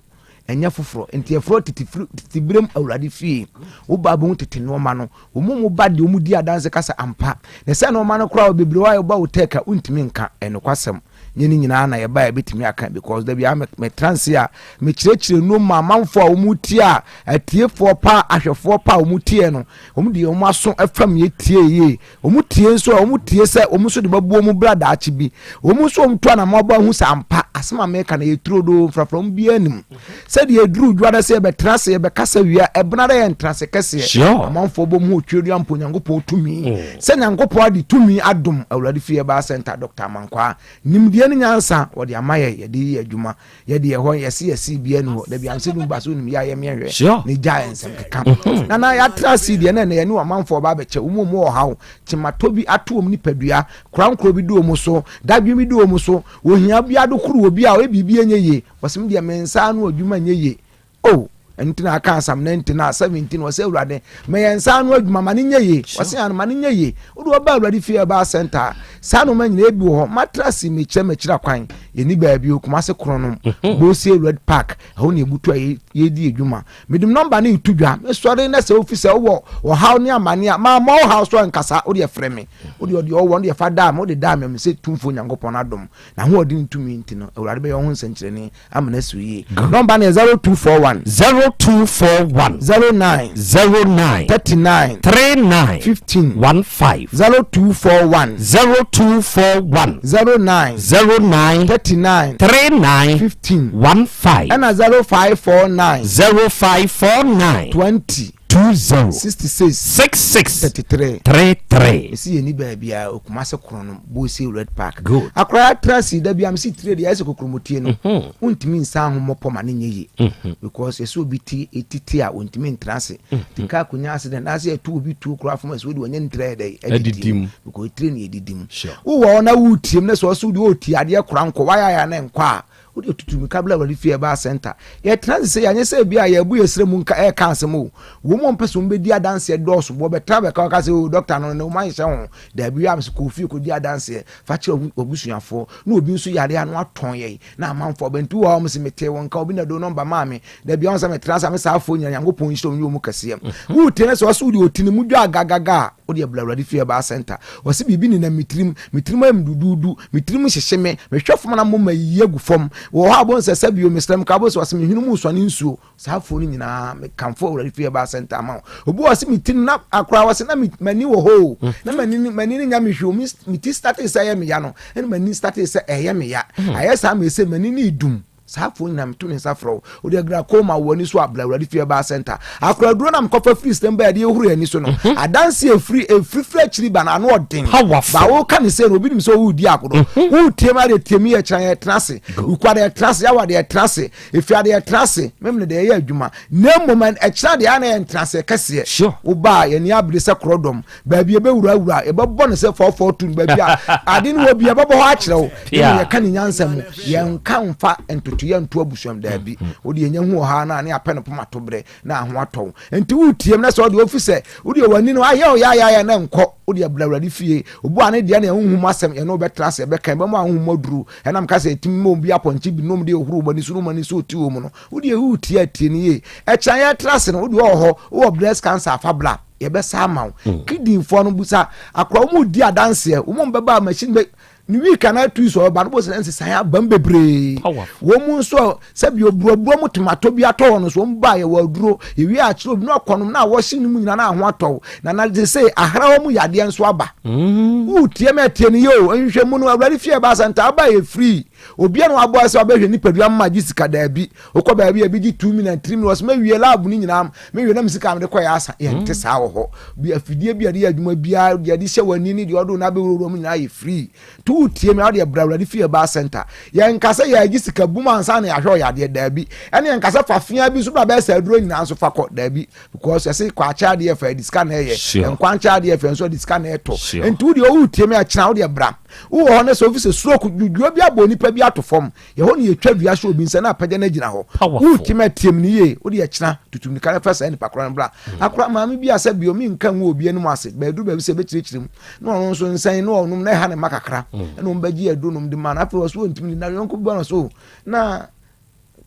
ɛnyɛ foforɔ, nti yɛfrɛ tete firi, tete berɛ mu Awurade fie, woba abɛhu tete nnoɔma no, Wɔn mu ba deɛ wɔn di adanse ka sɛ ampa. Na sɛ nneɛma no koraa bebree wɔ a yɛba hotel ka wontumi nka. Ɛnokwasɛm nyɛ ne nyinaa na yɛba a yɛbɛtumi aka because da biara metra nse a mekyerɛkyerɛ nnuro ma amanfoɔ a wɔn tie a atiefoɔ pa ahwɛfoɔ pa a wɔn tie no wɔn de wɔn aso fam yɛ tie yie wɔn tie nso a wɔn tie sɛ wɔn nso de bɛboɔ mu bra daakye bi wɔn nso wɔn to anamɔ bɔ ahu sɛ ampa asɛm a meka no yɛ turodoo mfrafra biara nim. Sɛdeɛ ɛduru dwoada sɛ yɛbɛtena ase yɛbɛkasa wie a, ɛbena dɛ yɛ ntenase kɛseɛ. Sure. Amanfoɔ bɔ mu otweredua mpo Nyankopɔn tumi. Mm. Sɛ Nyankopɔn ade tumi adom Awurade fie ɛbaa center Dr. Amankwaa. Nimdeɛ ne nyansa wɔde ama yɛ yɛde yɛ adwuma. Yɛde yɛ hɔ yɛse yɛse bia ni hɔ. Dabi amse no ba so nim yɛ a yɛmeɛ hwɛ. Sure. Ne gya yɛ nsɛm keka. Mm-hmm. Nana yɛatena ase deɛ na ɛnɛ yɛne amanfoɔ ba abɛkyɛ. Wɔn mu ɔhaw kyematɔ bi ato wɔn nipadua, korankorɔ bi di wɔn so, dadwen bi di wɔn so, ohia bi adokoro wɔ bi a ɔyɛ biribi ɛnyɛ yie. Ɔse me deɛ me nsa ano adwuma nyɛ yie oh ɛno nti na aka asam 19 a 17 ɔsɛ awurade mɛyɛ nsa ano adwuma ma ne nyɛ yie ɔse ano ma ne nyɛ yie wode ɔba awurade fie ɛba center a saa nnoɔma nyina ebi wɔ hɔ matra se mekyerɛ mekyerɛ kwan yɛni baabi o Kumase Kronom mhm. Bosie Red Park ɛhɔ na ebutu a yɛdi adwuma mede nɔmba no reto dwa mesɔre na sɛ wofi sɛ wowɔ ɔhaw ne amane a maama ɔhaw so ankasa wode ɛfrɛ me wode ɔde ɔwɔ no deɛ fa daa me wode daa me sɛ tumfoɔ Nyankopɔn adom N'ahoɔden ne tumi nti no, Awurade bɛyɛ wo ho nsɛnkyerɛnne ama no asi wo yie. Nɔmba no yɛ 0241. 0241. 09. 09. 39. 39. 15. 15. 0241. 0241. 09. 09. 39. 39. 15. 15. Ɛna 0549. 0549. 20. 20. 66. 66. 33. 33. Mesi yɛn ni baabi a Okumase korɔ no. Bosie Red Park. Good. Akora atra ase da bi a mesi tire deɛ ayɛ sɛ kokromotie no. Mhm. Wontumi nsa ahommɔpɔ ma ne nyɛ yie. Mhm. Because yɛsɛ obi ti etiti a ontumi ntra ase. Mhm. Ti kaa konya accident na ase ɛtu obi tuo koraa fam ɛsɛ wode wɔnyɛ ntra yɛ dɛ Adidi mu. Because tire ne yɛdidi mu. Sure. Wowɔ hɔ na woretie mu na sɛ ɔsɛ wode ɔretie adeɛ kora nkɔ wayɛ ayɛ na nkɔ a Wode tutu mmirika bra Awurade fie ɛbaa center. Yɛtena ase sɛ yɛanyɛ sɛ ebi a yɛbu yɛ srɛ mu nka ɛreka asɛm o. Wɔn a wɔmpɛ sɛ wɔbɛdi adanseɛ dɔɔso. Wɔbɛtra bɛka wɔka sɛ o dɔkta no ne wɔn anhyɛ ho. Daabi a mesɛ kɔ fie kɔdi adanseɛ fa kyerɛ w'abusuafoɔ. Na obi nso yare a na watɔn yɛn na amanfoɔ aba. Nti wɔ hɔ a wɔn se metee wo nka obi na do nɔmba maa me. Dabi a wɔn sɛ metra ase a me saa afoɔ nyina Nyankopɔn nhyira wɔn nyɛ wɔn kɛseɛ. Woretie no sɛ ɔse wode ɔti ne mu dwa gagaga a wode abla Awurade fie ɛbaa center. Ɔse biribi nenam me tirim, me tirim ayɛ me duduudu, me tirim hyehye me, mehwɛ fam na moma yiyi agu fam. Wɔ hɔ a wobɛhu sɛ sɛ bio mesrɛ me koraa wobɛhu sɛ ɔse me hwene mu resuane nsuo. Saa afoɔ no nyinaa mekamfo Awurade fie ɛbaa center ama wo. Obi wɔ hɔ ɔse me ti no na akoraa ɔse na m'ani wɔ hɔ o, na m'ani no m'ani no nya me hwee o, me ti startee sɛ ɛyɛ me ya no ɛna m'ani startee sɛ ɛyɛ me ya. Ayɛ saa ma ɛsɛ m'ani no redum. Saa afoɔ nyinaa meto me nsa frɛ wo. Wode glaucoma wɔ w'ani so a, bra Awurade fie Herbal Center. Akoraduro na mekɔfa firi stem baa yɛde ehuru ani so no. Mhm. Adanse efiri efiri firi akyiri ba na ano ɔden. Powerful. Ba woka ne sɛ no obi nim sɛ woredi agorɔ. Mhm. Wotie ma deɛ tie mi yɛ kyerɛ yɛ tena ase. Wukwa deɛ tena ase, yawa deɛ tena ase, efia deɛ tena ase, memene deɛ ɛyɛ adwuma. Na mmom ɛkyerɛ deɛ ana yɛ ntena ase kɛseɛ. Sure. Wobaa yɛn ani abere sɛ korɔdɔm. Baabi yɛbɛwurawura, yɛbɛbɔ no sɛ 442 no, baabi a ade no wɔ bi yɛbɛbɔ hɔ akyerɛ wo. Na yɛka ne nyansa mu, yɛnka mfa ntotoyɛ nto abusuam daabi. Mm-hmm. Wode yɛnya hu ɔha no a ne apɛ no poma to berɛ na aho atɔ wo. Nti wotiem na sɛ wode ofi sɛ wode w'ani no ayɛ ɔyayaya na nkɔ wode abra awurade fie. Obu a ne deɛ na ɛho hu asɛm yɛne wobɛtra ase ɛbɛka ɛbɛma aho mu aduru. Ɛnam ka sɛ ɛtumi ma obi apɔnkye bi nom de ɛhuru wɔn ani so no wɔn ani so ɔti wɔ mu no. Wode ɛhu tie atie no yie. Ɛkyɛn yɛtra ase no wode wɔ hɔ wowɔ breast cancer afa bra. Yɛbɛsa ama wo. Mm. Kidneyfoɔ no busa akora wɔn di adanseɛ wɔn bɛba machine bɛ ne week anaa two so ɔba no bɔ sɛ nsesan abam bebree wɔn mu nso sɛbi oburoburo mu tomato bi atɔ wɔn so wɔn ba yɛ wɔ aduro ewie akyerɛ obi na ɔkɔnom na wɔhyɛ ne mu nyinaa na aho atɔ na na de sɛ ahara wɔn mu yadeɛ nso aba mm. wutie mɛ tie ne yie o nhwɛ mu no awurade fie ba asanta aba yɛ free obi a na wabɔ sɛ ɔbɛhwɛ nipadua mma gye sika daabi wokɔ baabi a ebi gye 2 million 3 million ɔsɛ mɛwie lab no nyinaa mewie na me sika mede kɔ yɛ asa yɛnte mm. saa wɔ hɔ bi afidie bi a de yɛ adwuma biara deɛ de hyɛ w'ani ne deɛ ɔde wo n'abɛwurawura mu nyinaa yɛ free to wotie me a wode brɛ awurade fie ba center yɛnka sɛ yɛagye sika bum ansa na yɛahwɛ ɔyɛ adeɛ daabi ɛne yɛnka sɛ fa fea bi nso bra bɛyɛ sɛ aduro nyinaa nso fa kɔ daabi because yɛse kɔ akyɛ adeɛ fa ɛde sika na ɛyɛ nkwankyɛ adeɛ fɛ nso ɛde sika na ɛtɔ nti wodeɛ wotie me akyena wodeɛ bra wowɔ hɔ ne sɛ ofi sɛ stroke dwudwua bi abɔ nipa bi ato fam Yɛhɔ ne yɛtwa dua hyɛ obi nsa na apagya no agyina hɔ. Woretim ateam no yie, wode ɛkyena tutu mmirika na fa saa nipa korɔ no bra. Hmm. Akora maame bi a sɛ bio menka ngu obi anim ase, bɛduru baabi sɛ ɛbɛkyerɛkyerɛ mu na ɔno nso nsɛn na ɔnom na ɛha ne mma kakra hmm. ɛna wɔn bɛgye aduro nom de ma no afei ɔso ɔntumi na yɔnko bi ba no so na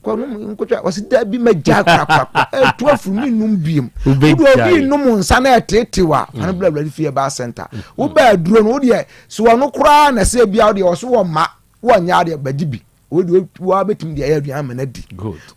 kɔnom nkotwa wɔsi dabi ma gya korakora ɛtu afuru mi num biem wode obi num nsa na ɛteetew a fana bla awurade fie ba center wobɛ aduro no wodeɛ so ɔno koraa na sɛ bia wodeɛ ɔso wɔ mma Wɔnyɛ adeɛ bɛgye bi. Wei deɛ wɔabɛtumi de ayɛ aduane ama no adi.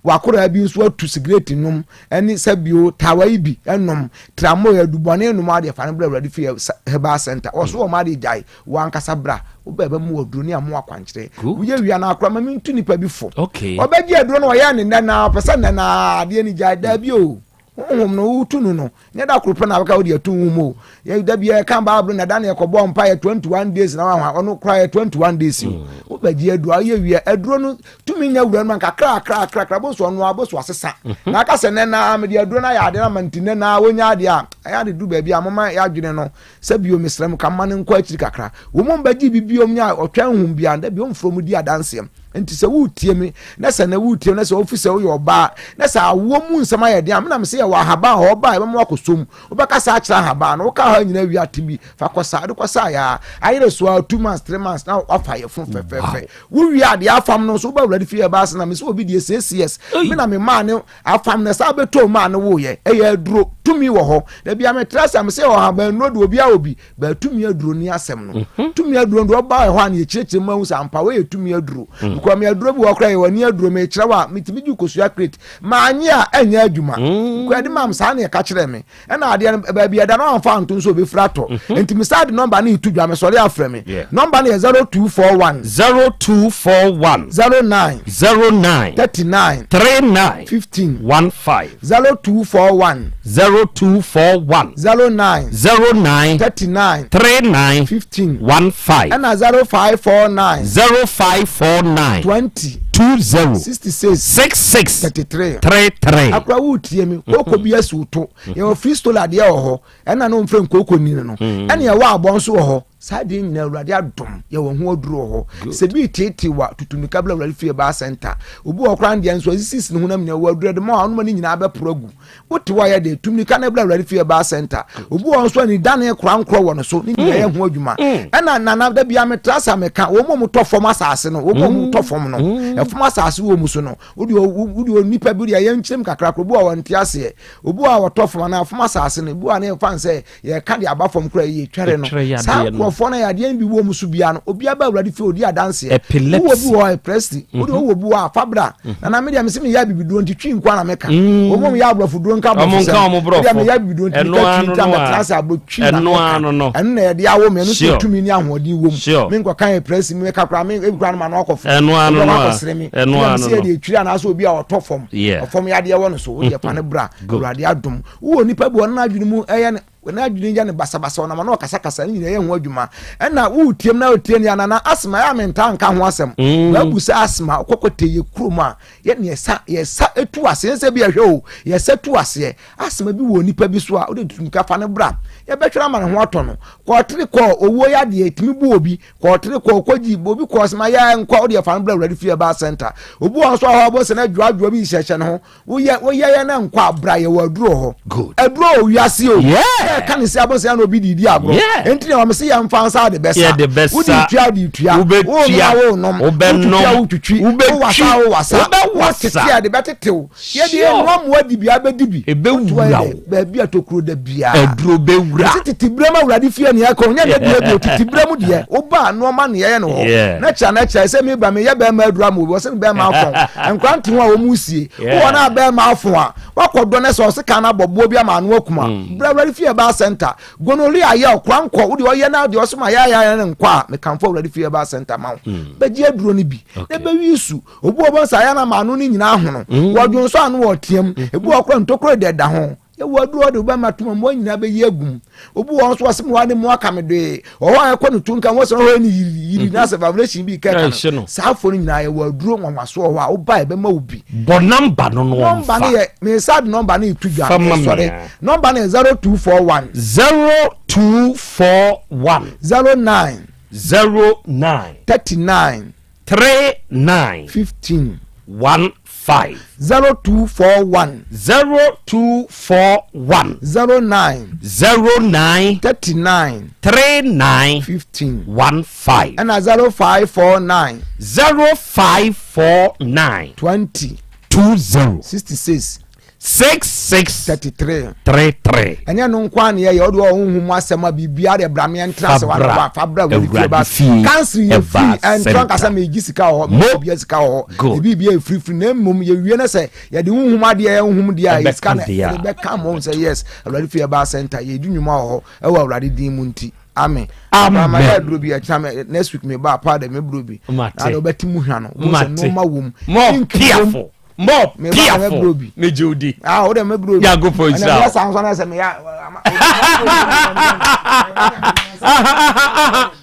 Wakoraa bi nso atu sigaret nom ne sɛbio tawa yi bi nom tramol adubɔne nom adeɛ fa no bra awurade fie herbal center. Wɔso wɔn adeɛ gyae wɔn ankasa bra wobɛ bɛ mu aduro ne amo akwankyerɛ. Woyɛ wia na akora ma mentu nipa bi fo. Ɔbɛgye aduro no ɔyɛ ne nnɛ na ɔpɛ sɛ nnɛ na adeɛ no gyae daabi o. Honhom no wotu no no, nyɛ da koro pɛ na wobɛka wode atu wo mu o. Yɛ da biara yɛka Bible na da na yɛkɔbɔ mpa yɛ 21 days na wahwa ɔno koraa yɛ 21 days o. Mm. Wobɛgye aduro a woyɛ wie aduro no tumi nya wura no ma nkakra akra akra akra boso ɔno aboso asesa. Mhm. Na aka sɛ nɛ na mede aduro no ayɛ ade no ama nti nɛ na wonya adeɛ a ɛyɛ ade duru baabi a moma yɛadwene no sɛ bio mesrɛ mo ka mma no nkɔ akyiri kakra. Wɔn mu bɛgye bi biom nya ɔtwɛn honhom biara da bio mfrɛ mu di adanseɛ. Nti sɛ woretie me na sɛ na woretie me na sɛ wofi sɛ woyɛ ɔbaa na sɛ awoɔ mu nsɛm ayɛ den a menam sɛ yɛwɔ ahaban hɔ ɔbaa yɛbɛma wakɔ som wobɛkasa akyerɛ ahaban no woka ha nyina wie ate bi fa kɔ saa de kɔ saa yɛ ayere so a 2 months 3 months na wafa yɛ fo fɛfɛɛfɛ wowie adeɛ afam no nso woba awurade fie ɛbaa sɛ na me sɛ obi deɛ 6 years me na me maa ne afam no saa bɛtɔ maa ne woyɛ ɛyɛ aduro tumi wɔ hɔ da bia metra sɛ me sɛ ɔhaban nnuro de obi a obi bɛɛ tumi aduro ni asɛm no mhm. tumi aduro no ɔba ɛhɔ a ne yɛkyerɛkyerɛ mu ahu sɛ ampa wɔyɛ tumi aduro mm. because me aduro bi wɔ koraa yɛ wɔ ani aduro mekyerɛ wɔ a metumi gye kosua crate maanye a ɛnyɛ adwuma mm. kura de maam saa ne ɛka kyerɛ me ɛna adeɛ no baabi ɛda no amfa anto nso obɛfiri atɔ mhm. nti me saa de nɔmba no ɛtu dwa mesɔre afrɛ me nɔmba no yɛ 0241 0241 09 09 39 39 15 15 0241 0241 09 09 39 39 15 15 ɛna 0549 0549 20 20 66 66 33 33 akora wotie mi kooko bi asi wo to yɛwɔ freestyle adeɛ wɔ hɔ ɛna ne wɔmfrɛ nkooko nini no mm. ɛne ɛwɔ abɔ nso wɔ hɔ saa deɛ nyinaa awurade adom yɛwɔ ho aduro wɔ hɔ sɛ bi teetee wa tutumika bla awurade fie baa center obi wɔ koraa deɛ nso asisisi ne honam nyinaa wɔ aduro de ma ɔnom ne nyinaa bɛporo agu wote hɔ yɛ de tumika na bla awurade fie baa center obi wɔ nso ani dane kora nkorɔ wɔ no so ne nyinaa yɛ ho adwuma mm. ɛna nana da bia metra sa meka wɔn mu tɔ fam asase no wɔn mu tɔ fam no ɛfam asase wɔ mu so no wode wode onipa bi deɛ yɛnkyerɛm kakra koro bi wɔ wɔn te aseɛ obi wɔ a wɔtɔ fam anaa fam asase no ebi wɔ a ne yɛfa nsɛ yɛka de aba fam koraa yɛ twɛre no saa nkurɔfoɔ no yadeɛ no bi wɔ mu so bia no obi aba awurade fie odi adanseɛ wowɔ bi wɔ epilepsy wode mhm. wowɔ bi wɔ a fabra mhm. nana me deɛ mese meyɛ abibiduro nti twi nkoa na meka mm. wɔn mu yɛ aborɔfo duro nka aborɔfo sɛm deɛ meyɛ abibiduro nti meka twi nti amɛtena ase aborɔ twi na meka ɛno na yɛde awo me ɛno so tumi ne ahoɔden wɔ mu menkɔka epilepsy meka koraa me ebi koraa no ma no akɔfo ɛno ano no a ne me ɛna sɛ yɛde etwiri anaasɛ obi a ɔtɔ fam ɔfam yadeɛ wɔ no so wodeɛ fa ne bra awurade adom wowɔ nipa bi ɔno n'adwene mu ɛyɛ ne n'adwene yɛ ne basabasa ɔnam ano ɔkasakasa ne nyinaa yɛ ho adwuma ɛna woretie na wotie ne anana asma yɛ amentaa nka ho asɛm mm. wabu sɛ asma ɔkɔkɔ te yɛ kurom a yɛ ne yɛsa yɛsa etu aseɛ nsɛ bi ɛhwɛ o yɛsa tu aseɛ asma bi wɔ nipa bi so a wode tutumka fa ne bra yɛbɛtwerɛ ama ne ho atɔ no kɔɔtere kɔɔ owuo yɛ adeɛ ɛtumi bu obi kɔɔtere kɔɔ kɔgyi obi kɔɔ sɛ ma yɛ nkɔ wode yɛfa no bra awurade fie ɛbaa center obi wɔ nso ahɔ abɔ sɛ no adwoadwoa bi hyɛhyɛ ne ho Woyɛ woyɛ yɛ na nkɔ abra yɛ wɔ aduro hɔ. Good. Aduro wɔ wiase o. Yeah. Sɛ ɛka ne sɛ abɔ sɛ na obi di di agorɔ. Yeah. Enti na wɔn sɛ yɛn fa nsa de bɛsa. Yɛ de bɛsa. Wodi tua di tua. Wobɛtua. Wo nom a wo nom. Wobɛnom. Wotwitwi a wotwitwi. Wobɛtwi. Wowasa a wowasa. Wobɛwasa. Wotete a de bɛtetew. Yɛ de Sure. yɛn mmoa di bi abɛdi bi. Ebɛwura wo. Baabi a tokuro da biara. Aduro bɛwura. Ɛsɛ tete berɛ mu awurade fie ne ɛkɔ nyɛ ne deɛ bio tete berɛ mu deɛ woba a nneɛma ne yɛyɛ no hɔ na kyerɛ na kyerɛ sɛ meba meyɛ bɛrima aduru ama obi ɔsɛ me bɛrima afɔn nkora nte ho a wɔn sie wowɔ no a bɛrima afɔn a wakɔ dɔ ne sɛ ɔse kan no abɔ boɔ bi ama ano akuma mm. berɛ awurade fie ɛbaa center gonorrhea ayɛ ɔkora nkɔ wode ɔyɛ no deɛ ɔsɛ ma yɛ ayɛ ne nkɔ a mekamfo awurade fie ɛbaa center ma wo mm. bɛgye aduro no bi na bɛwi su obi wɔ bɔnsa ayɛ no ama ano no nyinaa hono mm. wɔdwo nso ano wɔ team ebi wɔ kora ntokoro deɛ da ho Yɛwɔ aduru a ɔde wobɛma toma mmoa nyinaa bɛyi agu mu. Obi wɔ hɔ nso ɔse mmoa ne mmoa ka me doe. Ɔhɔ a ɛkɔ ne to nka wɔsɛ hɔ ne yiri yiri na sɛ vibration bi kɛka no. Saa afɔ no nyinaa yɛwɔ aduro nwanwaso wɔ hɔ a woba a ɛbɛma wo bi. Bɔ nɔmba no no ɔmfa. Nɔmba no yɛ me nsa de nɔmba no etu dwa. Sɔre. Nɔmba no yɛ 0241. 0241. 09. 09. 39. 39. 15. 1 5. 0241. 0241. 09. 09. 39. 39. 15. 15. Ɛna 0549. 0549. 20. 20. 66. 66. 33. 33. Ɛnyɛ no nko ara na yɛyɛ ɔde ɔhonhom mu asɛm a biribiara de bra meɛ ntra sɛ Fabra. wa fa bra wɔ fie ba Awurade fie council yɛ ɛba free ɛntra center. nkasa megye sika wɔ hɔ Mo. megye obiara sika wɔ hɔ Good. ebi biribiara yɛ free free na mmom yɛwie no sɛ yɛde honhom adeɛ yɛ honhom deɛ a yɛ Ɛbɛka sika na deɛ a. yɛde bɛka mo sɛ yes Awurade fie ɛba center yɛdi nnwuma wɔ hɔ ɛwɔ Awurade din mu nti amen Amen. ma yɛ aduro bi ɛkyina me next week me ba pa de me bro bi Mate. na de wobɛte mu hwa no wo sɛ Mate. nneɛma wɔ mu More Ink wɔ mu. piafo. More piafo. Megye wo di. Ah, wo de me bro bi. Nyankopɔn nhyira wo. Ɛna meyɛ saa nso na sɛ meyɛ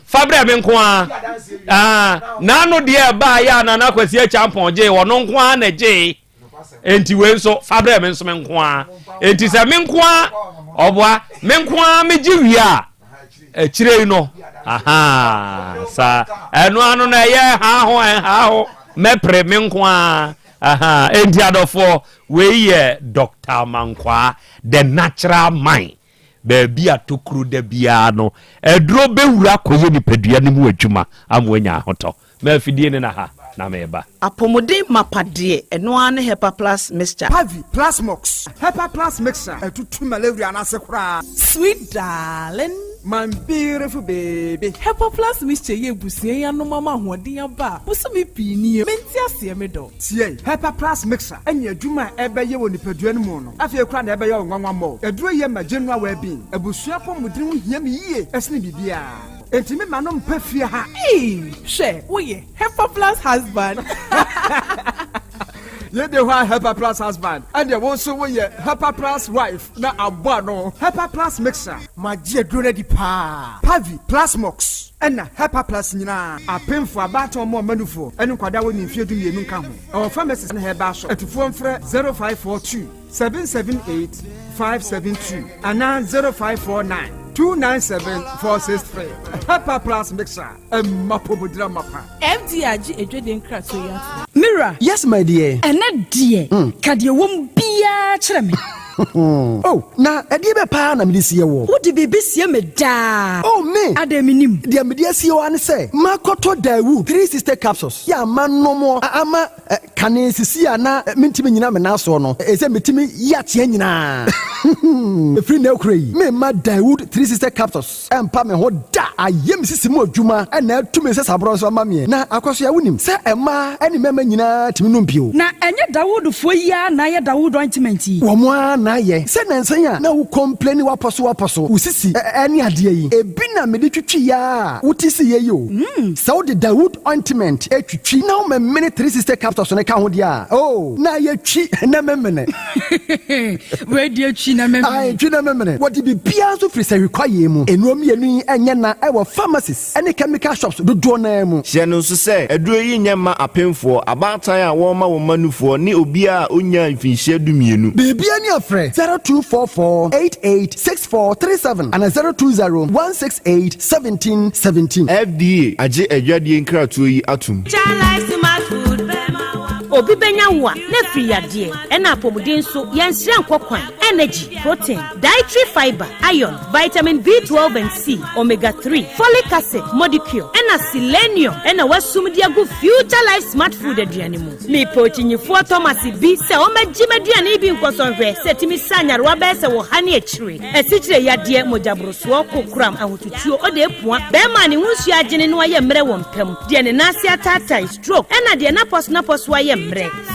fa brɛ me nko ara ah, n'ano deɛ ɛbaa yɛ a Nana Kwasi Acheampong gyee ɔno nko ara na gyee enti wei nso fa brɛ me nso me nko ara enti sɛ me nko ara ɔboa me nko ara megye wie a akyire yi no ahaa saa ɛno ano no ɛyɛ ha ho ɛnha ho mɛpere me nko ara ahaa enti adɔfoɔ wei yɛ Dr. Mankwaa the natural mind baabi a tokuro da biara no aduro bɛwura kɔyɛ nipadua no mu adwuma ama wanya ahotɔ Ma afidie no na ha na meba. Apɔmuden mapa deɛ, ɛno ara ne Hepa Plus Mixture. Pavi, Plasmox, Hepa Plus Mixture ɛtutu malaria no ase koraa. Sweet darling. My beautiful baby. Hepa Plus Mixture yi abusua yi anom ama ahoɔden aba a bosome pii nie mente aseɛ me dɔ. Tie! Hepa Plus Mixture ɛne adwuma a ɛbɛyɛ wɔ nipadua no mu no afei koraa na ɛbɛyɛ wo nwanwa mmɔɔ. Aduro yi yɛ ma general well-being. Abusua apɔmuden ho hia me yie ɛsene biribiara. Enti me ma no mpɛ fie ha. Eii hwɛ wo yɛ Hepa plus husband. Yei de hɔ a Hepa plus husband ɛneɛ wo nso wo yɛ Hepa plus wife na abɔ ano. Hepa plus mixer. Magye aduro no adi paa. Pavi, Plasmox ɛna Hepa plus nyinaa. Apemfo, abaatan ɔmo ɔma nufoɔ ɛne nkwadaa a wɔnni mfeɛ dumienu nka ho. Ɛwɔ pharmacies ne herbal shop. Atufoɔ mfrɛ 0542 778 572 anaa 0549 297 463. Hepa Plus Mixer, ɛma pomodira mapa. FDA agye adwadie nkratoɔ yi atom. Me wura. Yes my dear. Ɛnnɛ deɛ, ka deɛ ɛwɔ mu biara kyerɛ me. Oh, na ɛdeɛ bɛ paa na mede sie woɔ? Wode biribi sie me daa. Oh, me! Adɛn mennim? Deɛ mede asie wo ara ne sɛ, makɔtɔ Daewoo 360 capsules yɛ a manom ama Kane sisi a na mentumi nnyina me nan soɔ no, ɛsɛ metumi yi ateɛ nyinaa. Ɛfiri nnɛ rekora yi, meremma Daewoo 360 Capsules mpa me ho da. Ayɛ me sisi mu adwuma na atu me nsasaborɔ nso ama meɛ. Na Akwasoa, wonim sɛ mmaa ne mmarima nyinaa tumi nom bio. Na ɛnyɛ Dawoodfoɔ yi ara na ayɛ Dawood ointment yi? Wɔn ara na. na ayɛ sɛ nansa yi a na wo complaini wapɔ so wapɔ so, wo sisi ne adeɛ yi, ebi na mede twitwi yɛ a wote si yɛ yi o. Sɛ wode Dawood ointment twitwi na womemene 360 capsules no ka ho deɛ a, oh, na ayɛ twi na memene. Wei deɛ twi na memene. Ae, twi na memene. Wɔde biribiara nso firi sahwi kwaeɛ mu. Nnuro mmienu yi nyɛ na ɛwɔ pharmacies ne chemical shops dodoɔ no ara mu. Hyɛ no nso sɛ, aduro yi nyɛ mma apemfoɔ, abaatan a wɔrema wɔn mma nufoɔ ne obiara a ɔnnyaa mfinhyia dumienu. Biribiara ni a frɛ 0244 88 6437 anaa 020 168 1717. FDA agye adwadie nkratoɔ yi atom. Obi bɛnya wo a, na afiri yadeɛ, ɛna apɔmuden nso, yɛnsrɛ nkɔ kwan, energy, protein, dietary fibre, iron, vitamin B12 and C, omega 3, folic acid, modicure, ɛna selenium ɛna wasum de agu Future Life Smart Food aduane mu. Mepɛ okyinyifoɔ Thomas bi sɛ ɔmmɛgye m'aduane yi bi nkɔsɔ nhwɛ sɛ ɛtumi sa nyarewa bɛyɛ sɛ wɔ ha ne akyire, asikyire yadeɛ, mogyaborosoɔ, kokoram, ahotutuo, ɔde apua, bɛrima a ne ho nsuo agyene na wayɛ mmerɛ wɔ mpa mu, deɛ ne nan ase ataatae, stroke, ɛna deɛ n'apɔso-n'apɔso ayɛ mmerɛ.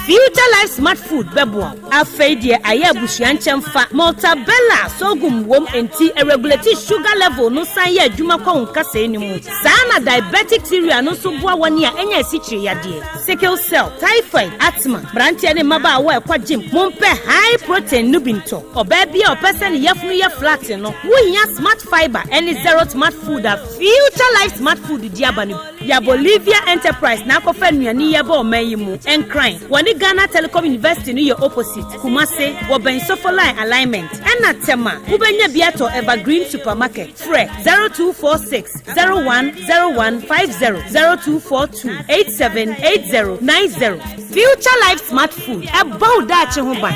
Future Life Smart Food bɛboa wo. Afei deɛ ayɛ abusua nkyɛmfa, Maltabella sorghum wom enti ɛregulate sugar level no san yɛ adwuma kɔ wo nkasɛɛ no mu. Saa na diabetic cereal no nso boa wɔn a anya asikyire yadeɛ, sickle cell, typhoid, asthma. Mmeranteɛ ne mmabaawa a ɛkɔ gym, mompɛ high protein no bi ntɔ. Ɔbaa bi a ɔpɛ sɛ ne yafunu yɛ flat no, wohia Smart Fibre ne Zero Smart Food a Future Life Smart Food de aba no bi. Ya Bolivia Enterprise na akɔfa nnuane yi aba ɔman yi mu. Nkran, wɔne Ghana Telecom University no yɛ opposite. Kumase, wɔbɛn Sofoline Alignment. Ɛna Tema, wobɛnya bi atɔ Evergreen Supermarket. Frɛ 0246 010150, 0242 878090. Future Life Smart Food, ɛbɔ wo daakye ho ban.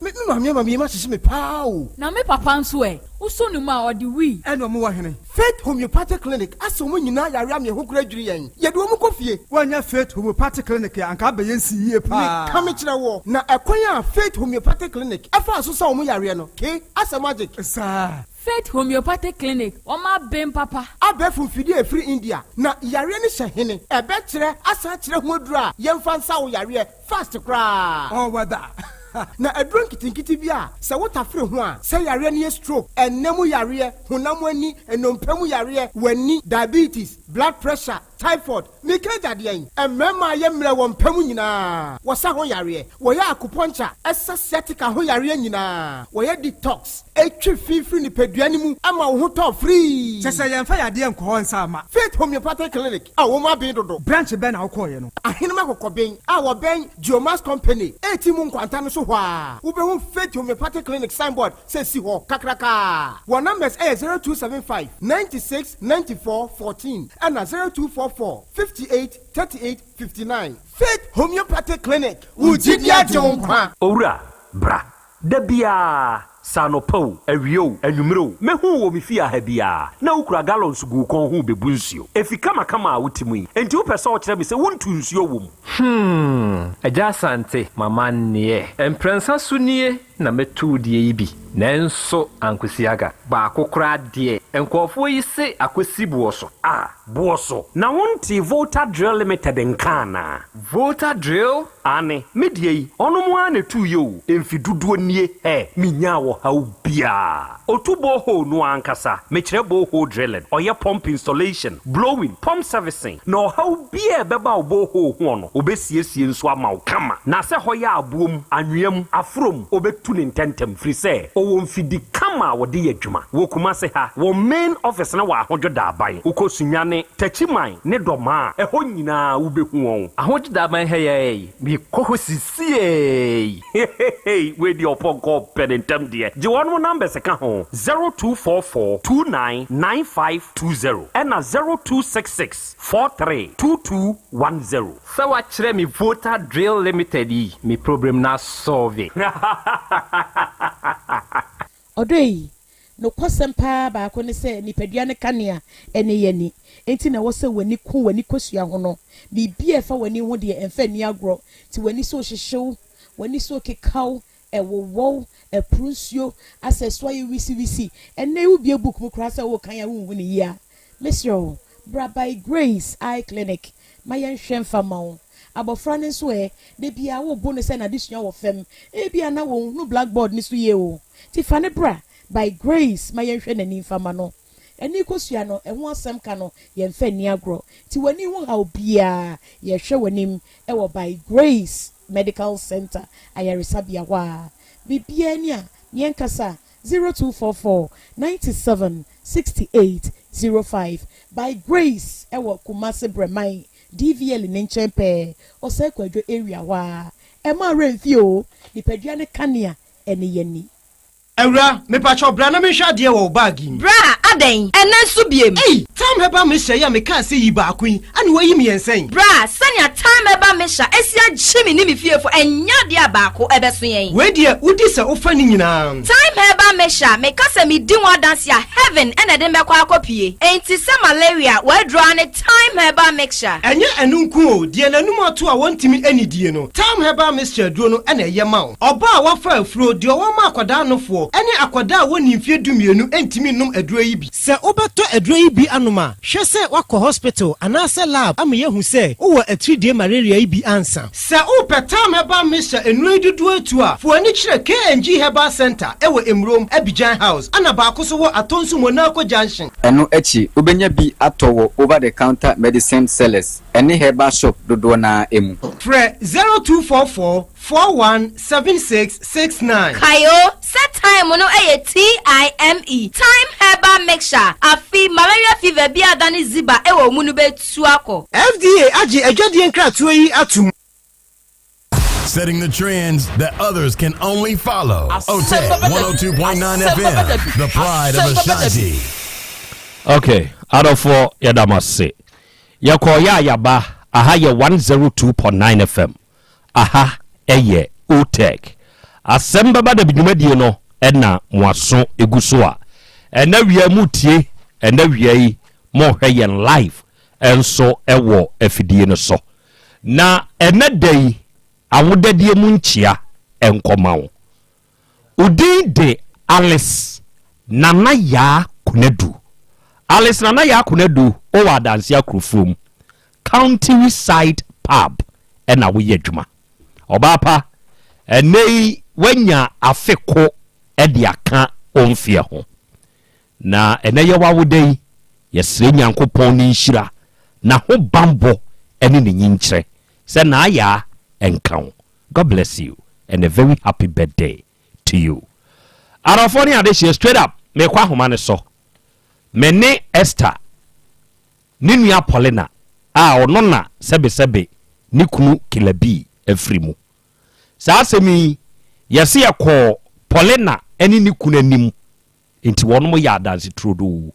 Me maame ama me yam ahyehye me paa o. Na me papa nso ɛ? Wosɔ ne mu a, ɔde wii. Ɛna ɔmo wɔ hene? Faith Homeopathic Clinic asa wɔn nyinaa yare ama yɛn ho koraa dwiri yɛn. Yɛde wɔn kɔ fie. Woannya Faith Homeopathic Clinic a, anka abɛyɛ nsi yie paa. Meka mekyerɛ woɔ, na ɛkwan a Faith Homeopathic Clinic faa so sa wɔn yareɛ no, ke, asɛ magic. Saa. Faith Homeopathic Clinic, wɔn aben papa. Abɛɛfo mfidie a ɛfiri India, na yareɛ no hyɛ hene? Ɛbɛkyerɛ asan akyerɛ ho aduro a yɛmfa nsa wo yareɛ fast koraa. All weather. Na aduro nketenkete bi a sɛ wotafere ho a, sɛ yareɛ no yɛ stroke, ɛnna mu yareɛ, honam ani, nnompe mu yareɛ, w'ani, diabetes, blood pressure, typhoid, meka agya deɛn? Mmarima a yɛ mmerɛ wɔ mpa mu nyinaa, wɔsa ho yareɛ, wɔyɛ acupuncture, ɛsa sciatica ho yareɛ nyinaa, wɔyɛ detox, ɛtwe fi firi nipadua no mu ma wo ho tɔ firii. Kyɛ sɛ yɛmfa yadeɛ nkɔ hɔ nsa mma. Faith Homeopathic Clinic a wɔn aben dodo. Branch bɛn na wokɔeɛ no? Ahenem Akɔkɔben a wɔbɛn Geomax Company a mu nkwanta no so hɔ ara, wobɛhu Faith Homeopathic Clinic signboard sɛ si hɔ kakrakaa. Wɔn numbers yɛ 0275 96 94 14 ɛna 0244 58 38 59. Faith Homeopathic Clinic, wo gyidi agye wo nkwa. Owura, bra. Da biara, sɛ anɔpa o, awia o, anwummere o, mehu wo wɔ me fie ha biara, na wokura gallons gu wo kɔn ho rebebu nsuo. Efi kamakama a wote mu yi, enti wopɛ sɛ wokyerɛ me sɛ wontu nsuo wɔ mu? Hmm, Agya Asante, m'amanneɛ. Mprɛnsa so nie na mɛtu wo deɛ yi bi, nanso ankosi aga. Baako koraa deɛ, nkurɔfoɔ yi se akɔsi boɔ so. Ah, boɔ so. Na wontee Volta Drill Limited nka anaa? Volta Drill? Aane, me deɛ yi, ɔnom ara na ɛtuiɛ o, mfe dodoɔ nie, hɛ, menyaa ɔhaw biara. Ɔtu borehole no ara ankasa, mekyerɛ borehole drilling, ɔyɛ pump installation, blowing, pump servicing, na ɔhaw biara a ɛbɛba wo borehole hoɔ no, ɔbɛsiesie nso ama wo kama. Na sɛ hɔ yɛ aboɔ mu, anwea mu, aforɔ mu, ɔbɛtu no ntɛntɛm, firi sɛ ɔwɔ mfidi kama a wɔde yɛ adwuma. Wɔ Kumase ha, wɔn main office no wɔ Ahodwo Daaban. Wokɔ Sunyani, Techiman ne Dɔmaa a, ɛhɔ nyinaa wobɛhu wɔn. Ahodwo Daaban ha yi ara yi, mekɔ hɔ sisiei. Hehehe wei deɛ ɔpɔnkɔ ɔpɛ ne ntɛm deɛ. Gye wɔnom numbers ka ho, 0244 29 9520 ɛna 0266 43 2210. Sɛ wakyerɛ me Volta Drill Limited yi, me problem no asɔlve. Ɔdɔ yi, nokwasɛm paa baako ne sɛ nipadua no kanea ne yɛn ani. Enti na ɛwɔ sɛ w'ani ku w'ani kosua ho no. Biribi a ɛfa w'ani ho deɛ, ɛmfa nni agorɔ. Nti w'ani so rehyehye wo, w'ani so rekeka wo, ɛwowɔ wo, ɛporo nsuo, asɛ so ayɛ wisiwisi. Ɛnnɛ yi wobue book mu koraa sɛ worekan a wonhu no yie a, mesrɛ wo, bra By Grace Eye Clinic ma yɛnhwɛ mfa mma wo. Abɔfra no nso ɛ? Da biara wobo no sɛ n'adesua wɔ fam. Ebia na onhunu blackboard no so yie o. Nti fa no bra by grace ma yɛnhwɛ n'ani mfa ma no. Ani kosua no, ɛho asɛm ka no, yɛmfa nni agorɔ. Nti w'ani ho haw biara, yɛhwɛ w'anim wɔ By Grace Medical Centre ayaresabea hɔ a. Biribiara ni a, yɛnkasa, 0244 97 68 05. By Grace wɔ Kumasi Brɛman, DVL ne nkyɛn pɛɛ, Osei Kwadwo area hɔ ara. Ɛmma wo werɛ mfi o, nipadua no kanea ne yɛn ani. Awura, mepakyɛw bra na menhwɛ adeɛ wɔ wo bag yi mu. Bra, adɛn? Ɛnnɛ nso biem? Ei! Thyme Herbal Mixture yi a mekaa sɛ yi baako yi, ɛna woayi mmiɛnsa yi? Bra, sɛnea Thyme Herbal Mixture asi agye me ne me fiefo, ɛnyɛ adeɛ a baako bɛso yɛn. Wei deɛ, wodi sɛ wofa ne nyinaa. Thyme Herbal Mixture, meka sɛ medi ho adanse a, heaven na ɛde me bɛkɔ akɔpue. Enti sɛ malaria, w'aduro ara ne Thyme Herbal Mixture. Ɛnyɛ ɛno nko o, deɛ n'anum ato a wɔntumi nnidie no, Thyme Herbal Mixture aduro no na ɛyɛ ma wo. Ɔbaa a wafa afuro, deɛ ɔwɔ ma akwadaa nofoɔ, ne akwadaa a wɔnnii mfeɛ dumienu ntumi nnom aduro yi bi. Sɛ wobɛtɔ aduro yi bi anom a, hwɛ sɛ woakɔ hospital anaasɛ lab ama yɛahu sɛ wowɔ atiridie malaria yi bi ansa. Sɛ wopɛ Thyme Herbal Mixture nnuro yi dodoɔ atu a, fa w'ani kyerɛ KNG Herbal Centre wɔ Emurom, Abidjan House, ɛna baako nso wɔ Atonsu Monaco Junction. Ɛno akyi, wobɛnya bi atɔ wɔ over-the-counter medicine sellers ne herbal shop dodoɔ no ara mu. Frɛ 0244 417669. Kae o, sɛ thyme no yɛ TIME, Thyme Herbal Mixture, afe malaria fever bi a adane ziba wɔ wo mu no bɛtu akɔ. FDA agye adwadie nkratoɔ yi atom. Setting the trends that others can only follow. OTEC 102.9 FM, the pride of Ashanti. Okay, adɔfoɔ yɛda mo ase. Yɛkɔɔ yɛ a yɛaba, aha yɛ 102.9 FM. Aha yɛ OTEC. Asɛm bɛba dabi dwumadie no na mo aso gu so a. Ɛnɛ wia mo tie, ɛnɛ wia yi mo hwɛ yɛn live nso wɔ afidie no so. Na ɛnɛ da yi awodadie mu nkyea nkɔma wo. Wo din de Alice Nana Yaa Konadu. Alice Nana Yaa Konadu wowɔ Adanse Akurofuom. County Side Pub na woyɛ adwuma. Ɔbaa pa, ɛnnɛ yi woanya afe ko de aka wo mfeɛ ho. Na ɛnnɛ yɛ w'awoda yi, yɛsrɛ Nyankopɔn ne nhyira, n'ahobanbɔ ne ne nyinkyerɛ sɛ n'ayaa nka wo. God bless you and a very happy birthday to you. Adɔfoɔ ne adehyeɛ straight up mekɔ ahoma no so. Me ne Esther Ne nua Paulina a ɔno na sɛbesɛbe ne kunu Killer Bee afiri mu. Saa asɛm yi, yɛse ɛkɔɔ Paulina ne ne kunu anim, enti wɔnom yɛ adanse turodoo.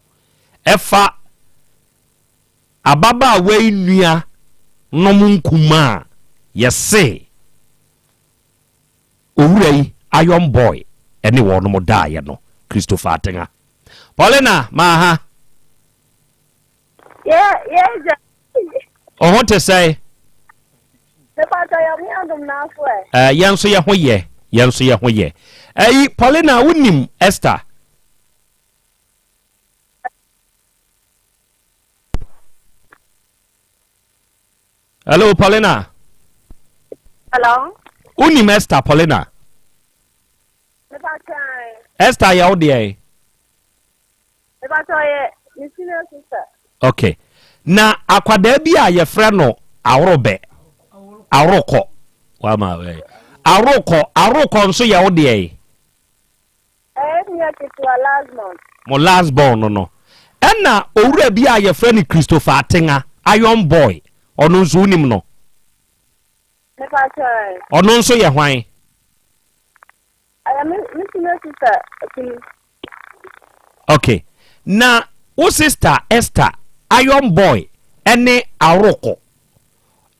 Ɛfa ababaawa yi nua nom nkumaa a, yɛse owura yi Iron Boy ne wɔnom daeɛ no, Christopher Atenga. Paulina, maaha. Wo ho te sɛn? Eh, yɛn nso yɛ ho yɛ, yɛn nso yɛ ho yɛ. Ɛyi, Paulina, wonim Esther? Hello, Paulina. Hello. Wonim Esther, Paulina? Esther yɛ wo deɛ? Mepakyɛ ɔyɛ me senior sister. Okay. Na akwadaa bi a yɛfrɛ no Aworobɛ, Aworokɔ, wama ɛ, Aworokɔ, Aworokɔ nso yɛ wo deɛ yi? Ɛyɛ me nua ketewa, last born. Mo last born no no. Ɛna owura bi a yɛfrɛ no Christopher Atenga, Iron Boy, ɔno nso wonim no? Mepakyɛ ɛ. Ɔno nso yɛ hwan? Ɛyɛ me me senior sister kunu. Okay. Na wo sister Esther, Iron Boy ɛne Awrokɔ.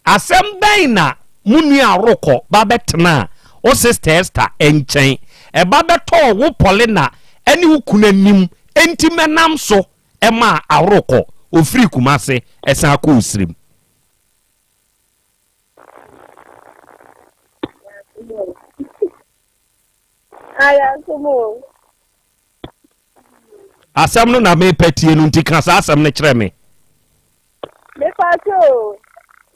Asɛm bɛn na mo nua Awrokɔ ba bɛtenaa wo sister Esther nkyɛn ɛba bɛtɔɔ wo Paulina ɛne wo kunu anim enti mɛnam so ɛmaa Awrokɔ ɔfirii Kumase ɛsan kɔɔ Osirim? Asɛm no na mepɛ tie no nti ka saa asɛm no kyerɛ me. Mepa kyɛ o,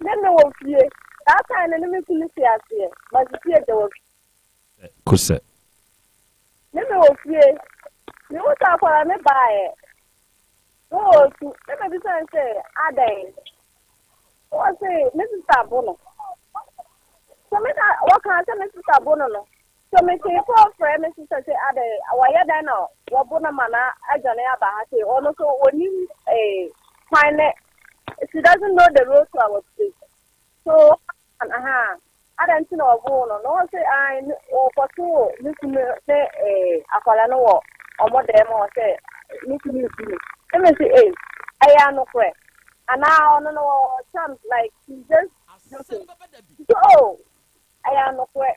ne me wɔ fie. That time no ne me kunu te aseɛ, masisi agya wɔ fie. Kosɛ. Ne me wɔ fie, mehu sɛ akwadaa no baeɛ, na ɔresu, na mebisa no sɛ adɛn? Ɔse me sista bo no. So me na wɔkaa sɛ me sista bo no no, so metee kɔɔ frɛ me sista sɛ adɛn, wɔyɛ dɛn na wɔbo no ma no adwane aba ha sei, ɔno so ɔnim eh, kwan ne, she doesn't know the road to our place. So aha, adɛn nti na ɔboo no? Na ɔse ae, ɔkɔtoo ne kunu ne eh, akwadaa no wɔ ɔmo dan mu hɔ sɛ ne kunu reku no. Na me se ei, ɛyɛ anokorɛ? Anaa ɔno no ɔwɔ chance like he's just joking. So oh, ɛyɛ anokorɛ.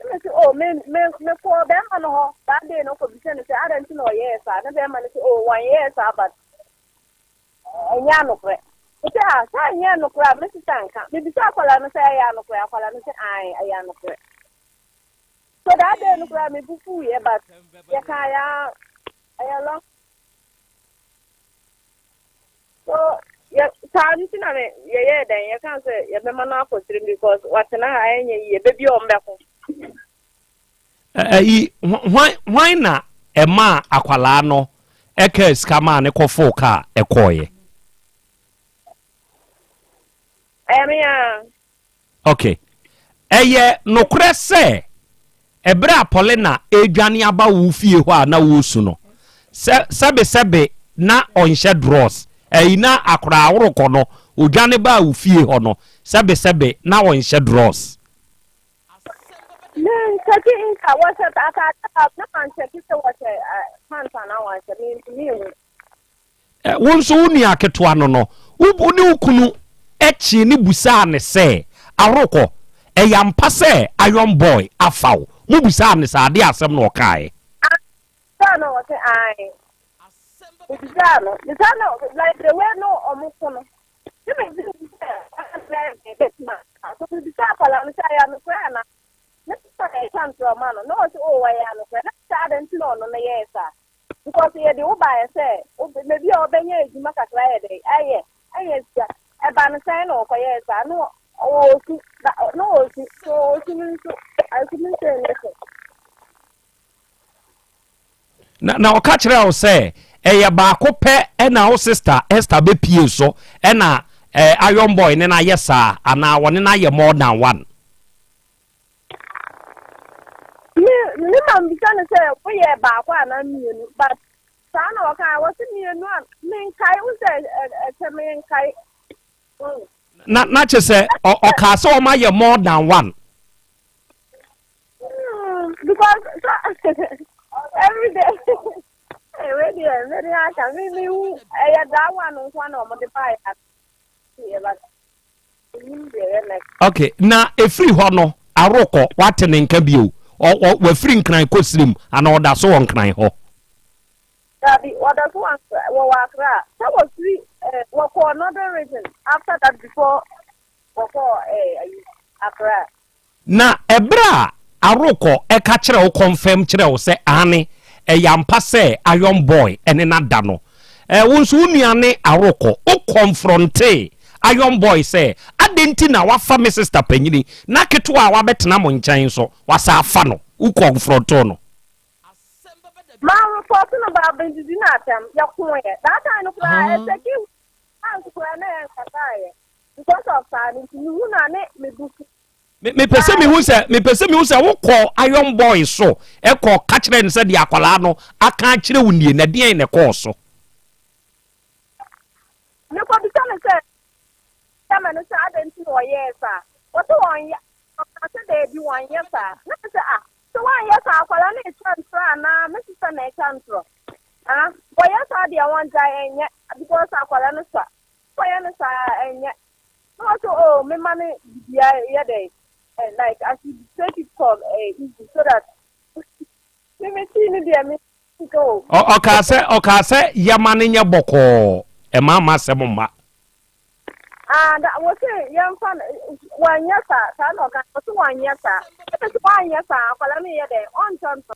Na me se oh, me me mekɔɔ bɛrima no hɔ that day no kɔbisa no sɛ adɛn nti na ɔyɛɛ saa? Na bɛrima no se oh, wɔnyɛɛ saa but Ɛnyɛ anokorɛ. Mese ah sɛ ɛnyɛ nokorɛ a me sista nka. Mebisa akwadaa no sɛ ɛyɛ anokorɛ akwadaa no sɛ ae ɛyɛ anokorɛ. So that day no koraa me bo fuiɛ but yɛkaa yɛ a ɛyɛ long. So yɛ saa nti na me yɛyɛɛ dɛn yɛkaa sɛ yɛbɛma no akɔ tirim because watena ha ɛnyɛ yie baabi a ɔmbɛko. Ɛyi, hwan, hwan na ɛmaa akwadaa no ɛkaa sika maa ne kɔfoo kaa ɛkɔɔeɛ? Ɛyɛ me a. Ok. Ɛyɛ nokorɛ sɛ ɛberɛ a Paulina ɛredwane aba wo fie hɔ a na woresu no, sɛ, sɛbesɛbe na ɔnhyɛ drɔs. Ɛyi na akoraa worokɔ no, ɔdwane baa wo fie hɔ no, sɛbesɛbe na ɔnhyɛ drɔs. Me nkyɛke nka wɔhyɛ ataade a na mankyɛke sɛ wɔhyɛ pants anaa wɔanhyɛ mentumi nhu. Wo nso wo nua ketewa no no, wo ne wo kunu kyee no busaa no sɛ, Aworokɔ, ɛyɛ ampa sɛ Iron Boy afa wo? Mobisaa no saa, adeɛ asɛm na ɔkaeɛ? Mebisaa no, ɔse ae. Mebisaa no, mebisaa no like the way no ɔmo ko no, Ne me dwene ho sɛ ɔbɛyɛ dɛn bɛtumi aka. So mebisaa akwadaa no sɛ ɛyɛ nokorɛ anaa? Ne papa na ɛtwa ntorɔ ma no. Na ɔse oh ɛyɛ nokorɛ. Na mesɛ adɛn nti na ɔno no yɛɛ saa? Because yɛde wo baeɛ sɛ baabi a ɔbɛnya adwuma kakra ayɛ dɛn ayɛ anya sika. Ɛba no sɛn na ɔkɔyɛɛ saa? Na ɔɔsu na ɔɔsu so ɔɔsu no nso I couldn't say anything. Na na ɔka kyerɛɛ wo sɛ ɛyɛ baako pɛ ɛna wo sister Esther bɛpie so ɛna eh, Iron Boy ne no ayɛ saa anaa wɔne no ayɛ more than one? Me me ma mbisa no sɛ woyɛ baako anaa mmienu but saa na ɔka wɔsi mmienu a menkae wo sɛ ɛkyɛ menkae. Na na kyerɛ sɛ ɔkaa sɛ wɔn ayɛ more than one. Mm, because so, every day hey, wei deɛ mɛde aka me me hu ɛyɛ daa wa no nko na wɔde ba yɛ yɛ ba enim deɛ yɛ next. Okay, na efiri hɔ no arokɔ wate ne nka bio ɔ ɔ wafiri nkran kɔ sirim ana ɔda so wɔ nkran hɔ. Dabi wɔda so wɔ wɔwɔ Accra sɛ wɔfiri ɛɛ eh, wɔkɔɔ northern region after that before wɔkɔɔ ɛɛ eh, ayi Accra. Na ɛberɛ a Arokɔ ka kyerɛ wo kɔnfɛm kyerɛ wo sɛ aane ɛyɛ ampa sɛ Iron Boy ne no ada no, eh, wo nso wo nua ne Arokɔ, wo kɔnfrɔntee Iron Boy sɛ adɛn nti na wafa me sista panyini na ketewa a wabɛtena mo nkyɛn nso wasan afa no, wo kɔnfrɔntoo no. Ma report no ba abɛdidi no atɛm, yɛkoeɛ. That time no koraa ɛtɛki months koraa na yɛnkasaeɛ. Because of saa no nti mehu no a ne me bo fu. Me mepɛ sɛ mehu sɛ mepɛ sɛ mehu sɛ wokɔ iron boy so ɛkɔ ka kyerɛ no sɛ deɛ akwadaa no aka akyerɛ wo nie na deɛn na ɛkɔɔ so. Mekɔbisa no sɛ tɛmɛ no sɛ adɛn nti na ɔyɛɛ saa wɔsɛ wɔnyɛ ɔka sɛ daabi wɔnyɛ saa na me sɛ ah sɛ wɔanyɛ saa akwadaa no ɛtwa ntorɔ anaa me sesa na ɛtwa ntorɔ ah wɔyɛ saa deɛ wɔngyae ɛnyɛ because akwadaa no sua Kɔyɛ no saa a ɛnyɛ. Na ɔse oh me ma no bibia yɛ dɛn eh, like I should take it call eh, easy so that me me tii no deɛ me nka o. Ɔkaa sɛ ɔkaa sɛ yɛma no nyɛ bɔkɔɔ ɛma ma asɛm mma. Ah, da wɔse yɛmfa no wɔnyɛ saa saa na ɔka wɔse wɔnyɛ saa ɛsɛ sɛ wɔanyɛ saa akwadaa no yɛ dɛn ɔntɔ ntɔ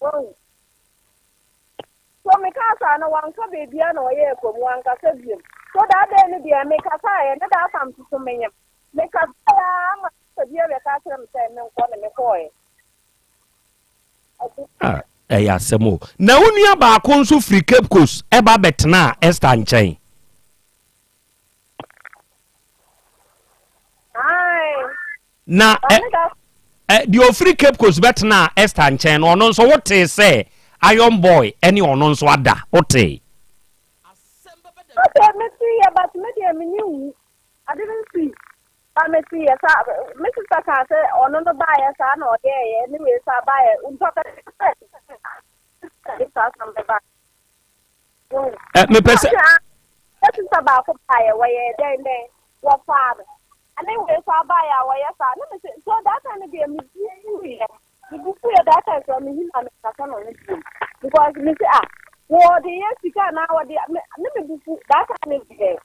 wɔn So mekaa saa no wanka baabiara na ɔyɛɛ komm, wankasa biom. So that day no deɛ mekasaeɛ ne that time nso so menyem. Mekasaeɛ ara ma sista bi abɛka akyerɛ me sɛ menkɔ na mekɔeɛ. Ah, ɛyɛ asɛm o. Na wo nua baako nso firi Cape Coast ɛba bɛtenaa Esther nkyɛn. Na ɛ ɛ deɛ ɔfiri Cape Coast bɛtenaa Esther nkyɛn no, ɔno nso wotee sɛ Iron Boy ɛne ɔno nso ada, wotee? Okay, mete yɛ but me deɛ menye nwu. Ade no nsi. Ba mete yɛ saa me sister kaa sɛ ɔno no baayɛ saa na ɔyɛɛyɛ ne wei saa baayɛ ntɔkwa sɛ saa asɛm bɛba. Ɛ mepɛ sɛ. Me sister baako baayɛ wɔyɛ dɛn dɛn wɔfaa no ɛne wei saa baayɛ a wɔyɛ saa ne me se so that time no deɛ me bu fuiɛ me bu fuiɛ that time so me hi na me kasa na ɔno bio because me se ah wɔde yɛ sika na wɔde me ne me bu fu that time no deɛ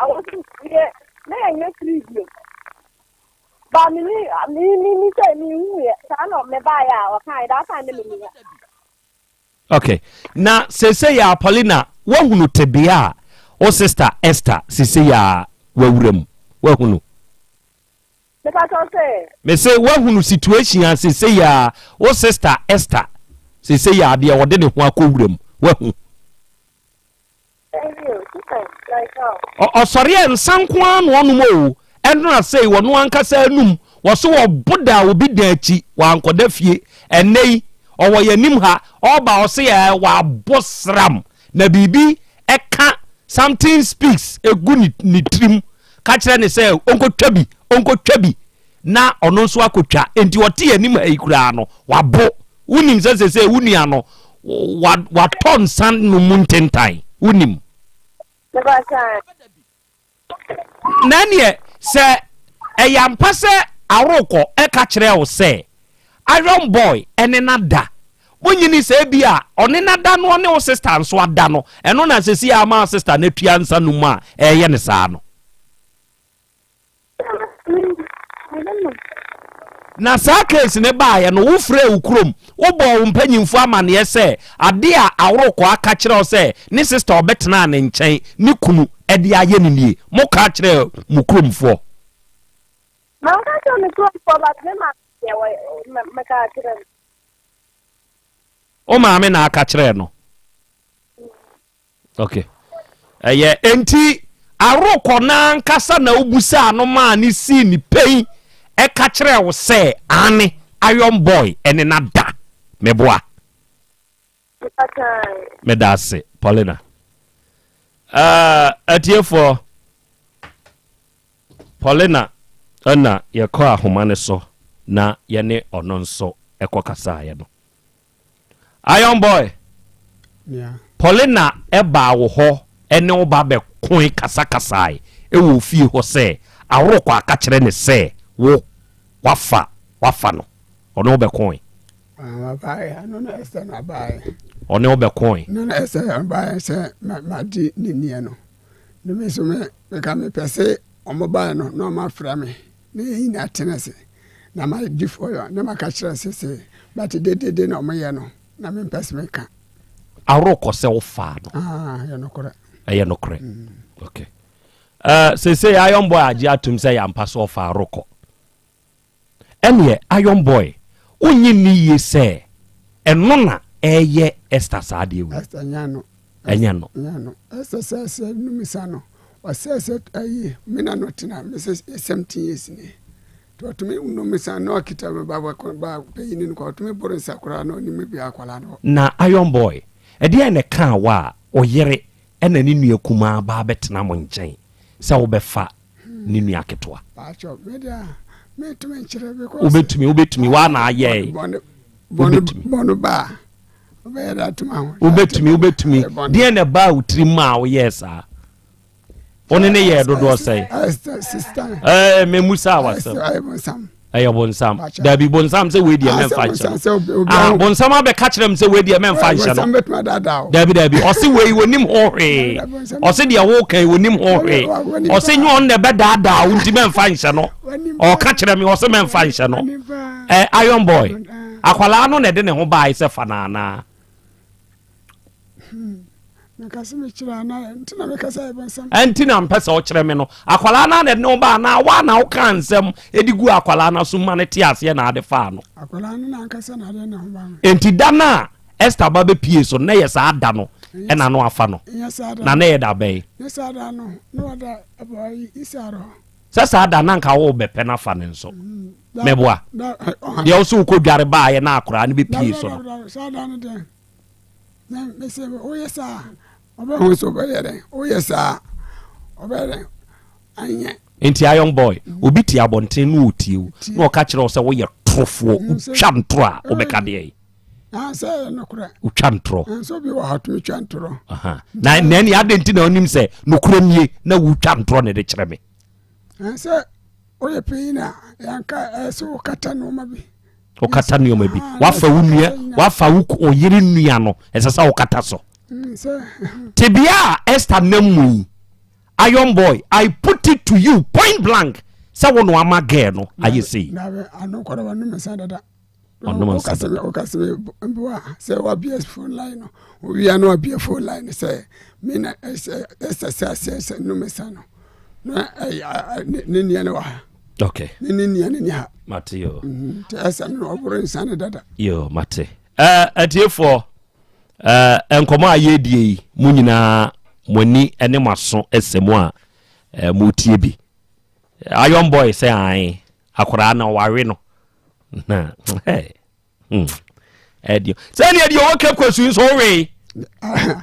I wasn't yɛ na yɛ nyɛ free bio ba me ni me me ni sɛ me hu yɛ saa na me baayɛ a ɔka that time ne me ni hɔ. Ok na seesei a Paulina woahunu tebea a wo sister Esther seesei a wawura mu woahunu? Mepa kyɛw sɛ. Mese woahunu situation a seesei a wo sister Esther seesei a deɛ ɔde ne ho akɔwura mu woahu? Ɔsɔre a nsa nko ara na ɔnom o, ɛnora sei ɔno ankasa anum, wɔse ɔbo da obi dan akyi, wankɔda fie, ɛnnɛ yi ɔwɔ yɛn anim ha, ɔba ɔse ɛɛ wabɔ sram, na biribi ɛka something speaks egu ne ne tirim, ka kyerɛ ne sɛ ɔnkɔtwa bi, ɔnkɔtwa bi, na ɔno nso akɔtwa, enti ɔte yɛn anim ha yi koraa no, wabo. Wonim sɛ sesei wo nua no watɔ nsa no mu ntentan? Wonim? Na ɛneɛ sɛ ɛyɛ ampa sɛ Aworokɔ ɛka kyerɛɛ wo sɛ Iron Boy ɛne no ada, wonyini sɛ ebi a ɔne no ada no ɔne wo sister nso ada no, ɛno na sesei ama wo sister no atua nsa no mu a ɛreyɛ no saa no? Na saa case no baeɛ no, wo frɛɛ wo kurom, wo bɔɔ wo mpanyinfoɔ amaneɛ sɛ adeɛ a Aworokɔ aka kyerɛ wo sɛ ne sister ɔbɛtenaa ne nkyɛn ne kunu de ayɛ no nie, mo ka kyerɛɛ mo kuromfoɔ? Manka kyerɛ me kuromfoɔ but me maame deɛ wɔ meka kyerɛ no. Wo maame na aka kyerɛɛ no? Ok. Ɛyɛ enti arokɔ no ankasa na wobusaa no maa ne sii ne pɛn ɛka kyerɛɛ wo sɛ aane Iron Boy ɛne no ada. Meboa? Meda ase Paulina. Uh, atiefoɔ, Paulina ɛna yɛkɔ ahoma no so na yɛne ɔno nso ɛkɔ kasaeɛ no. Iron boy, Paulina baa wo hɔ ne wo ba bɛkoe kasakasae wɔ ofie hɔ sɛ Aworokɔ aka kyerɛ no sɛ wo wafa wafa no. Ɔne wo bɛkoe. Ɔne wo bɛkoe. No na ɛsɛ ɔbaeɛ sɛ magye ne nniɛ no. Ne me nso meka mepɛ sɛ ɔmo baeɛ no na ɔmo afrɛ me na yɛn nyinaa tena ase. Na ma di fɔ yɔ na ma ka kyerɛ sɛ sɛ but dedede na ɔmo yɛ no na me mpɛ sɛ me ka. Aworo kɔ sɛ wo faa no. Ah, ɛyɛ nokorɛ. Ɛyɛ nokorɛ. Mm. Okay. Uh, sese Iron Boy agye atum sɛ yɛampa so ɔfa arokɔ. Ɛneɛ Iron Boy, wonnye nni yie sɛ ɛno na ɛyɛ Esther saa adeɛ wei? Esther nya no. Ɛnyɛ no. Nya no. Esther sɛ sɛ numisa no. Ɔsɛ sɛ ayi me na no tena me sɛ 17 years ni. Nti ɔtumi nom nsa na ɔkita me ba ba panyin no kɔ ɔtumi boro nsa koraa na ɔnim bi akwadaa no. Na Iron Boy, ɛdeɛn na ɛkaa wo a ɔyere ɛna ne nua kumaa ba abɛtena mo nkyɛn sɛ wobɛfa ne nua ketewa? Wobɛtumi, wobɛtumi, waa na ayɛe. Wobɛtumi. Wobɛtumi, wobɛtumi. Deɛn na ɛbaa wo tirim maa woyɛɛ saa? Wo ne ne yɛɛ dodoɔ sɛn? Ɛɛ mɛmu saa wasɛm. Ɛyɛ bonsam. Dabi bonsam sɛ wei deɛ mɛmfa nhyɛ no. Ah bonsam abɛka kyerɛ m sɛ wei deɛ mɛmfa nhyɛ no. Dabi dabi ɔse wei wɔnim ho hwee. Ɔse deɛ woka yi wɔnim ho hwee. Ɔse nyɛ ɔno na ɛbɛdaadaa wo nti mɛmfa nhyɛ no. Ɔka kyerɛ me ɔse mɛmfa nhyɛ no. Ɛ Iron boy akwalaa no na ɛde ne ho bae sɛ fa no anaa? Hmm. Meka sɛ mekyerɛ a na nti na meka sɛ ɛbɔnsam. Ɛnti na mpɛ sɛ ɔkyerɛ me no. Akwadaa no na ɛde ne ho ba anaa woa na wokaa nsɛm de gu akwadaa no asom ma no te aseɛ na ade faa no? Akwadaa no na ankasa na ade ne ho ba no. Enti da no a Esther ba bɛpie so na ɛyɛ saa da no ɛna no afa no? Na na ɛyɛ da bɛn? Ne saa da no na wada ɛbɔ Isar hɔ. Sɛ saa da na nka wobɛpɛ no afa no nso. Mm, Mɛboa. Deɛ wo so wokɔdware baeɛ na akwadaa no bɛpie so no. Saa da no deɛ Na mese woyɛ saa a ɔbɛhu sɛ wobɛyɛ dɛn woyɛ saa a ɔbɛyɛ dɛn anyɛ. Nti iron boy obi te abɔnten na ɔtie wo na ɔka kyerɛ wo sɛ woyɛ torofoɔ wotwa ntorɔ a wobɛka deɛ yi wotwa ntorɔ na nani adɛn nti na wonim sɛ nokorɛ nie na wotwa ntorɔ na ɛde kyerɛ me sɛ woyɛ panyin a yɛnka ɛsɛ wokata nneɛma bi wokata nneɛma bi wafa wo nua wafa wo oyere nua no ɛsɛ sɛ wokata so mm, tebea a Esther nam mu yi iron boy I put it to you point blank sɛ wo no ama girl no ayɛ sei ɔnom nsa dada wokasɛ mboa sɛ wabia phone line no owia no wabia phone line no sɛ me na ɛsɛ sɛ sɛ sɛ nom nsa no na ne nua no wɔ ha okay ne ne nua no ni ha mate yo mhm, nti ɛsɛ no ɔboro nsa no dada yo mate atiefoɔ nkɔmmɔ a yɛdie yi mo nyinaa mo ani ne mo aso ɛsɛ mu a motie bi iron boy sɛ ae akoraa na ɔware no na hmm. ɛdeɛ sɛdeɛ deɛ ɔwɔ Cape Coast nso wowee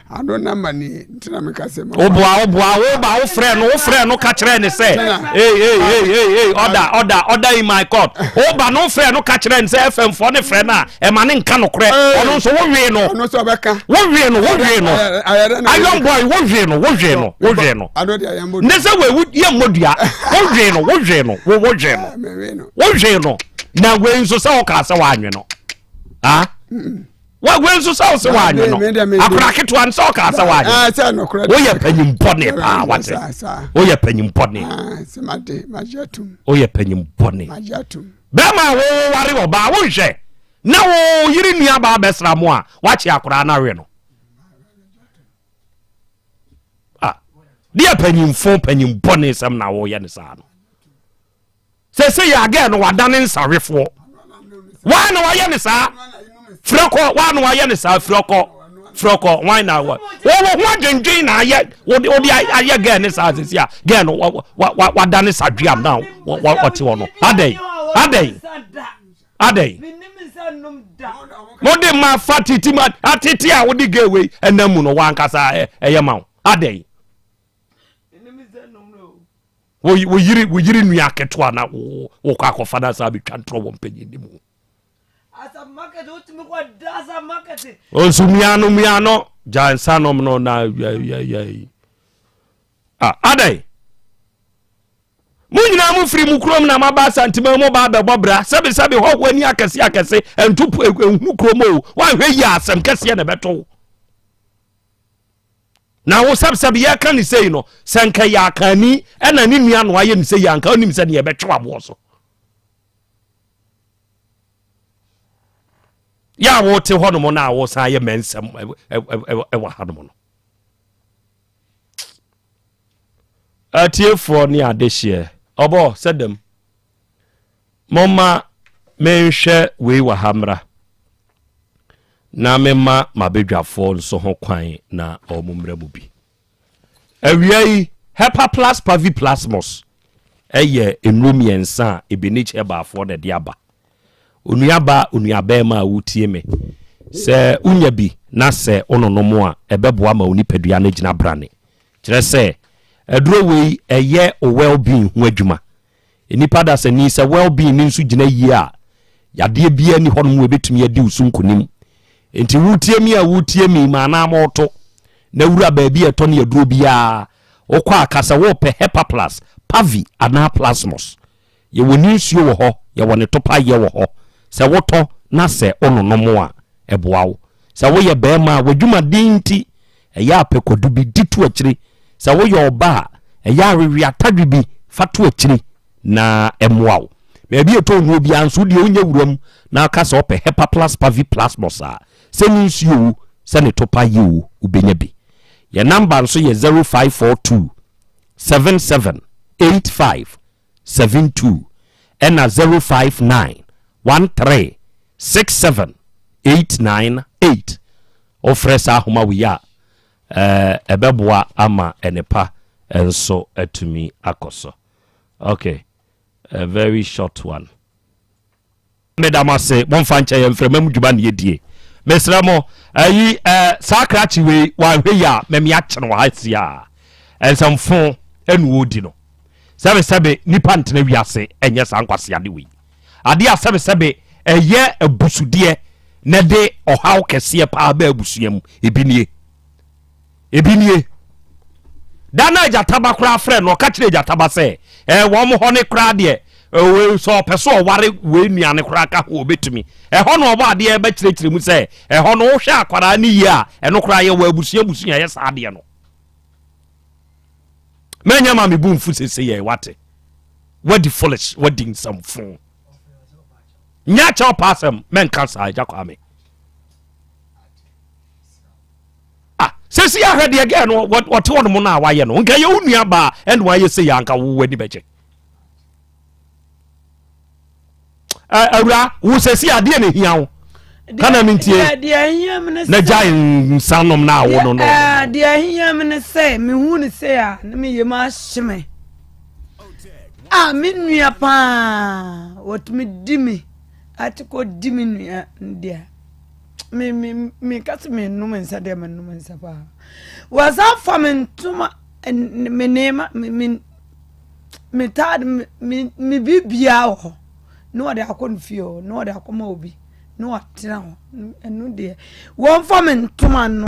ano namba ni ntina meka sɛ woboa woboa woba wofrɛ no wofrɛ no ka kyerɛ ne sɛ ei ei ei ei ei ɔda ɔda ɔda in my court woba no wofrɛ no ka kyerɛ ne sɛ fm foɔ ne frɛ no a ɛma ne nka nokorɛ ɔno nso wowee no wowee no wowee no iron boy wowee no wowee no wowee no ne sɛ wei yɛ mmɔ dua wowee no wowee no wowee no wohwee no na wei nso sɛ wokaa sɛ woanwe no ah? wei nso sɛ wo sɛ woanwe no akora ketewa no sɛ wokaa sɛ woanwe ah, woyɛ panyimbɔne paa wate woyɛ panyimbɔne ah, woyɛ panyimbɔne bɛrima a woware ɔbaa wonhwɛ na wo yere nuabaa bɛsra mo a woakye akoraa no awe no ah, deɛ panyimfo panyimbɔne sɛm na woyɛ no saa no sɛsɛ yɛ agɛ no wadane nsawefoɔ waa na wayɛ ne saa frɛ kɔ waa na wayɛ ne saa frɛ kɔ frɛ kɔ wan na wɔ wɔwɔ ho adwendwen na ayɛ wode wode ayɛ gɛɛ ne saa sɛsi a gɛɛ no wa wa wadane sadweam na ɔte hɔ no adɛn adɛn adɛn mode ma fa titi ma atete a wode gɛɛ wei ɛnam mu no wankasa ɛyɛ ma wo adɛn Wo wo yere wo yere nua ketewa na wo wokɔ akɔfa no asa abɛtwa ntorɔ wɔ mpanyin no mu. Nso mia no mia no gya nsa nom no na yɛ ah adɛn mo nyinaa mo firi mo kurom na moaba asantema mu ba abɛbɔ bra sɛbesɛbe hɔhoɔ ani akɛse akɛse ɛnto ɛhunu kurom o woanhwɛ yie asɛm kɛseɛ na ɛbɛto wo Na wo sɛbsɛb yɛka ne sei no, sɛ nka yɛ akanni ɛna ne nua no ayɛ ne sei anka onim sɛ neɛ ɛbɛtwe aboɔ so. Yɛ a wote hɔ nom no a wosan yɛ mɛnsɛm ɛwɔ ha nom no. Atiefoɔ ne adehyeɛ ɔbɔ sɛ dɛm. Momma menhwɛ wei wɔ ha mmra, na memma m'abadwafoɔ nso ho kwan na wɔn mmra mu bi. Awia yi, Hepaplus paviplasmus yɛ nnuro mmiɛnsa a Ebenich Herbalfoɔ na ɛde aba. Onuaba, onuabarima a wotie me, sɛ wonya bi na sɛ wononom a, ɛbɛboa ma wo nipadua no agyina brane. Kyerɛ sɛ, aduro wei ɛyɛ wo well-being ho adwuma. Nnipa dasani, sɛ well-being no nso gyina yie a, yadeɛ biara nni hɔnom a ɛbɛtumi adi wo so nkonim. Enti wotie me a wotie me ma anaa moto na wura baabi a ɛtɔ ne aduro biara, wokɔ a ka sɛ wopɛ Hepaplus, Pavi anaa Plasmos. Yɛwɔ ne nsuo wɔ hɔ, yɛwɔ ne topaeɛ wɔ hɔ. Sɛ wotɔ na sɛ wononom a, ɛboa wo. Sɛ woyɛ barima a, w'adwumaden nti, ɛyɛ a pɛ kwadu bi di to akyiri. Sɛ woyɛ ɔba a, ɛyɛ a wewe atadwe bi fa to akyiri na ɛmmoa wo. Baabi a ɛtɔ nnuro biara nso, wodeɛ wonyɛ wuram na ka sɛ wopɛ Hepaplus Paviplasmos a, sɛ ne nsuo o, sɛ ne topa yɛ o, wobɛnya bi. Yɛn number nso yɛ 0542 77 85 72 ɛna 059 13 67 898. Wofrɛ saa ahoma wei a, ɛbɛboa ama ɛnepa nso atumi akɔ so. Okay, a very short one. Meda mo ase, momfa nkyɛ yɛn mframa mu dwuma ne yɛdie. Mesrɛ mo, ayi saa krakye wei wanhwɛ yi a mɛme akye no wɔ ha si a ɛnsɛmfo ɛne wɔdi no. Sɛbesɛbe nipa ntena wiase ɛnyɛ saa nkwaseade wei. Adeɛ a sɛbesɛbe ɛyɛ abusudeɛ na ɛde ɔhaw kɛseɛ paa bɛ abusua mu ebi nie. Ebi nie. Da no a Agyataba koraa frɛ no, ɔka kyerɛ Agyataba sɛ, ɛɛ wɔn hɔ ne koraa deɛ, sɛ ɔpɛ so ɔware wei nua no koraa ka ho ɔbɛtumi. Ɛhɔ na ɔbɔ adeɛ bɛkyerɛkyerɛ mu sɛ, ɛhɔ no wohwɛ akwadaa no yie a, ɛno koraa yɛwɔ abusua abusua yɛ saa adeɛ no. Mɛnyɛ ma me bu mfu sese yɛ wate. Wadi foolish, wadi nsɛmfo. Nyɛ akyɛw pa asɛm, mɛnka saa agya Kwame. Ah, sɛsi ahwɛ deɛ gɛɛ no wɔte hɔ nom no a wayɛ no nka yɛ wo nua baa ɛna wayɛ sɛ yɛ anka wo w'ani bɛgye. Awura wo sɛsi adeɛ na ehia wo kana mi ntie na gya nsa nom na awo no no. Deɛ ehia mi ne sɛ mehu ne sɛ a ne me yam ahye me a me nua paa wɔtumi di me ate kɔ di me nua deɛ. Me me me ka sɛ menom nsa deɛ menom nsa paa wɔsan fa me ntoma me nneɛma me me me taade me me me biribiara wɔ hɔ na wɔde akɔ no fie hɔ na wɔde akɔma obi na wɔatena hɔ ɛno deɛ wɔmfa me ntoma no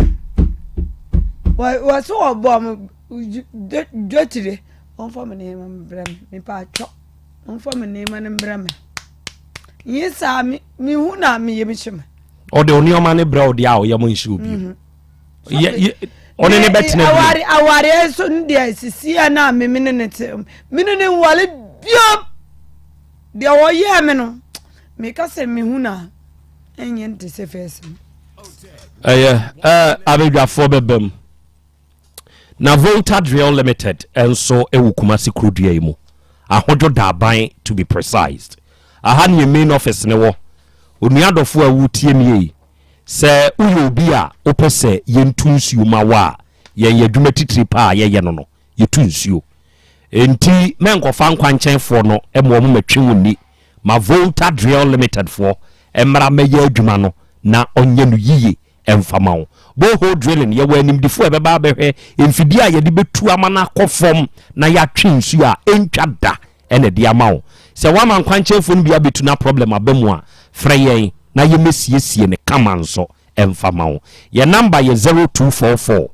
wɔ wɔso wɔbɔ me dwetire wɔmfa me nneɛma mbrɛ me mepɛ atwɔ. Momfa me nneɛma no mbrɛ me. Nye saa me mehu na me yam hye me. Ɔde nneɛma no brɛ ɔde a ɔyam nhyɛ obi. Mhm. Ɔne ne bɛtena bi. Aware aware nso no deɛ sisi a na me me ne ne te me ne ne nwale biom. Deɛ ɔyɛɛ me no meka sɛ mehu na ɛnyɛ nte sɛ fɛs no. Ɛyɛ ɛɛ abadwafoɔ bɛbam. Na Volta Drill Limited nso wɔ Kumasi kurodua yi mu, Ahodwo Daban to be precise. Aha ne yɛn main office no wɔ. Onua dɔfo a woretie me yi, sɛ woyɛ obi a wopɛ sɛ yɛntu nsuo ma wo a, yɛn yɛ adwuma titire paa a yɛyɛ no no, yɛtu nsuo. Enti mɛnkɔfa nkwankyɛnfoɔ no ma wɔn mmɛtwe wo nni. Ma Volta Drill Limited foɔ mmra mmɛyɛ adwuma no na ɔnyɛ no yiye mfa ma wo. Borehole drilling, Yɛwɔ animdefo a ɛbɛba abɛhwɛ mfidie a yɛde bɛtu ama no akɔ fam na yɛatwe nsuo a ɛntwa da na ɛde ama wo. Sɛ woama nkwankyɛnfoɔ no bi abɛtu na problem aba mu a, frɛ yɛn na yɛmmɛsiesie no kama nso mfa ma wo. Yɛn number yɛ 0244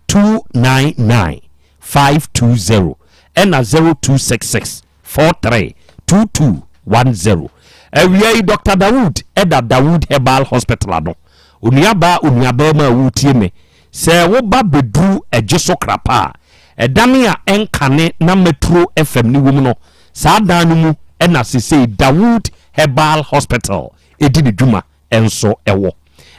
299 520 ɛna 0266 43 22 10. Awia yi Dɔkta Dawood da Dawood Herbal Hospital ano. Onua baa, onua barima a woretie me, sɛ wo ba bɛduru Ɛgyeso Krapa a, ɛdan a ɛnkane na Metro FM no wom no, saa dan no mu na sesei Dawood Herbal Hospital di ne dwuma nso wɔ.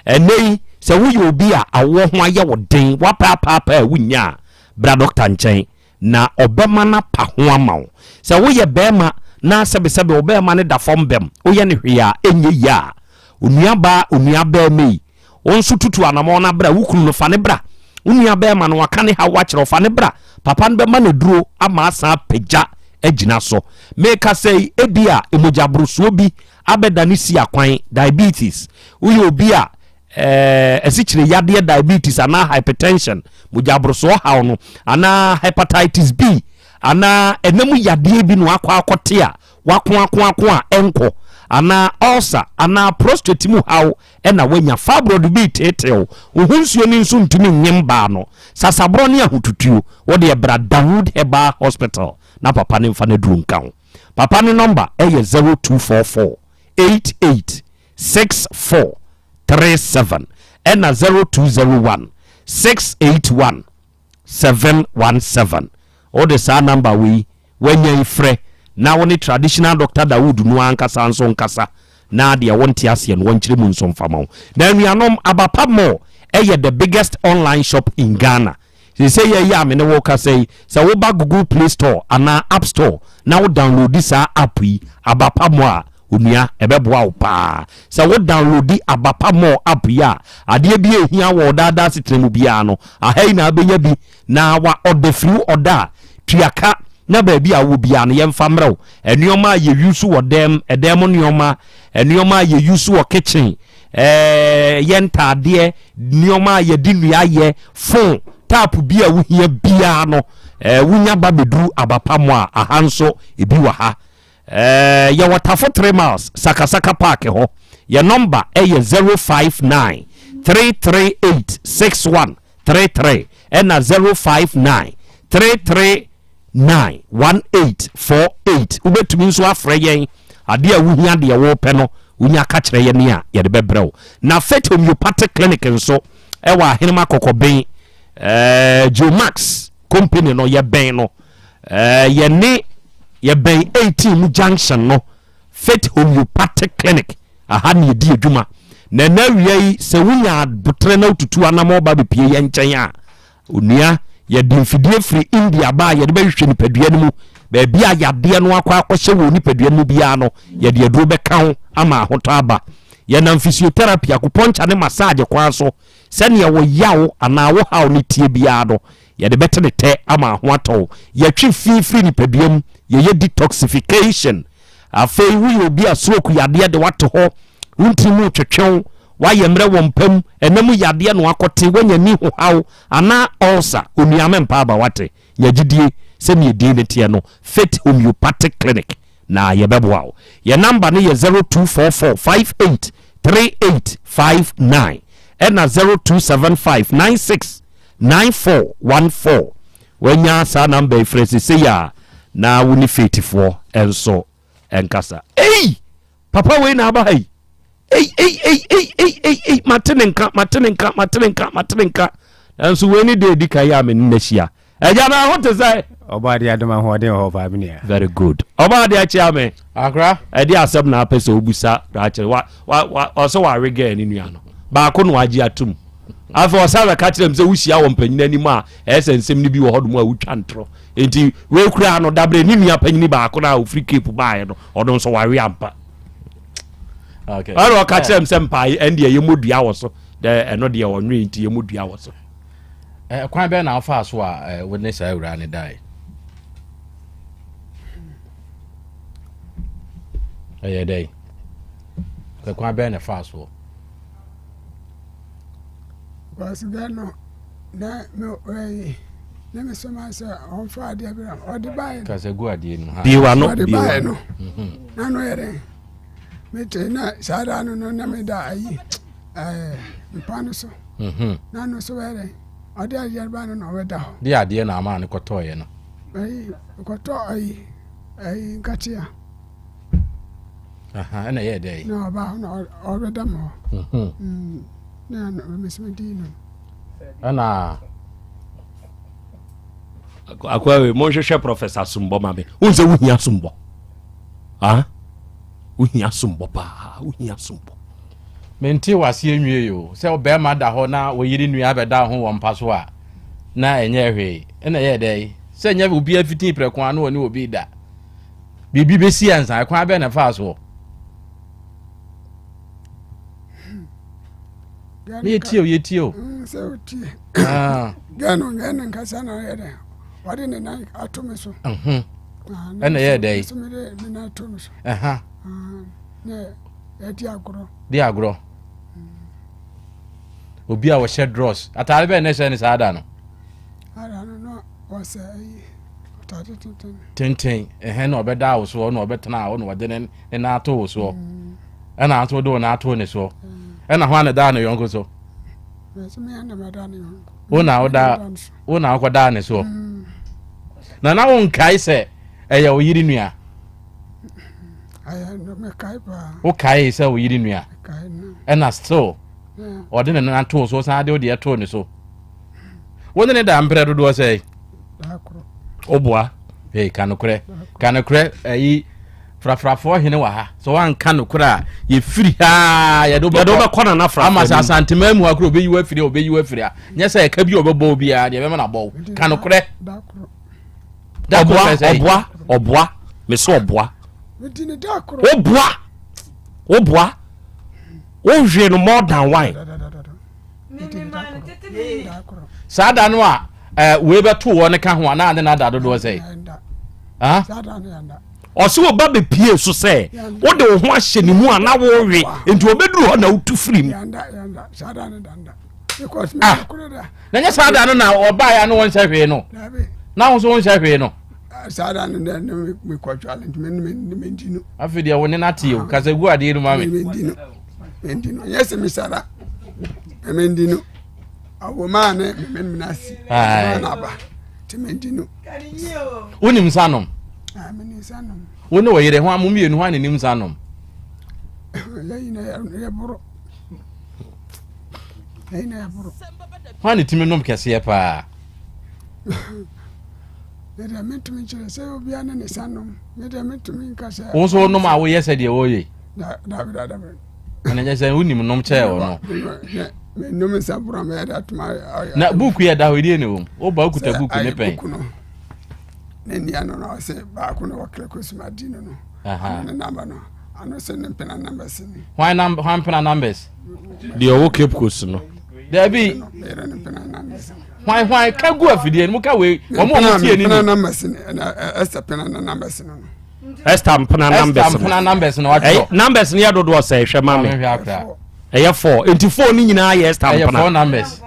Ɛnnɛ yi, sɛ woyɛ obi a awoɔ ho ayɛ wo den, woapaapaapaa a wonnya a, bra dɔkta nkyɛn na ɔbɛma no apa ho ama wo. Sɛ woyɛ barima na sɛbesɛbe wo barima no da fam bɛm, woyɛ no hwee a ɛnyɛ yie a, onuabaa, onuabarima yi, wo nso tutu anamɔn na bra, wo kunu no, fa no bra. Wo nuabarima no, waka ne haw akyerɛ wo, fa no bra. Papa no bɛma no aduro ama asan apagya agyina so. Merekasa yi, ebia mogyaborosoɔ bi abɛda ne si akwan, diabetes. Woyɛ obi a eh, asikyire yadeɛ diabetes anaa hypertension mogyaborosoɔ haw no anaa hepatitis B anaa ɛnam yadeɛ bi no akɔ akɔte a wakoakoako a ɛnkɔ anaa ulcer anaa prostate mu haw ɛna wanya fibroid bi teetew wo ho nsuo no nso ntumi nyem baa no sasaborɔ ne ahotutuo wode ɛbra Dawood Herbal Hospital na papa ne mfa no aduro nka ho papa ne nɔmba ɛyɛ 0244 88 64 37 ɛna 0201 681 717. Wode saa number wei wanya yi frɛ na wo ne traditional doctor Dawood no ankasa nso nkasa na deɛ wonte aseɛ no wɔnkyerɛ mu nso mfa ma wo. Na anuanom, Abapa Mall ɛyɛ the biggest online shop in Ghana. Seesei yɛ yi a me ne wo rekasa yi, sɛ woba Google Play Store anaa App Store na wo downloadi saa app yi, Aba Pa More a, onua, ɛbɛboa wo paa. Sɛ wo downloadi Aba Pa More app yi a, adeɛ bi a ɛhia wɔ wo daa daa asetena mu biara no, aha yi na wobɛnya bi na wa ɔda firi wo ɔda a, tua ka na baabi a wowɔ biara no yɛmfa mmerɛ wo. Nnoɔma a yɛ use wɔ dɛm, ɛdan mu nnoɔma, nnoɔma a yɛ use wɔ kitchen, ɛɛ yɛ ntaadeɛ, nnoɔma a yɛde nnua yɛ, phone, tap bi a wohia biara no, ɛɛ wonya ba bɛduru Abapamo a, aha nso ebi wɔ ha. Ɛɛ yɛwɔ Tafo 3 miles, Sakasaka Park hɔ. Yɛ nɔmba ɛyɛ 059 338 6133 ɛna 059 339 1848. Wobɛtumi nso afrɛ yɛn adeɛ a wohia deɛ wopɛ no wonya ka kyerɛ yɛn a yɛde bɛbrɛ wo. Na Faith Homeopathic Clinic nso ɛwɔ Ahenema Kɔkɔben ɛɛ Geomax company no yɛbɛn no ɛɛ yɛne yɛbɛn 18 mu junction no Faith Homeopathic Clinic aha na yɛdi adwuma na ɛna awia yi sɛ wonya aboterɛ na wotutu anamɔ ba bɛpie yɛn nkyɛn a onua yɛde mfidie firi India ba a yɛde bɛhwehwɛ nipadua no mu baabi a yadeɛ no akɔ akɔhyɛ wɔ nipadua no mu biara no yɛde aduro bɛka ho ama ahotɔ aba yɛnam physiotherapy akupɔnkya ne massage kwan so sɛnea wo yaw anaa wo haw no tie biara no Yɛde bɛte ne tɛ ama ho atɔ wo. Yɛtwe fi firi nipadua mu. Yɛyɛ detoxification. Afei woyɛ obi a stroke yadeɛ de woato hɔ, wo ntini mu retwetwe wo, woayɛ mmerɛ wɔ mpa mu, ɛna mu yadeɛ na woakɔte, woanya ani ho haw anaa ulcer, onua mɛmpa aba woate. Nya gyidie sɛdeɛ din no teɛ no, Faith Homeopathic Clinic na yɛbɛboa wo. Yɛn number no yɛ 0244 58 3859 ɛna 0275 96 9414 Wanya saa number yi frɛ sesei a na wo ne faithfoɔ nso nkasa. Ei! Papa wei na aba ha yi. Ei ei ei ei ei ei ei mate ne nka mate ne nka mate ne nka mate ne nka. Nanso wei ne deɛ edi kan yi a me ne no ahyia. Agya na ho te sɛ. Ɔbɔ adeɛ adom ahoɔden wɔ hɔ paa me nua. Very good. Ɔbɔ adeɛ akyea me. Akora. Ɛde asɛm na apɛ sɛ obusa dakyere wa wa wa ɔsɛ wawe gɛɛ ne nua no baako na wagye atum. Afei ɔsan bɛka kyerɛ m sɛ wohyia wɔ mpanyin anim a ɛyɛ sɛ nsɛm no bi wɔ hɔnom a wotwa ntorɔ. Enti wei koraa no dabrɛ ne nua panyini baako no a ofiri Cape baeɛ no ɔno nso wawe ampa. Okay. Ɛna ɔka kyerɛ m sɛ mpae ɛndeɛ yɛmmɔ dua wɔ so. Dɛ ɛno deɛ ɔnwe nti yɛmmɔ dua wɔ so. Kwan bɛn na wofaa so a wo ne saa awuraa no dae? Ɛyɛ dɛn? Sɛ kwan bɛn na ɛfaa soɔ? Kwasiga no na me ɛyi na me soma sɛ ɔnfa adeɛ bi na ɔde baeɛ no. Kasa gu adeɛ no ha. Bie w'ano. Ɔde Bie baeɛ w'ano. no na no yɛ dɛn mete na saa da no no na meda ayi ɛɛ mpa no so. Mhm. Na no so bɛyɛ dɛn ɔde adeɛ no baeɛ no na ɔbɛda hɔ. De adeɛ na ama ne kɔtɔɔeɛ no. Ayi kɔtɔ ayi ayi nkatea. Ɛna ɛyɛ dɛ. Na ɔba hɔ na ɔbɛda mu hɔ. Mhm. Mm. Na no mesoma di no. Ɛna akwa wei monhwehwɛ professor sombɔ ma me wohu sɛ wohia sombɔ ah wohia sombɔ paa wohia sombɔ mente waseɛ nwie o sɛ bɛrima da hɔ na wɔyere nua bɛda ho wɔ mpa so a na ɛnyɛ hwee ɛna ɛyɛ dɛ sɛ nyɛ obi afiti prɛko a na ɔne obi da biribi bɛsi ansa ɛkwan bɛn na ɛfaa soɔ ne yɛtie o yɛtie o mm, sɛ wotie ah. gɛno gɛno nkasa na ɔyɛ dɛ ɔde ne nan ato me so mhm. ah, ɛna ɛyɛ dɛ so mede me nan ato me so ah, na yɛdi agorɔ di agorɔ obi a wɔhyɛ drɔs ataade bɛn na ɛhyɛ ne saa da no ada no na wɔsɛ ayi Tenten, ɛhɛn na ɔbɛda wo soɔ na ɔbɛtena hɔ na ɔde ne ne nan ato wo soɔ mm. ɛna nso wode wo nan ato ne soɔ mm. ɛna ho ana daa ne yɔnko so wo na woda wo na wokɔdaa ne soɔ mm. na na wonkae sɛ ɛyɛ wo yere nua wokae sɛ wo yere nua ɛna still ɔde ne nan too so san de wo deɛ too ne so wo ne ne da mprɛ dodoɔ sɛ woboa hey, ka nokorɛ ka nokorɛ ayi Frafrafoɔ hene wɔ ha. Sɛ woanka nokorɛ a, yɛfiri ha ara, yɛde wo Yɛde wo bɛkɔ Nana Frafra Ama sɛ anim. Asanteman mu ha koraa ɔbɛyi wo afiri ha, ɔbɛyi wo afiri ha. Nyɛ sɛ ɛka bi a ɔbɛbɔ wo biara deɛ, ɛbɛma no abɔ wo. Ka nokorɛ. Da koro Ɔboa, pɛ sɛ. ɔboa, ɔboa. Mese ɔboa. Medi ne da koro. Woboa, woboa. Wohwee no more than one. Saa da no a eh, wei bɛto wɔ no ka ho a, na ade no ada dodoɔ sɛ. Ɔse wo ba bɛpie so sɛ wode wo ho ahyɛ ne mu a na wowe nti ɔbɛduru hɔ na wotu firi mu. Ah, na nyɛ saa da no na ɔbaeɛ a na wɔnhyɛ hwee no na wo nso wonhyɛ hwee no. Saa da no dɛ ne mekɔtwale nti mendi no. Afei deɛ wo ne no ate o kasa gu adeɛ no ma me. Mendi no mendi no nyɛ sɛ mesara mendi no awomaa ne mememena si na aba nti mendi no. Wonim nsa nom? Wo ne ɔyere ho a mo mmienu ho a ne nim nsa nom? Hwan ne tumi nom kɛseɛ paa? Wo nso wonom a woyɛ sɛ deɛ wɔyɛ ɛna nyɛ sɛ wonim nom kyɛɛ wɔ no menom nsa borɔ mɛyɛ de atoma na buku yɛ da hɔ ɛdeɛ ne wɔ mu woba wokuta buku ne pɛn ne nua no na ɔsɛ baako na wɔkra kosuma di no no ano ne namba no ano sɛ ne mpena numbers ni hwan nam hwan mpena numbers deɛ ɔwɔ Cape Coast no dabi hwan hwan ka gu afidie no mu ka wei wɔn a wɔn tie ni mpena numbers ni ɛna ɛsɛ pena na numbers no no Esther mpena numbers no mpena numbers no watwerɛ numbers no yɛ dodoɔ sɛ hwɛ ma me ɛyɛ four nti four no nyinaa yɛ Esther mpena ɛyɛ four numbers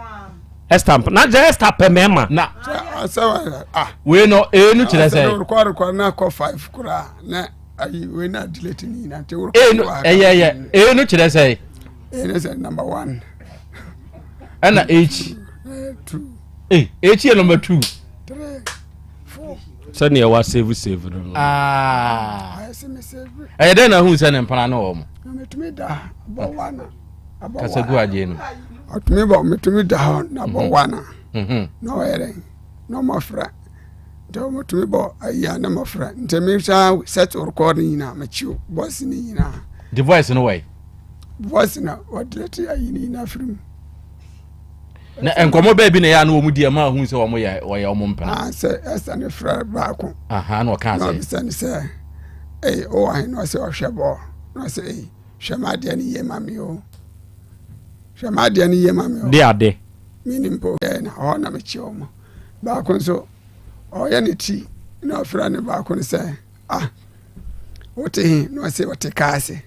Esther mpena na kyerɛ Esther pɛ mɛɛma na wei no ee no kyerɛ sɛ rekɔ na kɔ five koraa na ayi wei na delete ne nyinaa nti ee no ɛyɛ ɛyɛ ee no kyerɛ sɛ ee no sɛ number one ɛna h two ee h yɛ number two three four sɛnea wa save save no no ah. ɛyɛ dɛn na hu sɛ ne mpena ne wɔ mo kasa gu adeɛ no ɔtumi bɔ metumi da hɔ na bɔ mhm. wana mhm. na ɔyɛ dɛn na ɔmɔfra nti ɔmɔtumi bɔ ayi a na mɔfra nti mesa set record no nyinaa mekyiw voice no nyinaa the voice no wɔyɛ voice na wɔdelete ayi no nyinaa firi mu na nkɔmɔ bɛɛ bi na ɛyɛ a na wɔn di ɛma ahun sɛ wɔn yɛ wɔyɛ wɔn mpena. Ah, sɛ ɛsɛ ne frɛ baako. Aha na ɔka sɛ. Na ɔbisa ne sɛ ɛyi ɔwɔ ahe na ɔsɛ ɔhwɛ bɔɔl na ɔsɛ ɛyi hwɛ ma adeɛ no yie ma mi o hwɛ ma adeɛ no yie ma mi o. De ade. Mi ni mpo ɛyɛ na ɔhɔ na mi kyi wɔn baako nso ɔyɛ ne ti na ɔfrɛ ne baako no sɛ ah wote he na ɔsɛ ɔte kaa ase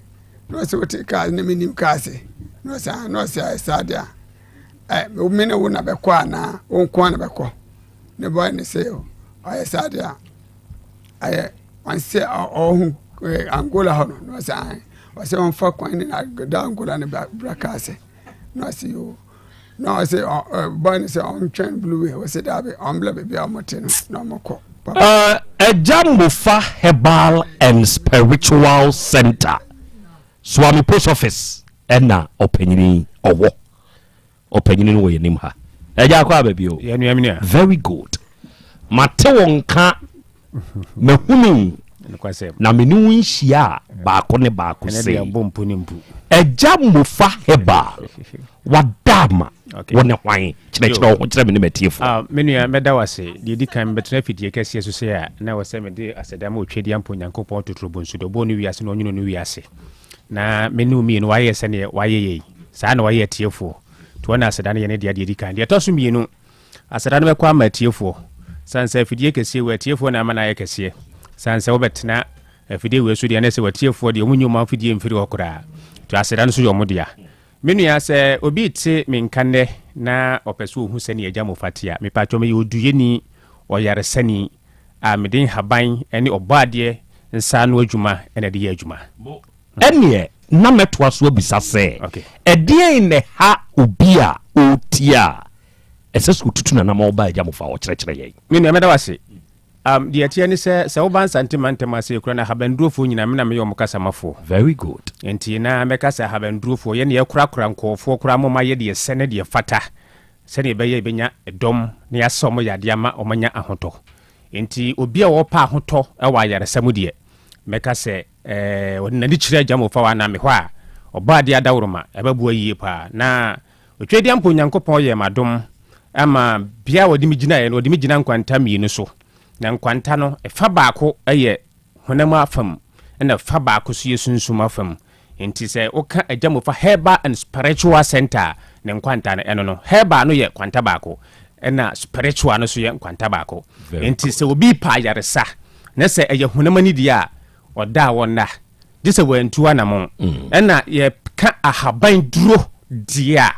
na ɔsɛ wote kaa ase na mi nim kaa ase na ɔsɛ ah na ɔsɛ ayɛ saa deɛ a ɛ me ne wo na bɛkɔ anaa wo nko ara na bɛkɔ ne bɔyɛ ne sɛ ɔyɛ saa deɛ a ayɛ ɔnsɛ ɔho angola hɔ no na ɔsɛ an ɔsɛ ɔmfa kwan ne na da angola ne bra kaa sɛ na ɔsɛ yoo na ɔsɛ bɔyɛ ne sɛ ɔntwɛn blue way ɔsɛ daabi ɔmbla baabi a ɔmote no na ɔmokɔ. Agya Mofa Herbal and Spiritual Center, Suame Post Office ɛna ɔpanyini yi ɔwɔ. Ɔpanyini no wɔ yɛn anim ha. Agya akɔ aba bio. Yɛn nua nua. Very good. Mate wo nka, mahunu na me ne wo nhyia a baako ne baako sei. Agya Mofa Herbal, wada ama wo ne hwan? Kyerɛkyerɛ wo ho kyerɛ me ne m'atiefo. Ah, me nua, mɛda wo ase. Deɛ ɛdi kan, mebɛtena afidie kɛseɛ so sei a, na ɛwɔ sɛ mede aseda ma Otwedeɛ Mpo Nyankopɔn Totorobonsu, deɛ ɔbɔɔ ne wiase na ɔnwonoo ne wiase. Na me ne wo mmienu wayɛ sɛdeɛ wayɛ yɛn yi. Saa na wayɛ atiefoɔ. Nti wɔn na aseda no yɛ ne dea deɛ ɛdi kan. Deɛ ɛtɔ so mmienu, aseda no bɛkɔ ama atiefoɔ. Sane sɛ afidie kɛseɛ wei, atiefoɔ na ama no ayɛ kɛseɛ. Sane sɛ wobɛtena afidie wei so deɛ, na ɛsɛ w'atiefoɔ deɛ, wɔnyi wɔn afidie mfiri hɔ koraa. Nti aseda no nso yɛ wɔn dea. Me nua, sɛ obi rete me nka nnɛ na ɔpɛ sɛ ɔhu sɛdeɛ Agya Mofa te a, mepakyɛw meyɛ oduyɛni, ɔyaresani, a mede nhaban ne Ɔbɔadeɛ nsa ano adwuma na ɛde yɛ adwuma. Ɛnneɛ na mɛtoa so abisa sɛ, Ɛdeɛn na ɛha obi a ɔretie a ɛsɛ sɛ ɔtutu n'anammɔn ba Agya Mofa hɔ kyerɛkyerɛ yɛn? Me nua, mɛda wo ase. Um, deɛ ɛteɛ ne sɛ, sɛ woba Nsante mantam ase kura no ahabandurofoɔ nyinaa, me na meyɛ wɔn kasamafoɔ. Very good. Nti na mɛka sɛ ahabandurofoɔ, yɛn na yɛkorakora nkurɔfoɔ koraa ma wɔayɛ deɛ ɛsɛ ne deɛ ɛfata. Sɛdeɛ ɛbɛyɛ a yɛbɛnya dɔm na yɛasa wɔn yadeɛ ama wɔanya ahotɔ. Enti obi a ɔrepɛ ahotɔ wɔ ayaresa mu deɛ, mɛka sɛ ɛɛ ɔde n'ani kyerɛ Agya Mofa wɔ Aname hɔ a, ɔbɔ adeɛ adaworoma, ɛbɛboa yie paa. Na Otwedeampo Onyankopɔn yɛɛ m'adom ama bea a ɔde me gyinaeɛ no, ɔde me gyina nkwanta mmienu so. Na nkwanta no, ɛfa baako yɛ honam afam, ɛna ɛfa baako nso yɛ sunsum afam. Enti sɛ woka Agya Mofa Herbal and Spiritual Center a, ne nkwanta no, ɛno no, herbal no yɛ kwanta baako, ɛna spiritual no nso yɛ nkwanta baako. Enti sɛ obi repɛ ayaresa, na sɛ ɛyɛ honam ani deɛ a, ɔda a ɔnna, gye sɛ wantu anamɔn. Ɛna yɛka ahaban duro deɛ a,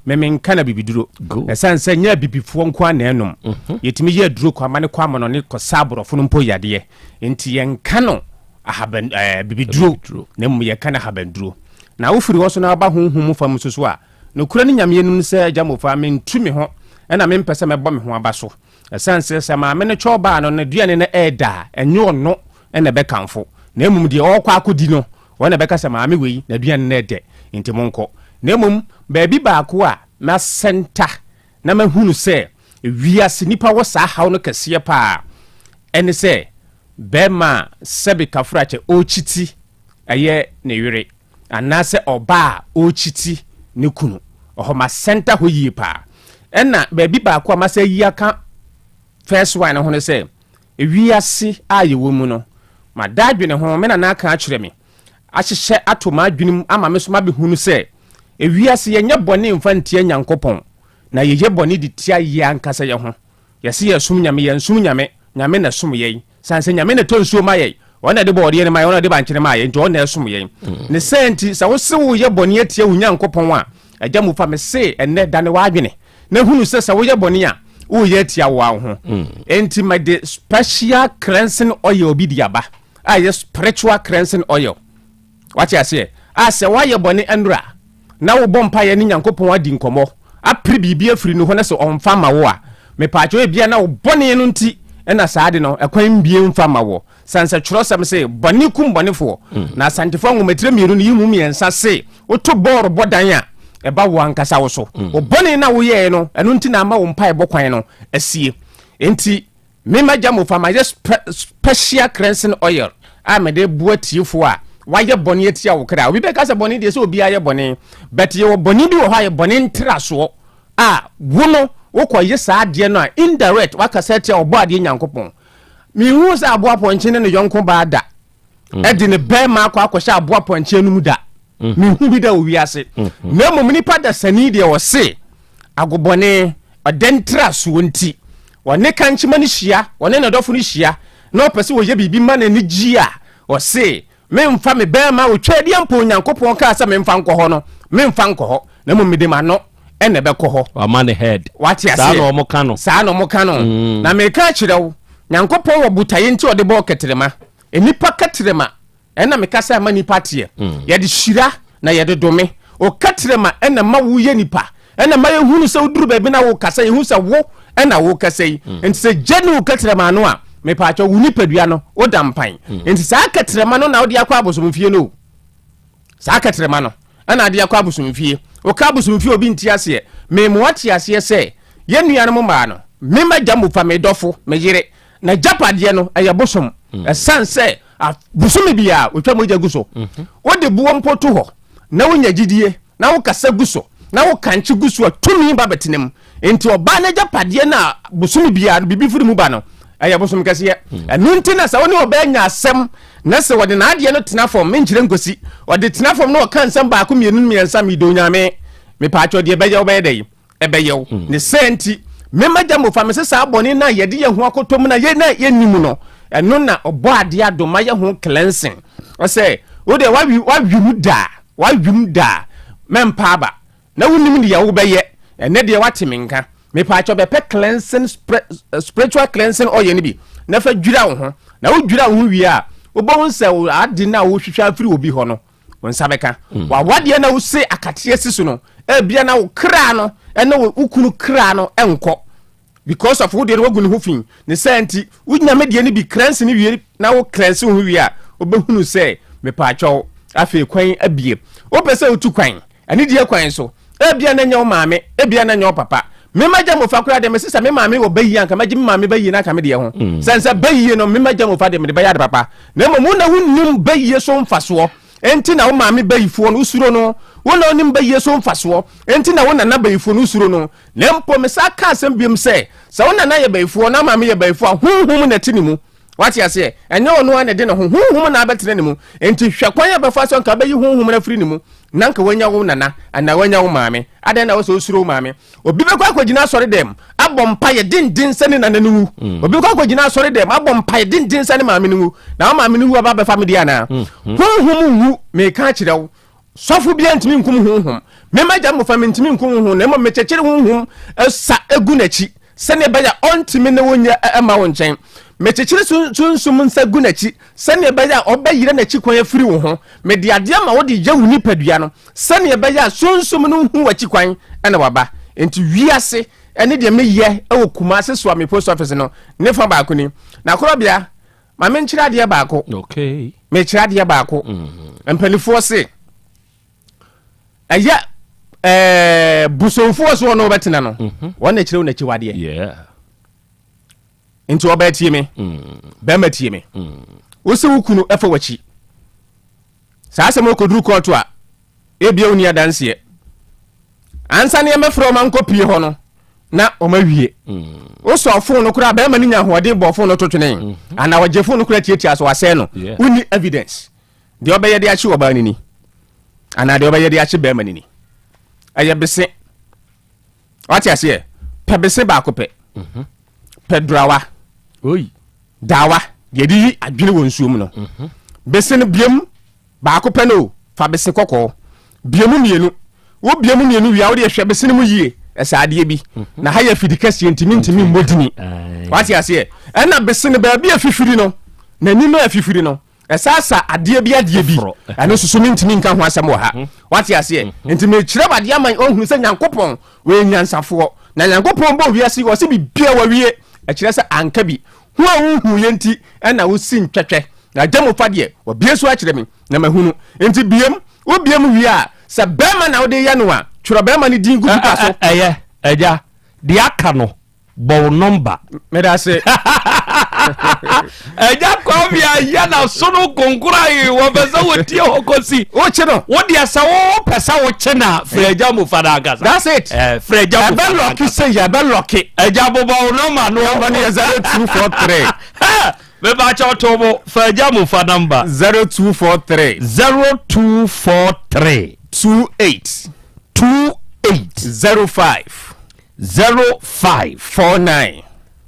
me menka no abibiduro. Ɛsiane sɛ nyɛ abibifoɔ nko ara na ɛnom. Yɛtumi yɛ aduro kɔ amane kɔ amanɔne kɔsa aborɔfo no mpo yadeɛ. Enti yɛnka no ahaban ɛɛ bibiduro, na mmom yɛka no ahabanduro. Na wofiri hɔ so na woba honhom mu fam nso so a, nokorɛ ne Nyame anim sɛ, Agya Mofa, mentu me ho, ɛna mempɛ sɛ mɛbɔ me ho aba so. Ɛsiane sɛ sɛ maame no kyɛw baa no n'aduane no ɛɛda a, ɛnyɛ ɔno na ɛbɛkamfo, na mmom deɛ ɔrekɔ akɔdi no, ɔno na ɛbɛka sɛ maame wei n'aduane no ɛɛdɛ, nti monkɔ. Na mmom baabi baako a masɛnta na mahunu sɛ wiase nnipa wɔ saa haw no kɛseɛ paa ɛne sɛ bɛrima a sɛbe kafrakyɛ ɔrekyiti ɛyɛ ne yere anaasɛ ɔbaa a ɔrekyiti ne kunu. Ɔhɔ masɛnta hɔ yie paa. Ɛna baabi baako a masa ayi aka first one no ho ne sɛ wiase a yɛwɔ mu no mada adwene ho, me nana aka akyerɛ me ahyehyɛ ato m'adwene mu ama me so mabɛhunu sɛ ewiase yɛnyɛ bɔne mfa ntia Nyankopɔn na yɛyɛ bɔne de tia yɛn ankasa yɛn ho. Yɛse yɛsom Nyame, yɛnsom Nyame, Nyame na ɛsom yɛn. Sane sɛ Nyame na ɛtɔ nsuo ma yɛn, Ɔno na ɛde bɔɔdeɛ no ma yɛn, Ɔno na ɛde bankyene ma yɛn, nti Ɔno na ɛsom yɛn. Ne saa nti, sɛ wose woyɛ bɔne atia wo Nyankopɔn a, Agya Mufa, mese ɛnnɛ, dane w'adwene na hunu sɛ sɛ woyɛ bɔne a, woreyɛ atia wo ara wo ho. Enti mede special cleansing oil bi de aba, a ɛyɛ spiritual cleansing oil. Wate aseɛ? A sɛ woayɛ bɔne ɛnora na wobɔ mpaeɛ ne Nyankopɔn adi nkɔmmɔ, apere biribi afiri ne hɔ na sɛ ɔmfa ma wo a, mepaakyɛw ebia na wo bɔne no nti na saa ade no ɛkwan mbie mfa ma woɔ. Sane sɛ twerɛsɛm se, bɔne kum bɔnefoɔ. Na Asantefoɔ nwomatire mmienu no yi mu mmiɛnsa se, woto bɔɔl bɔ dan a, ɛba wo ankasa wo so. Wo bɔne no a woyɛeɛ no, ɛno nti na ama wo mpaebɔ kwan no asie. Enti Me m'agya mofa mayɛ special cleansing oil a mede boa tiefo a wayɛ bɔne atia wo kra. Obi bɛka sɛ bɔne deɛ sɛ obiara yɛ bɔne, but yɛwɔ bɔne bi wɔ hɔ a yɛ bɔne ntrasoɔ a wo no wokɔyɛ saa adeɛ no a indirect wakasa atia ɔbɔ adeɛ Nyankopɔn. Menhuu sɛ aboa pɔnkye ne ne yɔnko baa da ɛde ne bɛrima akɔ akɔhyɛ aboa pɔnkye anum da. Mm. Menhu bi da wɔ wiase. Mm-hmm. Na mmom nipa dasani deɛ ɔse agobɔne ɔdɛ ntrasoɔ nti ɔne kankyema no hyia, ɔne ne dɔfo no hyia na ɔpɛ sɛ ɔyɛ biribi ma n'ani gye a, ɔse memfa me bɛrima otwa adi mpo Onyankopɔn kaa sɛ memfa nkɔ hɔ no, memfa nkɔ hɔ na mmom mede m'ano ɛna ɛbɛkɔ hɔ. Wama ne head. Wate aseɛ. Saa na wɔn ka no. Saa na wɔn ka no. Mm. Na meka akyerɛ wo, Nyankopɔn wɔ botaeɛ nti ɔde bɔɔ kɛtrɛma. Nnipa kɛtrɛma Ɛna meka sɛ ama nipa teɛ. Yɛde hyira na yɛde dome. Oka kyerɛ ma ɛna ma woyɛ nipa. Ɛna ma yɛhunu sɛ woduru baabi na wokasa, yɛhu sɛ wo ɛna wokasa yi. Nti sɛ gya ne wo kɛtrɛma ano a, mepaakyɛw wo nipadua no, woda mpan. Nti saa kɛtrɛma no na wode akɔ abosomfie no o. Saa kɛtrɛma no ɛna ade akɔ abosomfie. Woka abosomfie obi nte aseɛ. Mema wate aseɛ sɛ yɛn nuanom mmaa no, me m'agya mofa me dɔfo, me yere, n'agyapadeɛ no ɛyɛ bosom. Ɛsiane sɛ bosome biara otwa mogya gu so. Mhm. Wode boɔ mpo to hɔ na wonya gyidie na wokasa gu so na wokankye gu so a tumi ba bɛtena mu. Nti ɔbaa n'agyapadeɛ no a bosome biara no biribi firi mu ba no ɛyɛ bosom kɛseɛ. Hmm. Ɛno nti na sɛ wo ne ɔbaa nya asɛm na sɛ wɔde n'adeɛ no tena fam menkyerɛ nkosi ɔde tena fam na ɔka nsɛm baako mmienu mmiɛnsa medɔ Onyame mepaakyɛw deɛ ɛbɛyɛ wobɛyɛ dɛ ɛbɛyɛ wo. Ne saa nti, me m'agya mofa me sɛ saa bɔne no a yɛde yɛn ho akɔtɔ mu na yɛn a yɛnnim no, ɛno na ɔbɔ adeɛ adom ayɛ ho cleansing. Ɔsɛ, wo deɛ wawi wawi mu daa, wawi mu daa, mɛmpa aba. Na wonim deɛ wobɛyɛ, ɛnɛ deɛ wate me nka. Mepaakyɛw bɛpɛ cleansing spiritual cleansing oil no bi na fa dwira wo ho. Na wodwira wo ho wie a, wobɛhu sɛ wo ade no a wohwehwɛ afiri obi hɔ no, wo nsa bɛka mm. wawadeɛ na wose akateɛ si so no ebia na wo kra no ɛne wo kunu kra no ɛnkɔ because of wo deɛ no wagu ne ho fi ne sɛ nti wonya me deɛ no bi krɛnse no wie na wo krɛnse wo ho wie a wobɛhunu sɛ mepaakyɛw afei kwan abie wopɛ sɛ wotu kwan ɛne deɛ kwan so ebia na nyɛ wo maame ebia na nyɛ wo papa. Me magya mofa koraa deɛ mese sɛ me maame wɔ bayie anka mɛgye me maame bayie no aka me deɛ ho. Mm. Sɛ nsɛ bayie no me magya mofa deɛ mede bɛyɛ ade papa. Na mmom wo na wonnim bayie so mfasoɔ. Enti na wo maame bayifoɔ no wosuro no. Wo na wonim bayie so mfasoɔ. Enti na wo nana bayifoɔ no wosuro no. Na mpo mesa ka asɛm biom sɛ sɛ wo nana yɛ bayifoɔ na maame yɛ bayifoɔ a honhom na ɛte ne mu. Wate aseɛ? Ɛnyɛ ɔno ara na ɛde ne ho. Honhom na abɛtena ne mu. Enti hwɛ kwan a bɛfa so anka bɛyi honhom no afiri ne mu na anka wanya wo nana anaa wanya wo maame. Adɛn na wosɛ wosuro wo maame? Obi bɛkɔ akɔgyina asɔre dɛm abɔ mpaeɛ denden sɛ ne nana no wu. Mm. Obi bɛkɔ akɔgyina asɔre dɛm abɔ mpaeɛ denden sɛ ne maame no wu. Na wo maame no wu aba bɛfa me deɛ anaa? Mm. Honhom nwu, meka akyerɛ wo. Sɔfo biara ntumi nkum honhom. Me m'agya mmofra mentumi nkum honhom, na mmom mekyekyere honhom sa gu n'akyi sɛnea ɛbɛyɛ a ɔntumi ne wo nyɛ mma wo nkyɛn. Mekyekyere sunsum nsa gu n'akyi sɛnea ɛbɛyɛ a ɔbɛyera n'akyi kwan afiri wo ho. Mede adeɛ ma wode yɛ wo nipadua no sɛnea ɛbɛyɛ a sunsum no nhu w'akyi kwan na waba. Enti wiase ne deɛ meyɛ wɔ Kumasi Suame Post Office no ne fa baako ni. Na korɔbea Ma menkyerɛ adeɛ baako. Okay. Mekyerɛ adeɛ baako. Mm. Mpanimfoɔ se ɛyɛ ɛɛ bosomfoɔ so ɔno ɔbɛtena no. Mhm. Wɔn na kyerɛ wo n'akyiwadeɛ. Yeah. Nti ɔbaa tie me. Mm. Bɛrima tie me. Mm. Wosɛ wo kunu ɛfa w'akyi. Saa asɛm ɔkɔduru kɔɔto a Ebia wonni adanseɛ. Ansa na yɛmɛfrɛ wɔn ankɔ pie hɔ no, na wɔn awie. Wosɔ fon no koraa, bɛrima no nya ahoɔden bɔ fon no to twene. Mm-hmm. Anaa ɔgye fon no koraa tiatia so asɛe no. Wonni evidence. Deɛ ɔbɛyɛ de akye ɔbaa no ni. Anaa deɛ ɔbɛyɛ de akye bɛrima no ni. Ɛyɛ bese. Wate aseɛ? Pɛ bese baako pɛ. Mm-hmm. Pɛ durawa. Dawa. Deɛ de yi adwene wɔ nsuo mu no. Mm-hmm. Bese no biam Baako pɛ no o, fa bese kɔkɔɔ. Bue mu mmienu. Wobue mu mmienu wie a, wode hwɛ bese no mu yie. Ɛsɛ adeɛ bi. Na ha yɛ afidi kɛseɛ nti mentumi mmɔ dini. Wate aseɛ? Ɛna bese no baabi a afifiri no, n'ani no a afifiri no, ɛsɛ asa adeɛ bi adeɛ bi. Ɛno nso so mentumi nka ho asɛm wɔ ha. Wate aseɛ? Nti mekyerɛ wo adeɛ ama ɔhunu sɛ Nyankopɔn ɔyɛ nyansafoɔ. Na Nyankopɔn bɔɔ wiase yi, ɔse biribiara wawie. Ɛkyerɛ sɛ anka bi. Hu a wonhuiɛ nti na wosi ntwɛtwɛ. Na agya mu fa deɛ, wabue so akyerɛ me, na mahunu. Enti bue mu. Wobue mu wie a, sɛ barima na wode reyɛ no a, twerɛ barima no din gu pepa so. Ɛyɛ, agya. Deɛ aka no, bɔ wo nɔmba. Meda ase. Agya Kwame ayɛ n'asono konkora yi, wɔpɛ sɛ wɔtie hɔ kɔsi. Wokye no. Wo deɛ sɛ wopɛ sɛ wokye no a, frɛ agya Mufa no ankasa. That's it. Eh, frɛ agya Mufa no ankasa. Ɛbɛ lɔke sɛ yɛ, ɛbɛ lɔke. Agya bobɔ wo nɔmba no. Nɔmba no yɛ 0243. Mepa kyɛw to bo fa agya mu fa number. 0243. 0243. 28. 28. 05. 05. 49.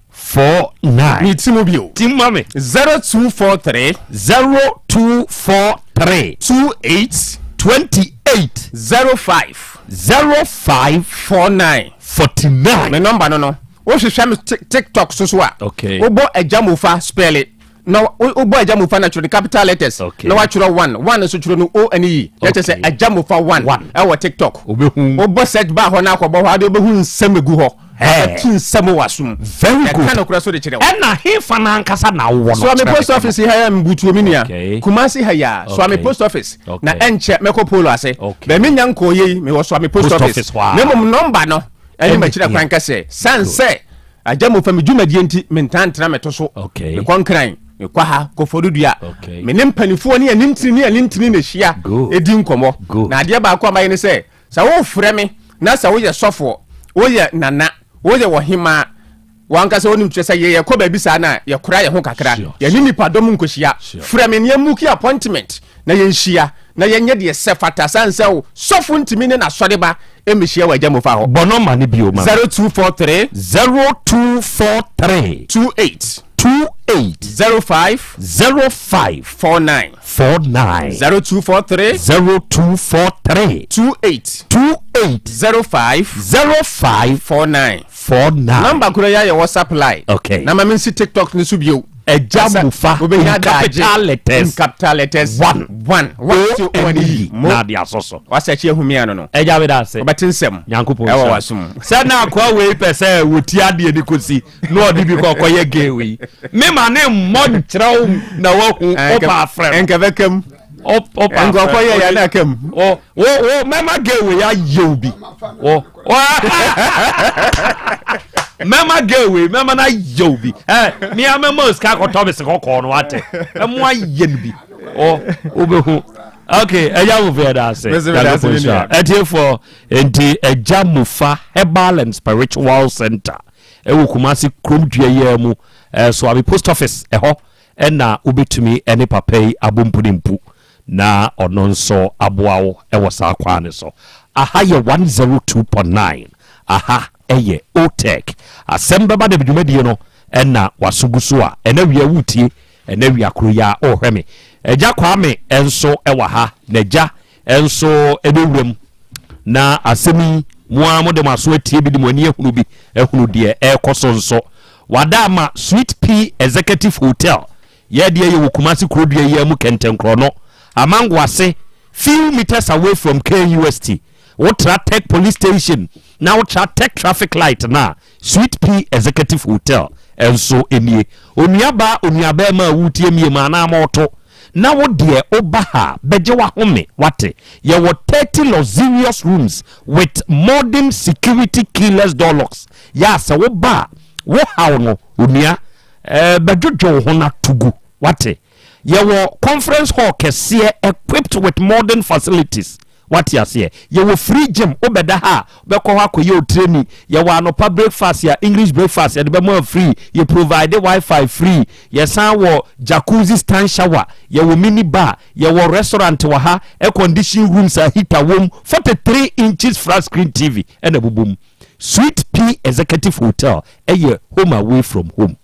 49. Mi ti mu bio. Ti mu ma mi. 0243. 0243. 28. 28. 05. 05. 49. 49. Me number no no. Wohwehwɛ me TikTok so so a, wobɔ Agya Mofa spɛle na wobɔ Agya Mofa na twerɛ no capital letters na watwerɛ one one nso twerɛ no O N E na kyerɛ sɛ Agya Mofa one ɛwɔ TikTok. Wobɔ search bar hɔ na akɔbɔ hɔ ade wobɛhu nsɛm egu hɔ. Ɛtu nsɛm wɔ asom. Very good. Ɛka nokorɛ so de kyerɛ wo. Ɛna hefa no ankasa na wowɔ no? Suame post office ha yɛ mbutuo me nua. Kumasi ha yɛ a Suame post office na ɛnkyɛ mɛkɔ polo ase. Bɛmi nya nkɔɔ yei mewɔ Suame post office. Na mmom nɔmba no ɛne makyerɛ kwan kɛsɛ san sɛ agya mu fa me dwumadie nti mentaa ntena meto so mekɔ nkran mekɔ ha kɔfɔdodua me ne mpanimfoɔ ne anintini ne anintini na hyia ɛdi nkɔmmɔ na adeɛ baako a mayɛ ne sɛ sɛ wofrɛ me na sɛ woyɛ sɔfoɔ woyɛ nana woyɛ ɔhemaa wankasa wonim kyerɛ sɛ yɛyɛkɔ baabi saa na yɛkora yɛ ho kakra yɛne nipadɔm nkɔhyia frɛ me ne yɛmmuki appointment na yɛnhyia na yɛnyɛ deɛ sɛ fata sane sɛ wo sɔfo ntumi ne n'asɔreba mmɛhyia wɔ agya mofa hɔ. Bɔ nɔma no bio ma me. 0243. 0243. 28. 28. 05. 05. 49. 49. 0243. 0243. 28. 28. 05. 05. 49. 49. Number koro yi ayɛ WhatsApp line. Okay. Na ma me nsi TikTok no so bio. Ɛgya Mufa in capital letters. In capital letters. One. One. One. O N E. Na ade asɔ so. Wasa akyi ehu mi ano no. Ɛgya mi da ase. Ɔbɛte nsɛm. Nyankopɔn ɛwɔ wasom. Sɛ na akoa wei pɛ sɛ wɔti adeɛ ni kosi na ɔde bi kɔ kɔyɛ gay wei. Me ma ne mmɔ nkyerɛw na wahu ɔba afrɛ no. Nkɛbɛkam. Nkurɔfoɔ yɛ yɛ na aka mu. Wo wo mɛma girl wei ayɛ wo bi. Wo mɛma girl wei mɛma no ayɛ wo bi. Ɛ mea mɛma sika akɔtɔ me se kɔkɔɔ no wate. Mɛmo ayɛ no bi. Wo wobɛhu. Okay, ɛgya mo fɛ da ase. Nyankopɔn nhyira. Ɛtiefoɔ nti ɛgya Mufa Herbal and Spiritual Center ɛwɔ Kumasi kurom dua yi mu Soabi Post Office ɛhɔ ɛna wobɛtumi ɛne papa yi abɔ mpunimpu na ɔno nso aboa wo ɛwɔ saa kwan no so. Aha yɛ 102.9, aha ɛyɛ OTEC. Asɛm bɛba da dwumadie no ɛna waso gu so a ɛna wia wotie ɛna wia koro yi a ɔrehwɛ me. Agya Kwame nso ɛwɔ ha na agya nso ɛbɛwura mu na asɛm yi mo ara mode mo aso atie bi de mo ani ahunu bi ahunu deɛ ɛrekɔ so nso. Wada ama Sweet Pea Executive Hotel yɛdeɛ yɛ wɔ Kumasi kurodua yi mu Kɛntɛnkorɔ no Amango ase, few meters away from KUST. Wotra Tech Police Station na wotra Tech traffic light na Sweet Pea Executive Hotel nso nie. Onuabaa, onuabɛrima a wotie mie mu anaa ma ɔto na wo deɛ woba ha bɛgye wahome wate. Yɛwɔ 30 luxurious rooms with modern security keyless door locks. Yɛ a sɛ woba a wo haw no onua bɛdwodwo wo ho na to gu wate. Yɛwɔ conference hall kɛseɛ equipped with modern facilities wate aseɛ. Yɛwɔ free gym, wobɛda ha a wobɛkɔ hɔ akɔyɛ otireni. Yɛwɔ anɔpa breakfast a English breakfast yɛde bɛma free. Yɛ provide wifi free. Yɛsan wɔ jacuzzi stand shower. Yɛwɔ mini bar. Yɛwɔ restaurant wɔ ha, air condition rooms a heater wom, 43 inches flat screen TV ɛna ɛbobɔ mu. Sweet Pea Executive Hotel ɛyɛ home away from home.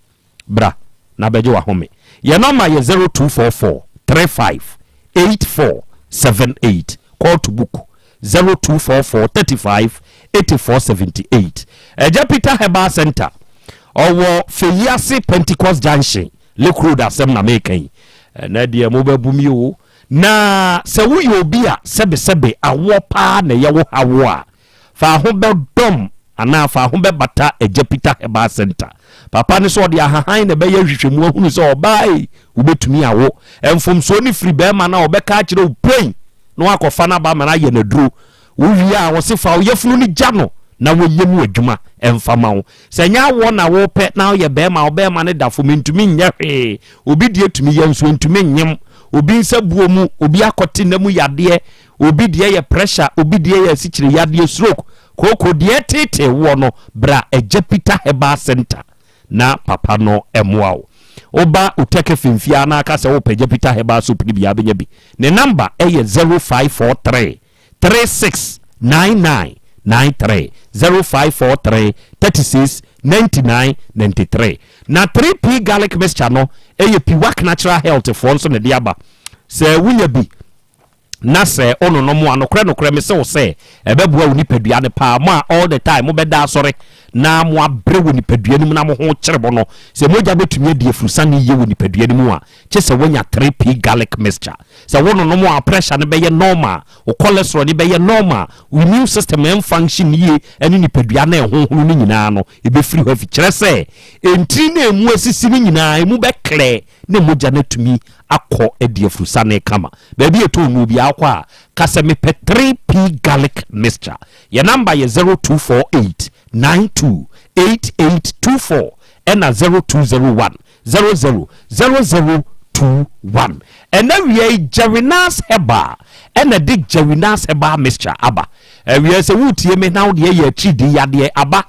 Bra na bɛgye wahome. Yɛn nɔma yɛ 0244 35 84 78. Call to book 0244 35 84 78. Ɛgya Peter Herbal Center ɔwɔ Feyiase Pentecost Junction, Lake Road. Asɛm na meka yi ɛnɛ deɛ mobɛbu mi o. Na sɛ woyɛ obi a sɛbesɛbe awoɔ paa na ɛyɛ wo hawo a, fa ho bɛdɔm anaa fa ho bɛbata Agya Peter Herbal Center. Papa ne sɛ ɔde ahahan na ɛbɛyɛ nhwehwɛmu ahunu sɛ ɔbaa yi wobɛtumi awo. Mfomsoɔ no firi bɛrima no a ɔbɛka akyerɛ wo pɛn na wakɔfa no aba ama no ayɛ n'aduro. Wowie a wɔse fa wo yafunu no gya no na wɔnyɛ mu adwuma ɛmfa ma wo. Sɛ nyɛ awoɔ na wopɛ na woyɛ bɛrima, wo bɛrima no da fam ntumi nyɛ hwee, obi deɛ tumi yɛ nso ntumi nyem, obi nsa buo mu, obi akɔte nna mu yadeɛ, obi deɛ yɛ pressure, obi deɛ yɛ asikyire yadeɛ, stroke, kooko deɛ ɛtetee woɔ no, bra Agya Peter Herbal Center na papa no ɛmoa wo. Woba Uteke Femfia na aka sɛ wopɛ Agya Peter Herbal Soap no bi a, bɛnya bi. Ne number ɛyɛ 0543 36 99 93, 0543 36 99 93. Na 3P garlic mixture no ɛyɛ Piwak Natural Health foɔ nso na ɛde aba. Sɛ wonya bi na sɛ ɔnonom a, nokorɛ nokorɛ me sɛ wo sɛ ɛbɛboa wo nipadua no paa. Mo a all the time mobɛda asɔre na mo abrɛ wɔ nipadua no mu na mo ho kyere mo no, sɛ mogya bɛtumi adi afurusane yie wɔ nipadua no mu a, kye sɛ woanya 3P garlic mixture. Sɛ wononom a, pressure no bɛyɛ normal, wo cholesterol no bɛyɛ normal, wo immune system ɛnfunction yie, ɛne nipadua no ɛhohono no nyinaa no ɛbɛfiri hɔ afi. Kyerɛ sɛ ntini no ɛmu asisi no nyinaa ɛmu bɛklɛ na mogya no atumi akɔ adi afurusane kama. Baabi a ɛtɔ nnuo biara kɔ a, ka sɛ mepɛ 3P garlic mixture. Yɛ number yɛ 0248 92 8824 ɛna 0201 00 0021. Ɛna wia yi Jerinas Herbal ɛna de Jerinas Herbal mixture aba. Awia sɛ wotie me na wodeɛ yɛ akyiri yadeɛ aba.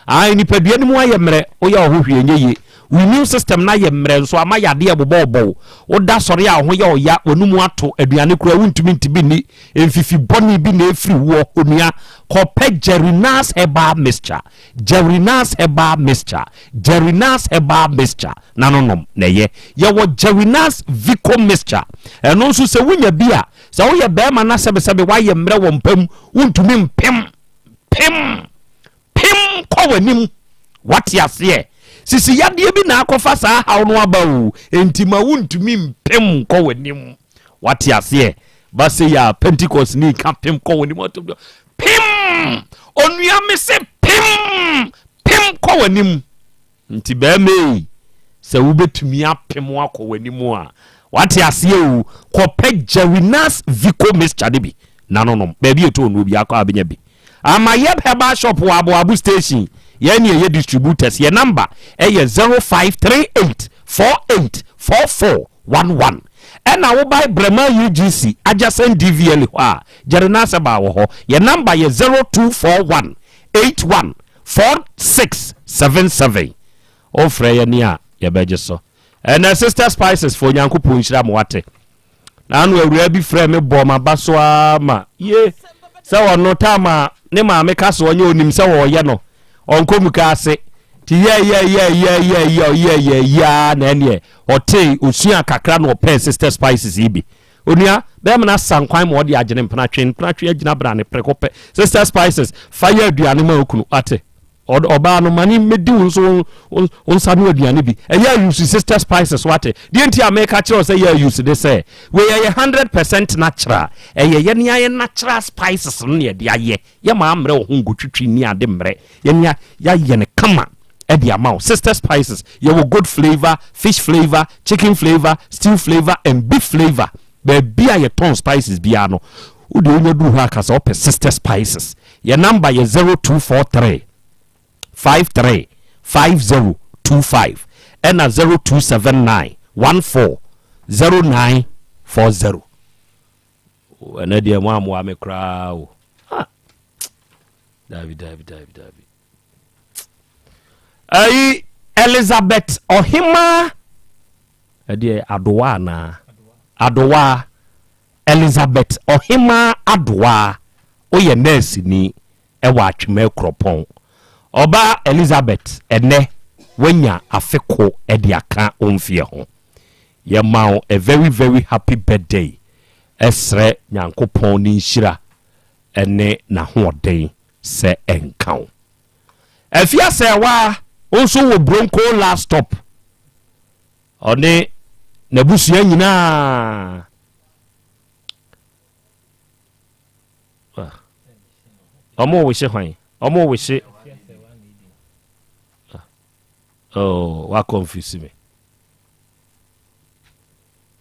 Ai, nipadua no mu ayɛ mmerɛ, woyɛ ɔho hwee nyɛ yie. Wo immune system no ayɛ mmerɛ nso ama yadeɛ bobɔɔbɔw. Woda sɔre a wo ho yɛ ɔya, w'anum ato, aduane koraa wontumi nte bi nni, mfifi bɔne bi na ɛfiri woɔ. Onua, kɔpɛ Jerinas Herbal Mixture, Jerinas Herbal Mixture, Jerinas Herbal Mixture na no nom na ɛyɛ. Yɛwɔ Jerinas Vico Mixture, ɛno nso sɛ wonya bi a, sɛ woyɛ bɛrima na sɛbesɛbe woayɛ mmerɛ wɔ mpa mu, wontumi mpem, pem, pem kɔ w'anim. Wate aseɛ? Sisi yadeɛ bi na akɔfa saa haw no aba o, enti ma wontumi mpem nkɔ w'anim. Wate aseɛ? Ba sɛ yɛ a Pentecost ni ka pem kɔ w'anim, pem, onua me se pem, pem kɔ w'anim. Nti bɛrima yi, sɛ wobɛtumi apem akɔ w'anim a, Wate aseɛ o, kɔpɛ Jerrynas Vico mixture no bi na no nom. Baabi a ɛtɔn nnuro biara kɔ a wobɛnya bi. Amayɛb Herbal Shop wɔ Aboabo Station. Yɛn ne yɛyɛ distributors. Yɛn number ɛyɛ 0538 48 44 11. Ɛna wobae Brɛma UGC adjacent DVLA hɔ a, Jerrynas Herbal wɔ hɔ. Yɛn number yɛ 0241 81 46 77. Wofrɛ yɛn a, yɛbɛgye so. Ɛnɛ Sister Spices foɔ Nyankopɔn nhyira mo wate. Na ano awuraa bi frɛ me bɔɔ m'aba so ara ma ye sɛ ɔno tam a ne maame ka so ɔnyɛ onim sɛ ɔyɛ no ɔnkɔ muka ase ti yɛyɛyɛyɛyɛyɛ ɔyɛyɛyɛ na ɛneɛ ɔtee osua kakra na ɔpɛɛ Sister Spices yi bi. Onua bɛrima no asa nkwan ma ɔde agyene mpenatwe mpenatwe agyina brane prɛko pɛ. Sister Spices fa yɛ aduane ma okunu wate. Ɔbaa no, ma ne mmɛdi wo nso wo nsa no aduane bi. Ɛyɛ ayusu sister spices wate. Deɛ nti a meka kyerɛ wo sɛ yɛ ayusu de sɛ, wei ɛyɛ 100% natural. Ɛyɛ yɛne ayɛ natural spices no na yɛde ayɛ. Yɛ maa mmerɛ wo ho ngotwitwi ni ade mmerɛ. Yɛne yɛayɛ no kama ɛde ama wo. Sister spices, yɛwɔ goat flavor, fish flavor, chicken flavor, stew flavor and beef flavor. Baabi a yɛtɔn spices biara no, wo deɛ wonya duru hɔ a ka sɛ wopɛ sister spices. Yɛn number yɛ 0243 53 5025 ɛna 0279 14 0940. Ɛnɛ deɛ mo amoa me koraa o. Ah. Dabi dabi dabi dabi. Ayi Elizabeth Ɔhemaa ɛdeɛ Adowa anaa? Adowa Elizabeth Ɔhemaa Adowa woyɛ nɛɛseni ɛwɔ Atwema Kuropɔn. Ɔbaa Elizabeth ɛnɛ wanya afe ko ɛde aka wo mfeɛ ho. Yɛma wo a very very happy birthday ɛsrɛ Nyankopɔn ne nhyira ɛne n'ahoɔden sɛ ɛnka wo. Afia Sɛɛwaa nso wɔ Bronco last stop. Ɔne n'abusua nyinaa. Ɔmo wehye hwan? Ɔmo wehye. Oh, wa confuse me.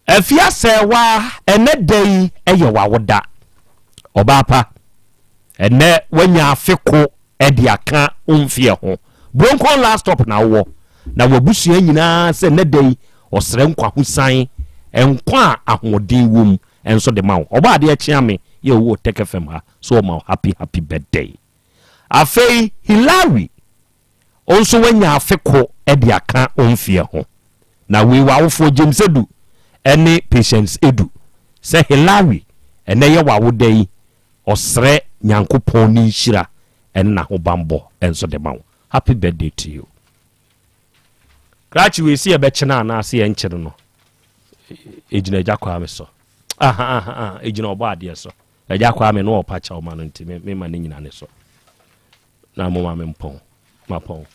Afia Sɛɛwaa, ɛnnɛ da yi yɛ w'awoda. Ɔbaa pa, ɛnnɛ woanya afe ko de aka wo mfeɛ ho. Bronkon last stop na wowɔ, na w'abusua nyinaa sɛ ɛnnɛ da yi ɔsrɛ nkwahosan, nkwa a ahoɔden wom nso de ma wo. Ɔbɔadeɛ kyea me yɛ owuo Tech FM ha so ɔma wo happy happy birthday. Afei Hillary Wo nso woanya afe ko de aka wo mfeɛ ho. Na wei w'awofoɔ James Adu ne Patience Adu sɛ Hillary ɛnɛ yɛ w'awoda yi ɔsrɛ Nyankopɔn ne nhyira ne n'ahobanbɔ nso de ma wo. Happy birthday to you. Krakye wei se yɛbɛkyene anaa se yɛnkyene no ɛgyina Agya Kwame so. Aha aha aha ɛgyina ɔbɔ adeɛ so. Agya Kwame no ɔpa kyɛw ma no nti me ma ne nyina ne so. Na mo ma me mpɔn. Mapɔn.